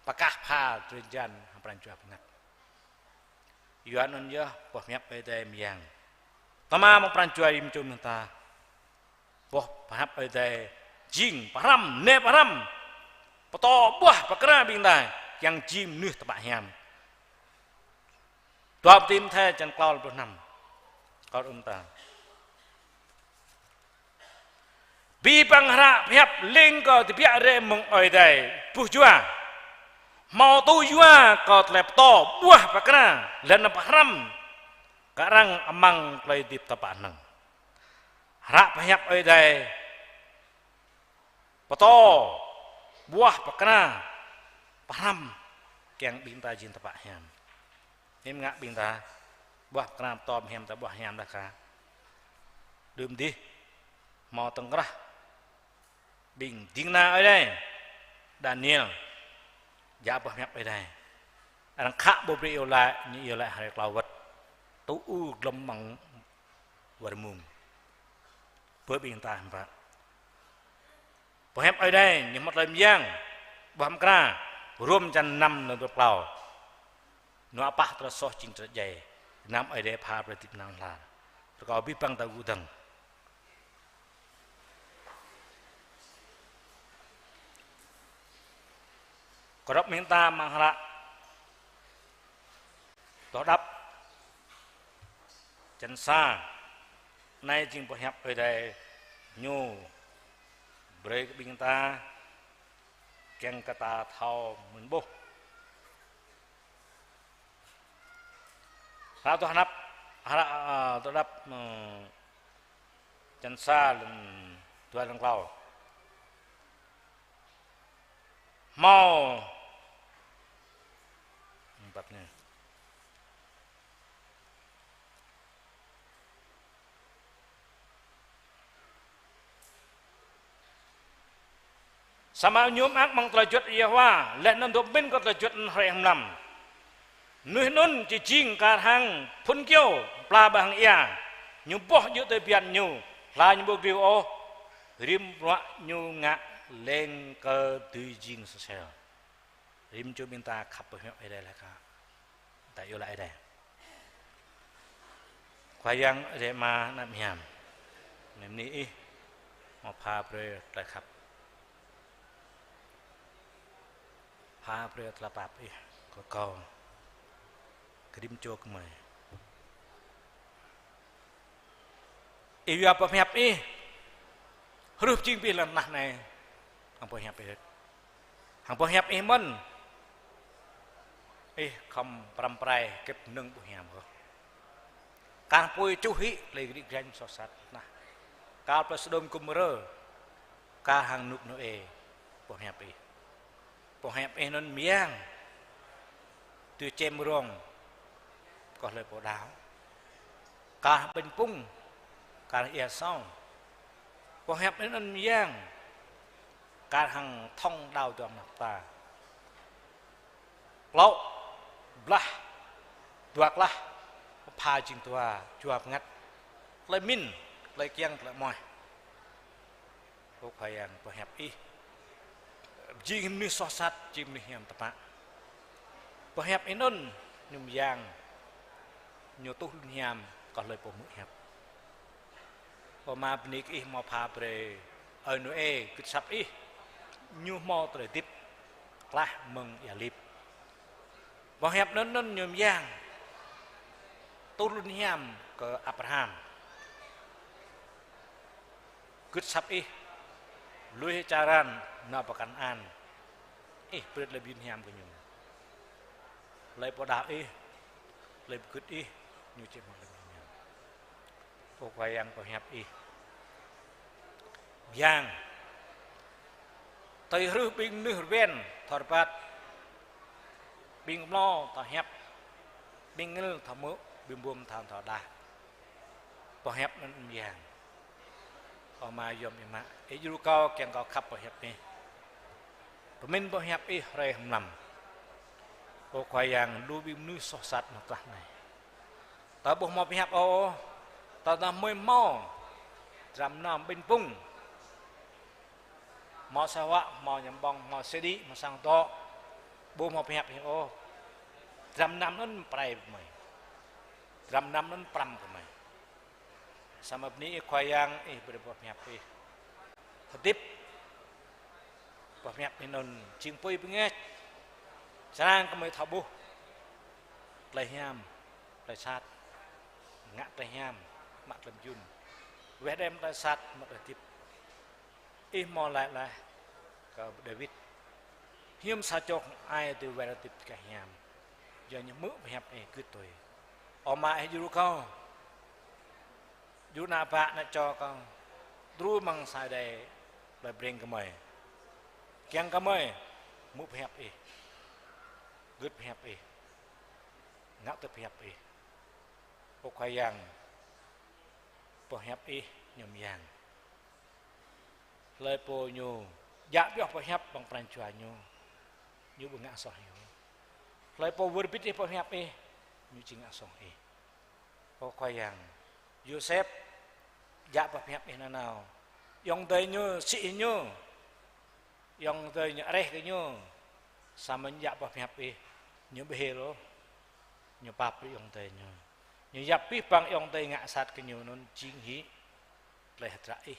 Pơkah pha, drơi jan, hăng pran jua bơngăt. Yua anŭn yơh, boh hiăp Ơi Adai mơyang. Tơma amăng pran jua rĭm čô mơta. Boh pơhiăp Ơi Adai, jing pơhrăm, neh pơhrăm. Pơtô ƀuah pơkra ƀing ta, kiăng jing mơnuih tơpă hiam. Dua Timôthê črăn klâo pluh năm. Kâo rŭm ta. Abih bang hră pơhiăp leng kơ tơbiă rai mơ̆ng Ơi Adai, buh jua. Hmâo tŭ yua kơ tơlơi pơtô ƀuah pơkra, laih anŭn pơhrăm kơ arăng amăng tơlơi hơdip tơpă hnơ̆ng. Hră pơhiăp Ơi Adai pơtô, ƀuah pơkra, pơhrăm, kiăng ƀing ta jing tơpă hiam. Hiư̆m ngă ƀing ta, ƀuah pơkra pơtô hiam ta ƀuah hiam đah kơ. Đưm dih, hmâo tơ̆ng krah. Ƀing ding kơna Ơi Adai, Daniel, djă boh hiăp Ơi Adai. Arăng khă ƀu brơi iâu laĭ, ñu iâu laĭ hrơi klâo wơ̆t. Tŭ ư glŏm amăng war mông. Bơ ƀing ta hiư̆m pă. Boh hiăp Ơi Adai, ñu hmâo tơlơi mơyang, ƀuah pơkra, Rôm črăn năm lơ̆m dua pluh klâo. Nua pah tơlơi soh jing tơlơi djai, gơnam Ơi Adai pha brơi hơdip hnang lar. Rơkâo abih bang ta gŭ dơ̆ng. Kơ rŏk ƀing ta amăng hră Tơlơi Đăp, črăn sa. Anai jing boh hiăp Ơi Adai ñu brơi kơ ƀing ta, kiăng kơ ta thâo mơ̆n ƀuh. Hră Tơlơi Đăp, hră, a, Tơlơi Đăp, ơ, črăn sa lơ̆m dua lơ̆m klâo. Hmâo. Băt anai. Samơ̆ ñu mơak amăng tơlơi juăt Yêhôwa, laih anŭn dŏ pơmĭn kơ tơlơi juăt anŭn hrơi mlam. Mơnuih anŭn či jing kar hăng phŭn kơyâo, pla ƀơi hang ia. Ñu boh djơ̆ tơbiă ñu, hla ñu ƀu kriu ôh, rĭm bruă ñu ngă leng kơ dưi jing sosel. Rĭm čô ƀing ta khăp pơhiăp Ơi Adai laih kơ. Ta iâu laĭ Ơi Adai. Khua Yang Ơi Adai Ama ană mơhiam. Mơ̆ng anai Ih hmâo pha brơi tơlơi khăp. Pha brơi tơlơi pap Ih kơ kâo. Kơ rĭm čô gơmơi. Ih yua pơhiăp Ih hrih pơjing abih lŏn tơnah anai hăng pơhiăp Ih. Hăng pơhiăp Ih mơ̆n, Ih khŏm pơrăm pơrai kơ pơnơ̆ng ƀu hiam ôh. Kar hăng apui čuh hĭ tơlơi grik grañ soh sat tơnah. Kar plơi Sôđôm Gômôrơ, kar hăng rơnŭk Nôê, pơhiăp Ih. Pơhiăp Ih anŭn mơyang tui čem rông kơ hlơi pô đaŏ. Kar hăng ƀañ pŭng, kar hăng ia song. Pơhiăp Ih anŭn mơyang kar hăng thŏng đao duăm anăp ta. Klâo, blah, dua klah, pha jing dua, jua bơngăt. Tơlơi pơmĭn, tơlơi kiăng, tơlơi amoaih. Ơ Khua Yang, pơhiăp Ih jing mơnuih soh sat, jing mơnuih hiam tơpă. Pơhiăp Ih anŭn ñu mơyang, ñu tuh lŏn hiam kơ hlơi pô hmư̆ hiăp. Ơ Ama, bơni kơ Ih hmâo pha brơi ơi Nôê gưt asăp Ih, ñu hmâo tơlơi hơdip klaih mơ̆ng ia lip. Pơhiăp anŭn anŭn ñu mơyang tuh lŏn hiam kơ Abraham gưt asăp Ih, lui hĭ čar Haran nao pơ Kanaan. Ih brơi tơlơi pơyun hiam kơ ñu. Hlơi pô đaŏ Ih, hlơi pô gưt Ih, ñu či hmâo tơlơi pơyun hiam. Ơ Khua Yang, pơhiăp Ih mơyang tơlơi hrih ƀing mơnuih rơwen thâo rơbat, ƀing kơmlô thâo hiăp, ƀing ngĭl thâo hmư̆, ƀing bum thâo thâo đah. Pơhiăp anŭn mơyang. Ơ Ama yôm Ih mă, Ih djru kâo kiăng kâo khăp pơhiăp Ih. Pơmĭn pơhiăp Ih hrơi hăng mlam. Ơ Khua Yang, lu ƀing mơnuih soh sat mơ̆ng tơnah anai. Tơdah ƀu hmâo pơhiăp ôh, tơdah mơi hmâo dram năm ƀañ pŭng, hmâo asơi huă, hmâo ñăm ƀơ̆ng, hmâo sĕ đĭ, hmâo sang dŏ, ƀu hmâo pơhiăp Ih ôh, dram năm anŭn pơrai kơ gơmơi. Dram năm anŭn pơrăm kơ gơmơi. Samơ̆ bơni Ih Khua Yang, Ih brơi pơhiăp Ih hơdip. Pơhiăp Ih anŭn jing apui bơngač, srăng kơ gơmơi thâo ƀuh tơlơi hiam, tơlơi sat, ngă tơlơi hiam, mă tơlơi mơyun, weh đơi mơ̆ng tơlơi sat, mă tơlơi hơdip. Ih hmâo laĭ laih kơ Dawid: Hiư̆m sa čô khŏm ai tui wai lŏn hơdip tơkai hiam, yua ñu hmư̆ pơhiăp Ih gưt tui. Ơ Ama, Ih djru kâo, djru ană bă ană čô kâo, djru amăng sa Ơi Adai plơi Breng gơmơi, kiăng kơ gơmơi hmư̆ pơhiăp Ih, gưt pơhiăp Ih, ngă tui pơhiăp Ih. Ơ Khua Yang, pơhiăp Ih ñu mơyang. Hlơi pô ñu djă pioh pơhiăp amăng pran jua ñu, ñu ƀu ngă soh Ih. Hlơi pô wơr bĭt Ih pơhiăp Ih, ñu či ngă soh Ih. Ơ Khua Yang, Yôsep djă pioh pơhiăp Ih nanao. Ayŏng adơi ñu sĭ ñu, ayŏng adơi ñu areh kơ ñu, samơ̆ ñu djă pioh pơhiăp Ih, ñu ƀu hil ôh, ñu pap brơi ayŏng adơi ñu. Ñu yap abih bang ayŏng adơi ngă sat kơ ñu anŭn jing hĭ tơlơi hơdră Ih.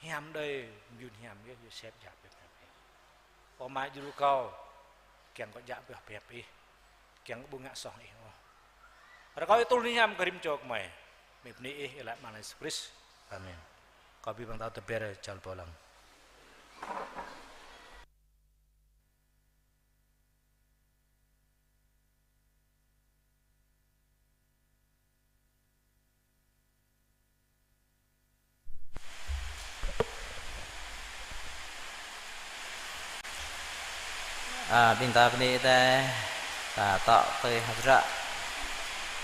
Hiam đơi mơyun hiam yơh, Yôsep djă pioh pơhiăp Ih. Ơ Ama, djru kâo kiăng kâo djă pioh pơhiăp Ih, kiăng kâo ƀu ngă soh Ih ôh. Rơkâo Ih tuh lŏn hiam kơ rĭm čô gơmơi. Mơ̆ng bơni Ih, iâu laĭ amăng anăn Yêsu Krist. Amen. Kâo ƀuh ƀing ta tơbiă čar pô lăng. A, ƀing ta bơni Ơi Adai, ta tŏ tui hơdră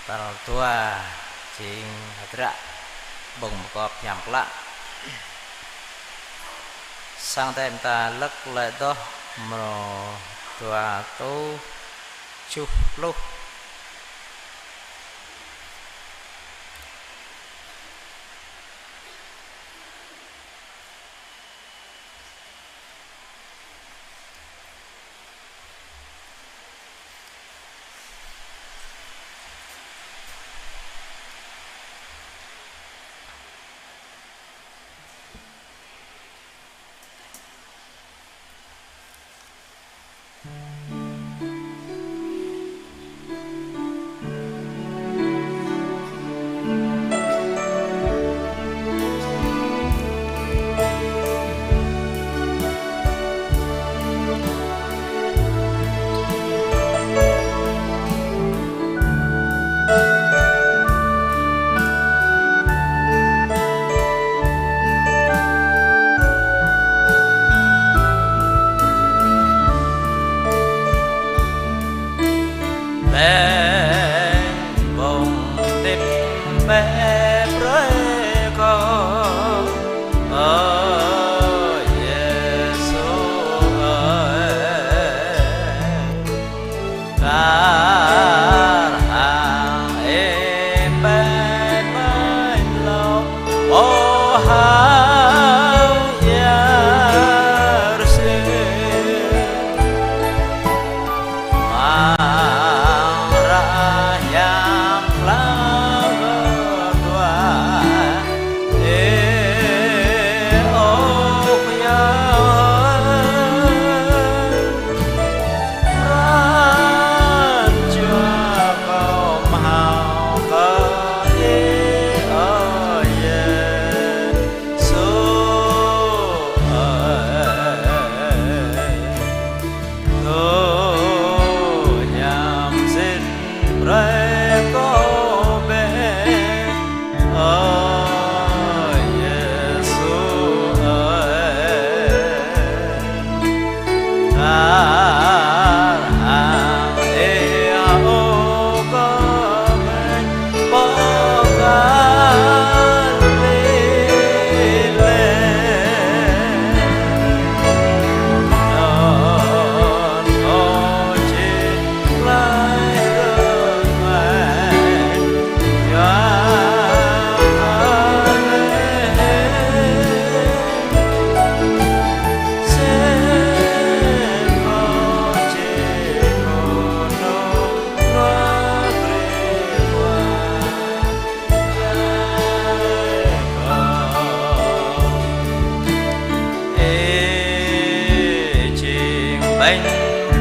tal dua, jing hơdră ƀơ̆ng mơkŏp hiam klă. Sang Ơi Adai ƀing ta lăk lĕ dŏ mrô dua rơtuh tơjuh pluh.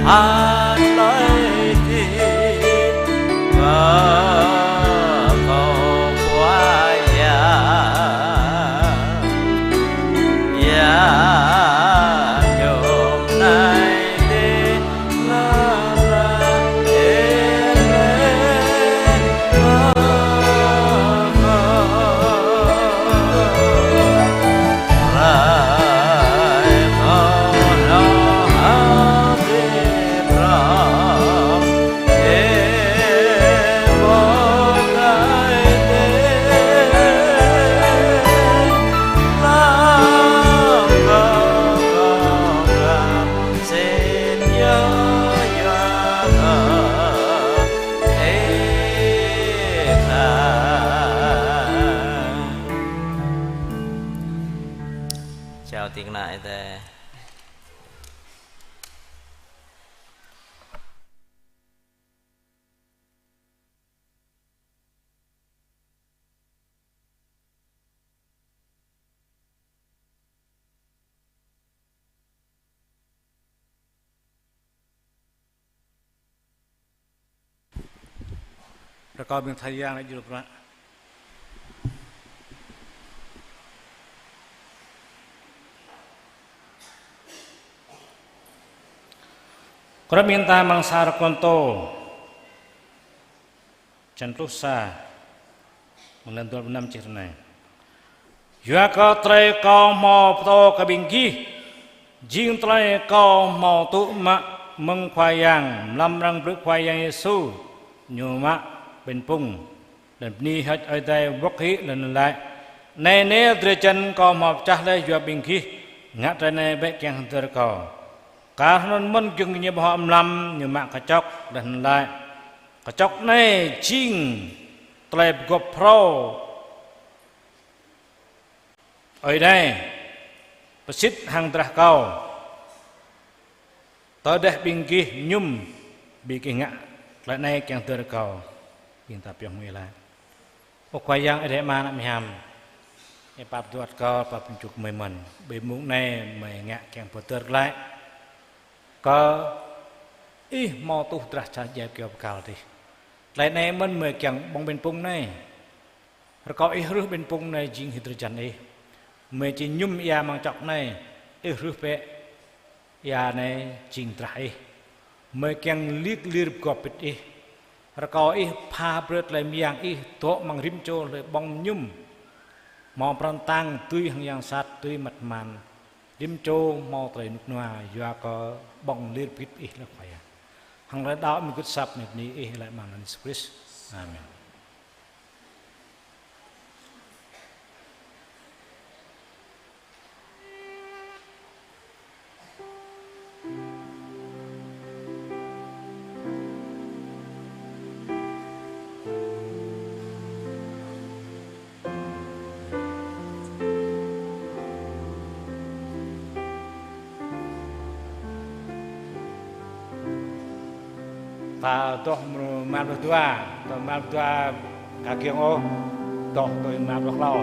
An lơi thĭt kơ kâo Khua Yang, yang yôm nai tê la la ê lê kơ kâo. Rai kâo nao hăng Ih pơhrăm, Ih pô tai tê, lăng kơ kâo ngă sin yơh yua kơ Ih khăp. Chào tiệc nại tê. Rơkâo ƀing thầy yang lĕ julu prăk. Krăp ƀing ta amăng sa Kôrintô, čăn pluh sa, mơ̆ng lăn dua pluh năm čih ră anai: Yua kơ tơlơi kâo hmâo pơtô kơ ƀing gih, jing tơlơi kâo hmâo tŭ mă mơ̆ng Khua Yang, mlam arăng brơi Khua Yang Yêsu, Ñu mă ƀañ pŭng, laih bơni hơơč Ơi Adai wơ̆k hĭ laih anŭn laĭ: Anai nê drơi jăn kâo hmâo pơčah laih yua ƀing gih, ngă tơlơi anai bĕ kiăng hơdơr kâo. Kar hơnŭn mơ̆n giŏng ñu ƀơhŏ mlam, ñu mă kơčŏk laih anŭn laĭ: Kơčŏk anai jing tơlơi pơgop phrâo Ơi Adai pơsĭt hăng drah kâo. Tơdah ƀing gih mơñum, ƀing gih ngă tơlơi anai kiăng hơdơr kâo. Ƀing ta pioh mơ̆ng Ih laĭ. Ơ Khua Yang Ơi Adai Ama ană mơhiam, Ih pap duat kâo, pap pơjŭk gơmơi mơ̆n. Ƀơi mông anai gơmơi ngă kiăng pơhơdơr glaĭ kơ Ih hmâo tuh drah čah djai kyâo bơkal adih. Tơlơi anai mơ̆n gơmơi kiăng ƀơ̆ng ƀañ pŭng anai. Rơkâo Ih rưh ƀañ pŭng anai jing hĭ drơi jăn Ih. Gơmơi či mơñum ia amăng čŏk anai, Ih rưh bĕ ia anai jing drah Ih. Gơmơi kiăng lir lir pơgop pĭt Ih. Rơkâo Ih pha brơi tơlơi mơyang Ih dŏ amăng rĭm čô hlơi ƀơ̆ng mơñum. Hmâo pran kơtang dưi hăng yang sat, dưi măt hman. Rĭm čô hmâo tơlơi rơnŭk rơnua, yua kơ ƀơ̆ng lir pĭt Ih laih Khua Yang. Hăng tơlơi đaŏ mơ̆ng gưt asăp anai bơni Ih laih amăng anăn Yêsu Krist. Amen. Ta dŏ mrô rơma pluh dua, dŏ rơma pluh dua ka kiăng ôh, dŏ tui rơma pluh klâo.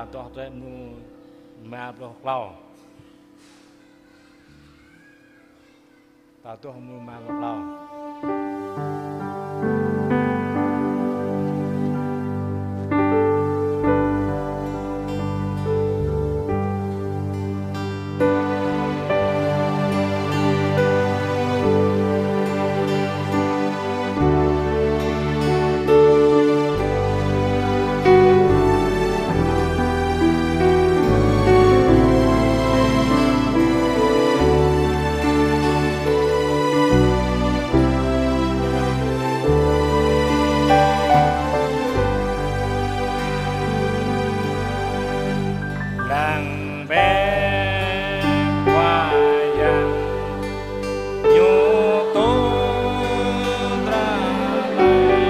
Adoh tơlơi mrô rơma pluh klâo. Ta adoh mrô rơma pluh klâo. Lăng bĕ Khua Yang, Ñu tŭ dra hlơi,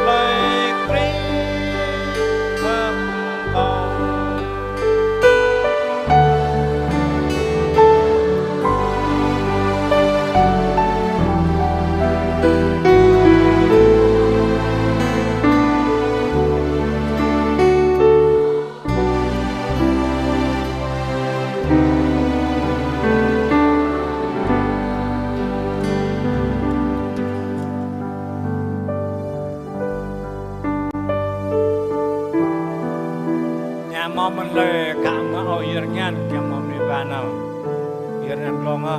hlơi anŭn Ñu hmâo mơ̆n hlơi khă mă ôh yơr ñan, kiăng hmâo mơnuih ba nao. Yơr ñan glông hă.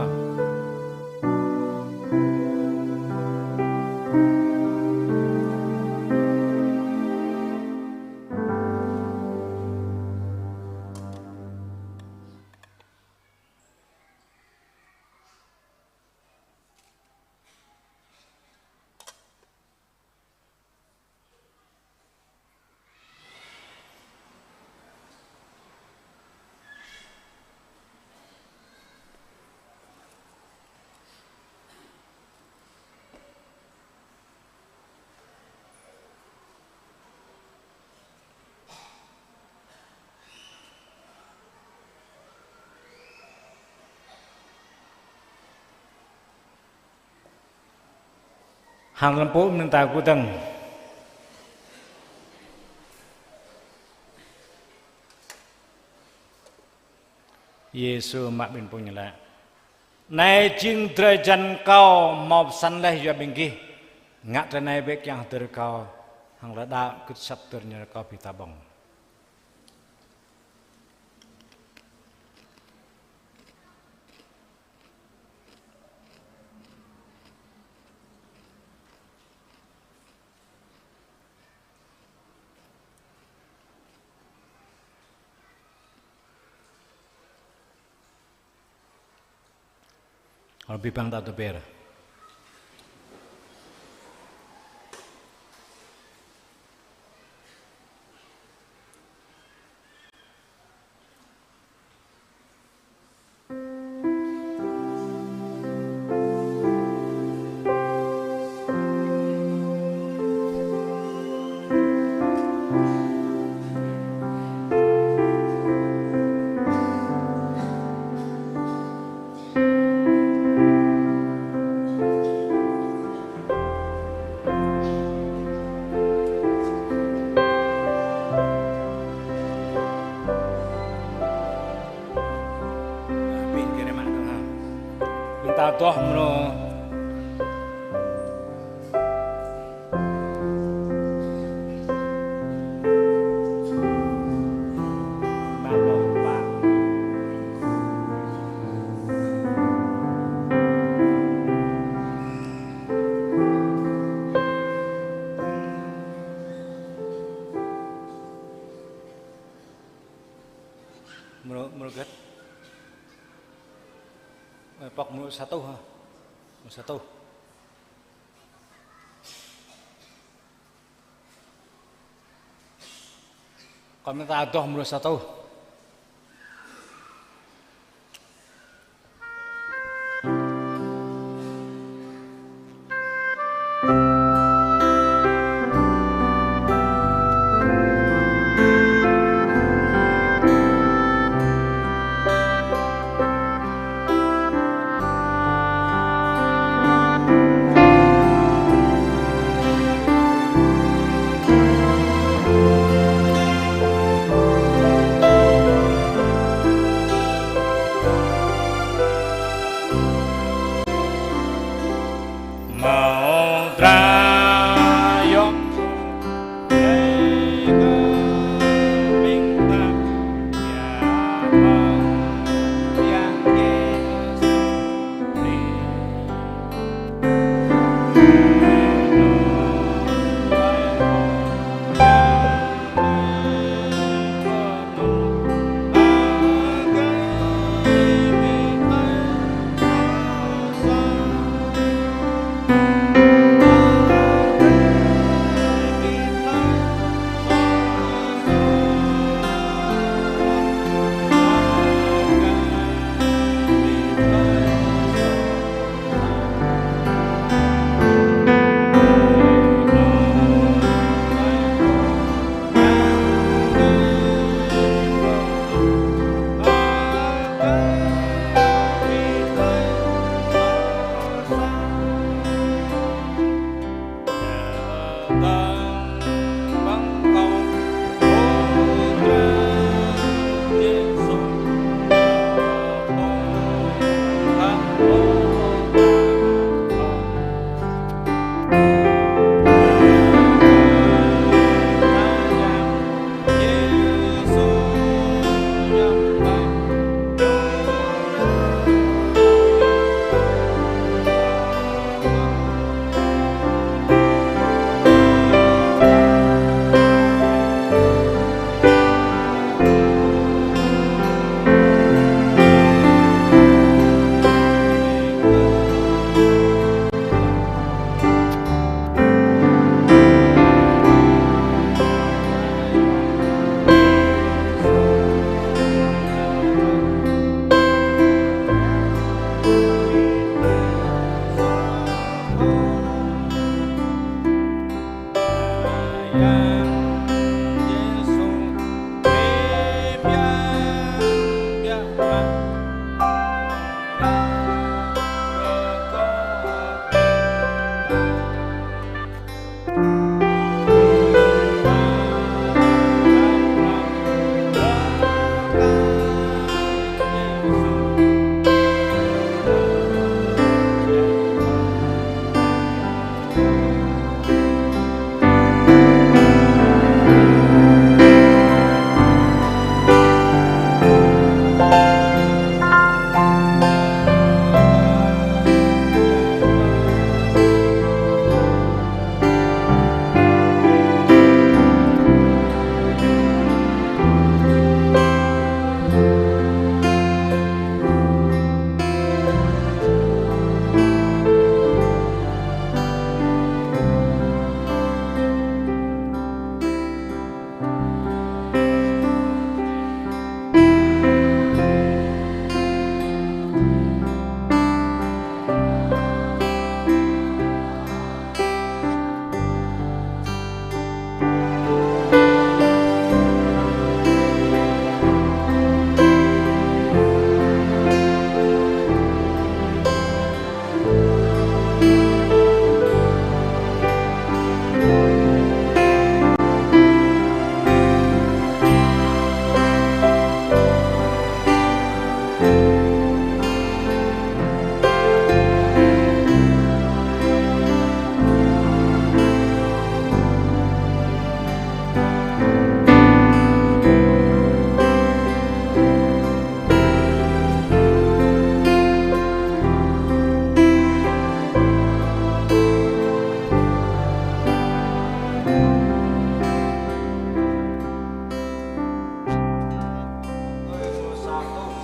Hăng lơ̆m pŭ mơ̆n ta kơdơ̆ng. Yêsu mă ƀing phung ñu laĭ: Anai jing drơi jan Kâo hmâo pơsăn laih yua ƀing gih. Ngă tui anai bĕ kiăng hơdơr Kâo. Hăng lơ̆m đaŏ gưt asăp hơdơr ñu rơkâo ƀing ta ƀơ̆ng. Hơbĭ bang ta tơpĕr. Ƀing ta adoh mrô Mrô, mrô hơget? Ơ, pŏk mrô sa rơtuh hă? Mrô sa rơtuh. Kơ ƀing ta adoh mrô sa rơtuh.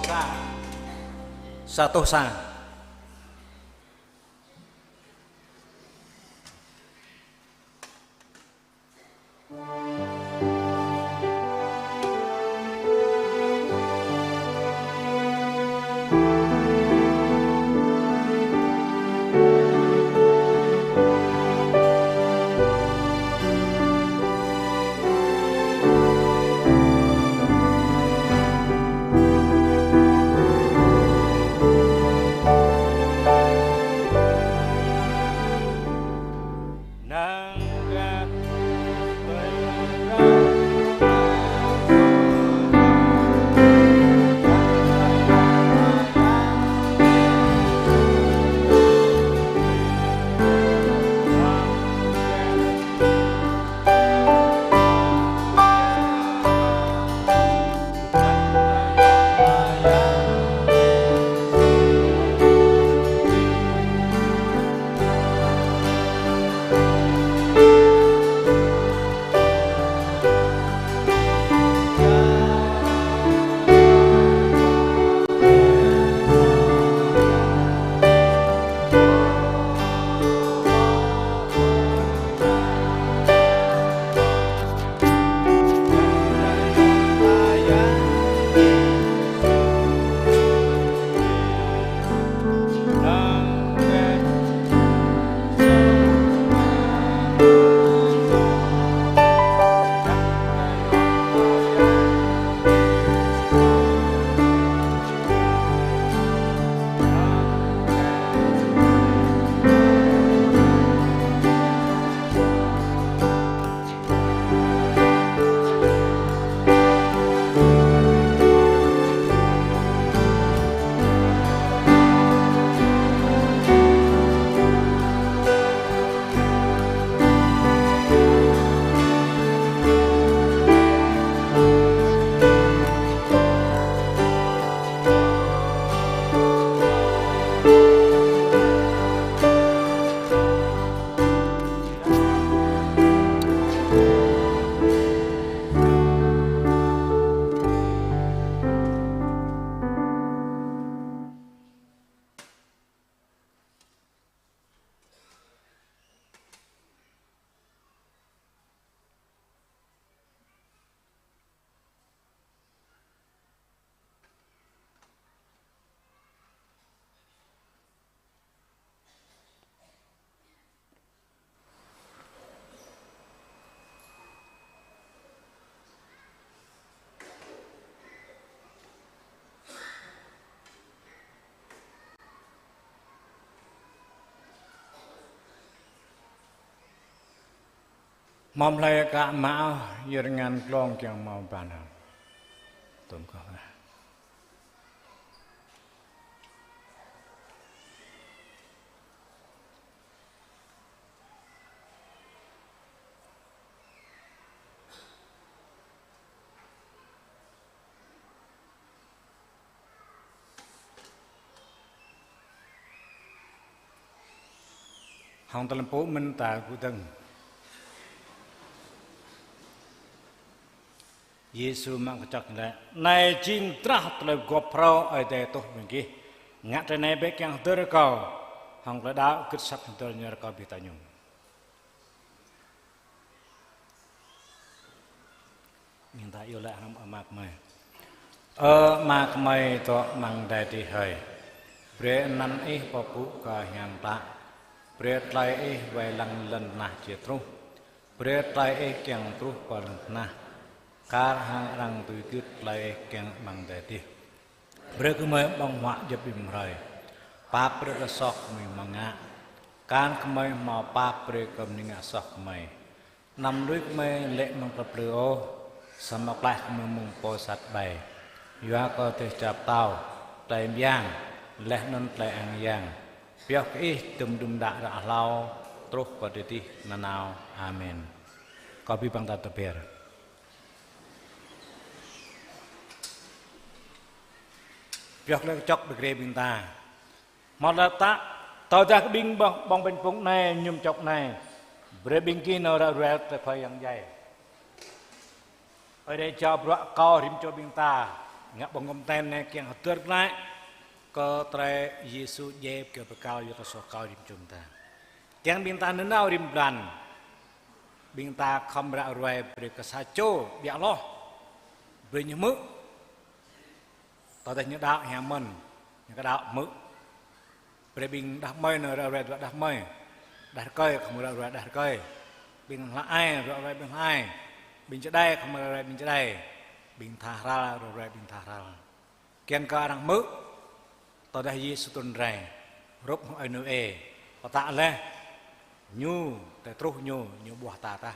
Sa. Sa rơtuh sa. Hmâo hlơi ka mă, yơr ngăn glông kiăng hmâo ban. Tôm kơ. Hăng tơlơi pơpŭ mơ̆n ta gŭ dơ̆ng. Yêsu mă kơčŏk laĭ: Anai jing drah tơlơi pơgop phrâo Ơi Adai tuh ƀing gih. Ngă tơlơi anai bĕ kiăng hơdơr kơ Kâo. Hăng tơlơi đaŏ gưt asăp hơdơr ñơr kơ abih ta ñu. Ƀing ta iâu laĭ hrŏm Ama gơmơi. Ơ Ama gơmơi dŏ amăng adai adih hơi. Brơi anăn Ih pơpŭ kơ hiam klă. Brơi tơlơi Ih wai lăng lŏn tơnah či truh. Brơi tơlơi Ih kiăng truh pơ lŏn tơnah. Kar hăng arăng tui gưt tơlơi Ih kiăng amăng adai adih. Brơi kơ gơmơi ƀơ̆ng huă djŏp rĭm hrơi. Pap brơi tơlơi soh gơmơi hmâo ngă. Kar gơmơi hmâo pap brơi kơ bơni ngă soh gơmơi. Anăm lui gơmơi lê̆ amăng tơlơi plư ôh, samơ̆ klaih gơmơi mơ̆ng pô sat ƀai. Yua kơ dêh čar pơtao, tơlơi mơyang, laih anŭn tơlơi ang yang, pioh kơ Ih tơm đưm đă ră hlâo, truh pơ adai adih nanao. Amen. Kâo ƀing ta tơbiă. Pioh tơlơi kơčŏk ƀơi grê ƀing ta. Hmâo tơlơi pơtă, tơdah kơ ƀing ƀơ̆ng, ƀơ̆ng ƀañ pŭng anai, mơñum čŏk anai, brơi ƀing gih nao ră ruai tơlơi Khua Yang djai. Ơi Adai jao bruă kâo rĭm čô ƀing ta, Ngă ƀơ̆ng gŏm ten anai kiăng hơdơr glaĭ kơ tơlơi Yêsu djai kơ pơkăl yua kơ soh kâo rĭm čô ƀing ta. Kiăng ƀing ta nanao rĭm blan, ƀing ta khŏm ră ruai brơi kơ sa čô ƀiă hloh, brơi ñu hmư̆. Tơdah ñu đaŏ hiam mơ̆n, ñu kơ đaŏ hmư̆. Brơi ƀing đah kơmơi nao ră ruai đah kơmơi. Đah rơkơi khŏm ră ruai đah rơkơi. Ƀing hla ai ră ruai ƀing hla ai. Ƀing čơđai khŏm ră ruai ƀing čơđai. Ƀing tha hrăl ră ruai ƀing tha hrăl. Kiăng kơ arăng hmư̆, tơdah Yêsu trŭn rai, hrup hăng ơi Nôê, pơtă laih, ñu, tơl truh ñu, ñu ƀuah ta tah.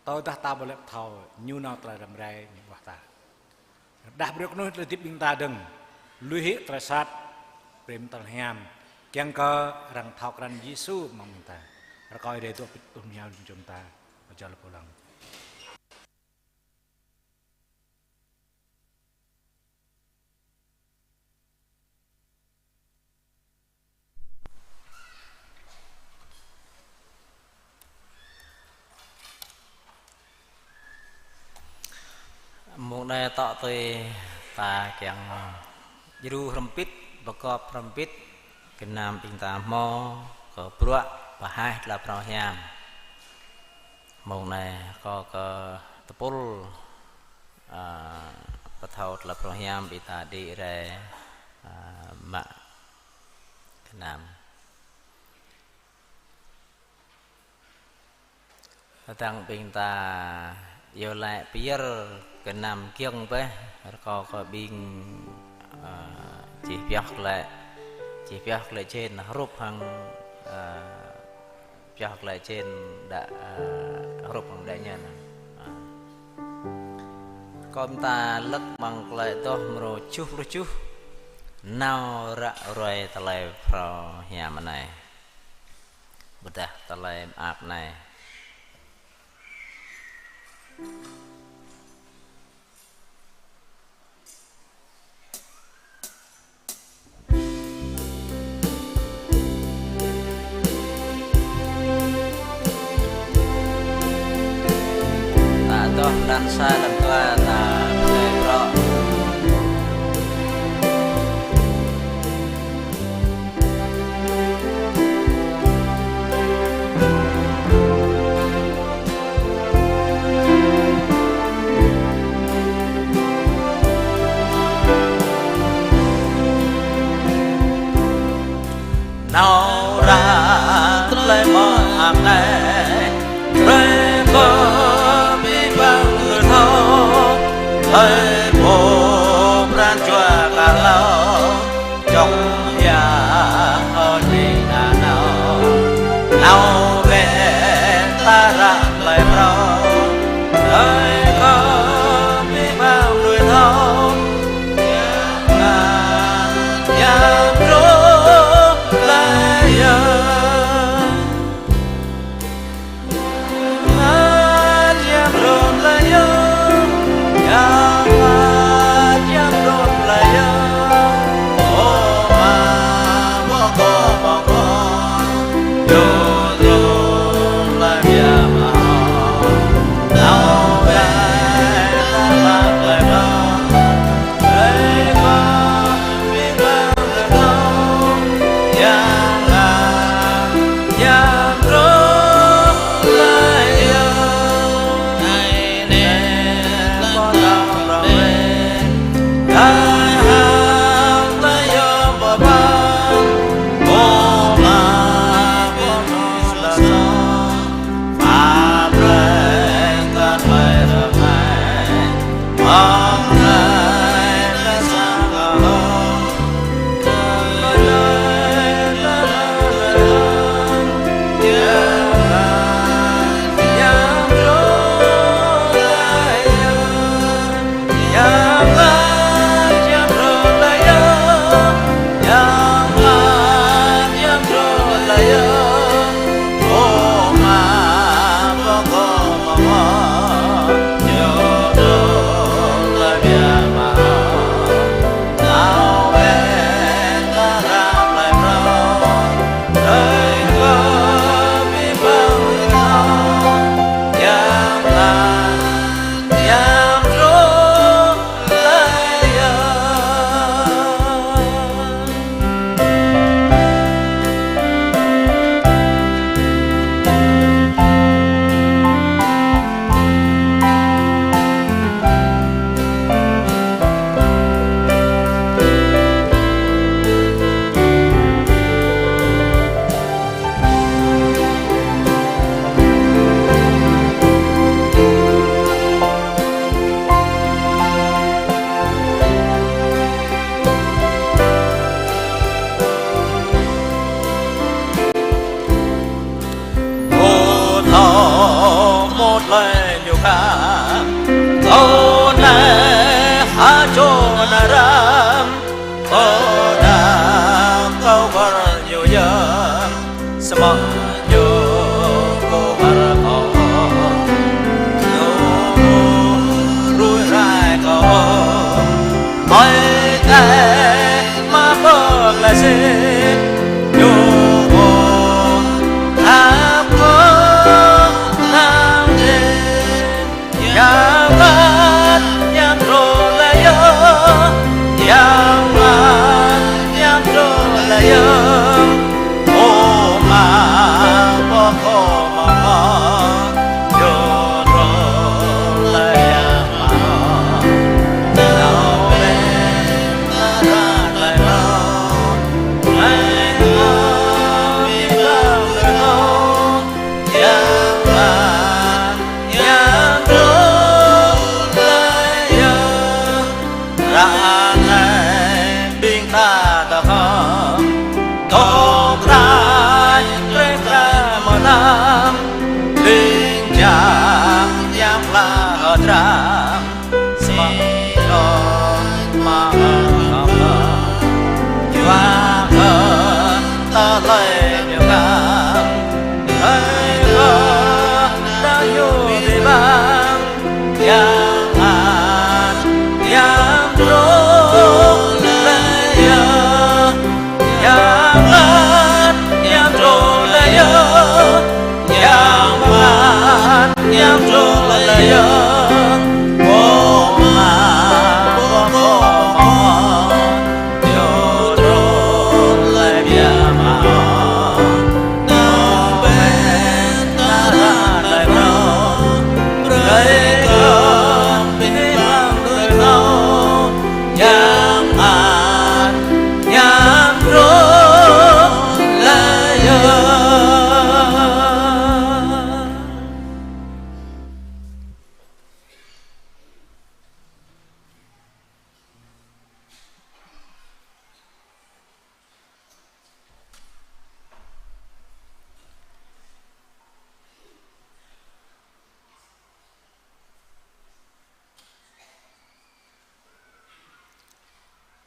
Tơdah ta ƀu lĕ pơthâo, ñu nao tơlơi răm rai, ñu ƀuah ta. Rơđah brơi kơnuih tơlơi hơdip ƀing ta dơ̆ng, lui hĭ tơlơi sat, brơi mơ̆ng tơlơi hiam, kiăng kơ arăng thâo krăn Yêsu amăng ƀing ta. Rơkâo Ơi Adai dŏ pơtŭ mơhiăl ƀing ƀing ta, pơjăl pơlăng. Mông anai tŏ tui ta kiăng djru hrŏm hơbĭt, pơgop hrŏm hơbĭt, gơnam ƀing ta hmâo kơ bruă pơhaih tơlơi phrâo hiam. Mông anai kâo kơ tơpul, a, pơthâo tơlơi phrâo hiam ƀing ta đĭ rai, a, mă gơnam. Tơdang ƀing ta iâu laĭ pơyơr gơnam giŏng bĕ, rơkâo kơ ƀing, a, čih pioh glaĭ, čih pioh glaĭ jên hrup hăng, a, pioh glaĭ jên đa, a, hrup hăng đa ñen. A. Kơ ƀing ta lăk amăng Tơlơi Adoh mrô tơjuh pluh tơjuh, nao ră ruai tơlơi phrâo hiam anai. Ƀôdah tơlơi mơak anai. Ta adoh blan sa, blan dua, ta pơdơi brŏ. Nao ră tơlơi mơak anai, brơi kơ abih bang mơnuih thâo, tơlơi pô pran jua kơ hlâo, čŏng ia hơning nanao. Nao bĕ ta ră tơlơi phrâo, brơi kơ abih bang mơnuih thâo, ngă hiam truh tơlơi yơh. Ngă hiam truh tơlơi yơh, ngă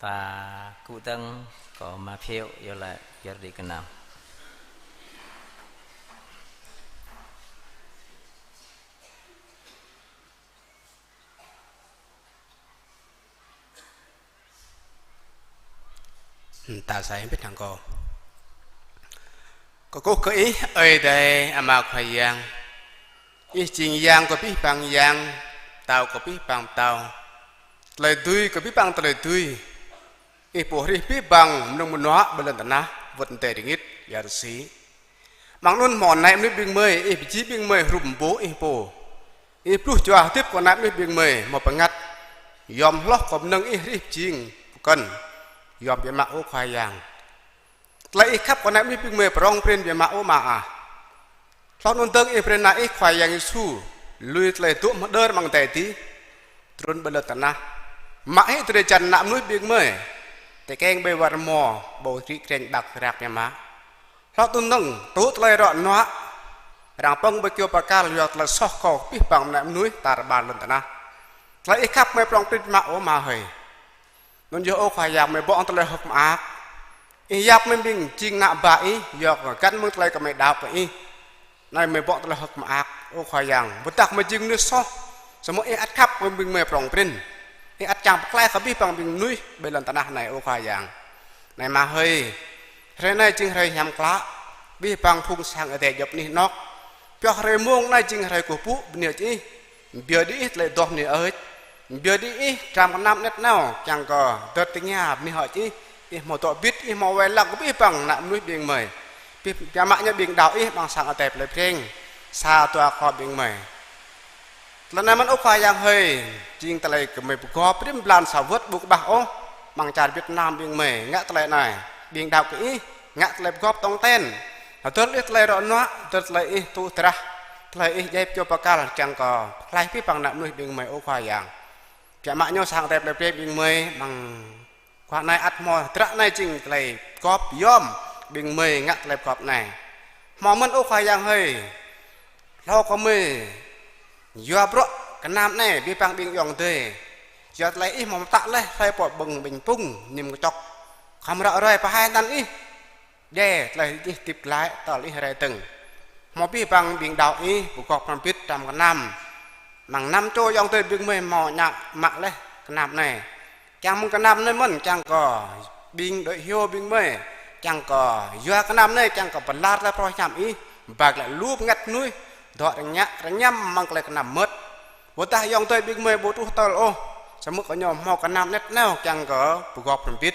Ta kơdơ̆ng kơ Mattheo yơh lĕ, yơh rĭ kơnăm. Ta sai hơbĭt hăng kâo. Kơkuh kơ Ih, Ơi Adai Ama Khua Yang. Ih jing Yang kơ abih bang yang, Pơtao kơ abih bang pơtao, tơlơi dưi kơ abih bang tơlơi dưi. Ih pô hrih abih bang mơnơ̆ng mơnuă ƀơi lŏn tơnah, wơ̆t adai rơngit ia rơsĭ. Mơ̆ng anŭn hmâo ană mơnuih ƀing gơmơi, Ih pơjing ƀing gơmơi hrup pô Ih pô. Ih pluh jua hơdip kơ ană mơnuih ƀing gơmơi hmâo bơngăt, yom hloh kơ mơnơ̆ng Ih hrih pơjing pơkŏn, yom biă mă ơ Khua Yang. Tơlơi Ih khăp kơ ană mơnuih ƀing gơmơi prŏng prin biă mă ơ Ama ah. Hloh anŭn dơ̆ng Ih brơi Ană Ih Khua Yang Yêsu lui tơlơi dŏ mơdơr amăng adai adih, trŭn ƀơi lŏn tơnah, mă hĭ drơi jan ană mơnuih ƀing gơmơi, tơkeng ƀơi war rơmô, ƀu rĭ krĕnh ƀăk hrăk biă mă. Hloh anŭn dơ̆ng, tŭ tơlơi ruă nuă, arăng pơ̆ng ƀơi kơyâo bơrkal yua tơlơi soh kơ abih bang ană mơnuih tar ƀar lŏn tơnah. Tơlơi Ih khăp gơmơi prŏng prin biă mă ơ Ama hơi. Anŭn yơh ơ Khua Yang, gơmơi ƀơ̆ng tơlơi hơ̆k mơak. Ih yap gơmơi ƀing jing ană bă Ih, yua kơ găn mơ̆ng tơlơi gơmơi đaŏ kơ Ih. Anai gơmơi ƀơ̆ng tơlơi hơ̆k mơak, ơ Khua Yang. Ƀôdah gơmơi jing mơnuih soh, samơ̆ Ih ăt khăp kơ ƀing gơmơi prŏng prin. Ih ăt čang pơklaih kơ abih bang ƀing mơnuih ƀơi lŏn tơnah anai, ơ Khua Yang. Anai Ama hơi, hrơi anai jing hrơi hiam klă, abih bang phung sang adai djŏp anih anŏ. Pioh hrơi mông anai jing hrơi kơkuh pơpŭ bơni hơơč Ih. Pioh đĭ Ih tơlơi adoh bơni hơơč. Pioh đĭ Ih dram gơnam anet nao, kiăng kơ dơ̆r tơngia bơni hơơč Ih. Ih hmâo dŏ bit, Ih hmâo wai lăng kơ abih bang ană mơnuih ƀing gơmơi. Abih biă mă ñu ƀing đaŏ Ih amăng sang adai plei Breng, sa dua akŏ ƀing gơmơi. Tơlơi anai mơ̆n ơ Khua Yang hơi, jing tơlơi gơmơi pơgop rĭm blan sa wơ̆t ƀu kơƀah ôh, amăng čar Việt Nam ƀing gơmơi, ngă tơlơi anai, ƀing đaŏ kơ Ih, ngă tơlơi pơgop tong ten. Hơdơr Ih tơlơi ruă nuă, hơdơr tơlơi Ih tŭ drah, tơlơi Ih djai kơyâo bơrkal kiăng kơ pơklaih abih bang ană mơnuih ƀing gơmơi ơ Khua Yang. Biă mă ñu sang adai plei Breng ƀing gơmơi, amăng khua anai ăt hmâo hơdră anai jing tơlơi pơgop yom ƀing gơmơi ngă tơlơi pơgop anai. Hmâo mơ̆n ơ Khua Yang hơi, hlâo kơ gơmơi yua bruă gơnam anai abih bang ƀing ayŏng adơi. Yua tơlơi Ih hmâo pơtă laih hlơi pô ƀơ̆ng ƀañ pŭng, mơñum kơčŏk, khŏm ră ruai pơhaih anăn Ih. Djai tơlơi ih hơdip glaĭ tơl ih rai dơ̆ng. Hmâo abih bang ƀing đaŏ ih pơgop hrŏm hơbĭt hrŏm kơnam. Amăng năm čô ayŏng adơi ƀing gơmơi hmâo ñă mă laih kơnam anai. Kiăng mơ̆ng kơnam anai mơ̆n, kiăng kơ ƀing đuaĭ hyu ƀing gơmơi, kiăng kơ yua kơnam anai, kiăng kơ pơlar tơlơi pơthâo hiam ih, ba glaĭ lu bơngăt mơnuih, dŏ rơñă, rơñăm amăng tơlơi kơnam mơmŏt. Ƀôdah ayŏng adơi ƀing gơmơi ƀu truh tơl ôh, samơ̆ kơ ñu hmâo kơnam anet nao kiăng kơ pơgop hrŏm hơbĭt.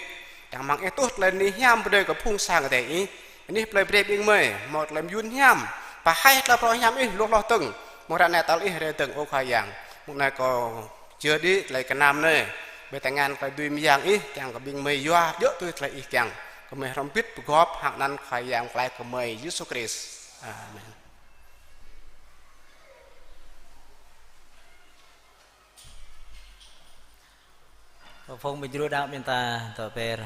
Kiăng mơ̆ng ih tuh tơlơi bơni hiam brơi kơ Phung Sang Adai ih. Anih plơi Breng ƀing gơmơi, hmâo tơlơi mơyun hiam, pơhaih tơlơi pơthâo hiam ih hluh hloh dơ̆ng. Mơ̆ng ră anai tơl ih rai dơ̆ng ơ Khua Yang. Mơ̆ng anai kâo jơ đĭ tơlơi kơnam anai, ƀơi tơngan tơlơi dưi mơyang ih, kiăng kơ ƀing gơmơi yua djơ̆ tui tơlơi ih kiăng. Gơmơi hrŏm hơbĭt pơgop hăng anăn Khua Yang Pơklaih gơmơi Yêsu Krist. Amen. Phung ƀing djru đaŏ ƀing ta dŏ ber.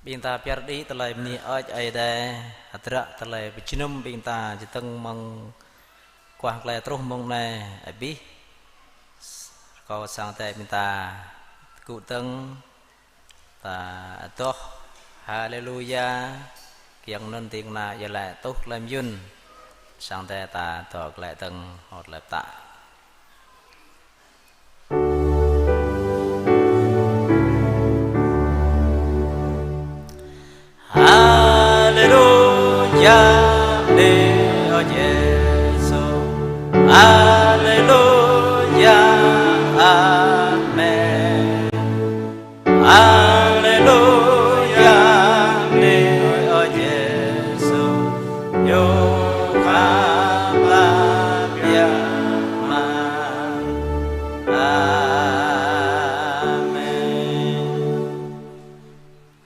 Ƀing ta pơyơr đĭ tơlơi bơni hơơč Ơi Adai, hơdră tơlơi pơjơnum ƀing ta čơdơ̆ng mơ̆ng kuah glai truh mơ̆ng anai abih. Rơkâo Sang Adai ƀing ta tơgŭ dơ̆ng, ta adoh Haleluya, kiăng anŭn ding kơna iâu laĭ tuh tơlơi mơyun. Sang Adai ta dŏ glaĭ dơ̆ng hơt lĕp ta. Haleluya, bơni ơ Yêsu. Haleluya, amen. Haleluya, bơni ơ Yêsu. Ñu khăp biă mă. Amen.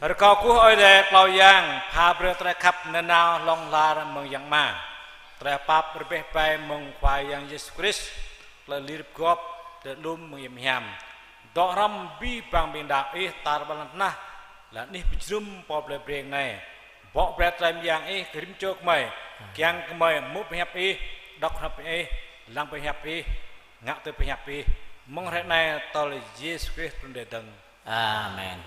Rơkâo kơkuh Ơi Adai Pô Yang, pha brơi tơlơi khăp nanao hlŏng lar mơ̆ng Yang Ama, tơlơi pap rơbeh bai mơ̆ng Khua Yang Yêsu Krist, tơlơi lir pơgop, tơlơi lŏm mơ̆ng Yang Hiam, dŏ hrŏm abih bang ƀing đaŏ ih tar ƀar lŏn tơnah, lŏm anih pơjơnum pơ plơi Breng anai. Bŏ brơi tơlơi mơyang ih kơ rĭm čô gơmơi, kiăng gơmơi hmư̆ pơhiăp ih, đŏk pơhiăp ih, lăng pơhiăp ih, ngă tui pơhiăp ih. Mơ̆ng hrơi anai tơl Yêsu Krist trŭn rai dơ̆ng. Amen.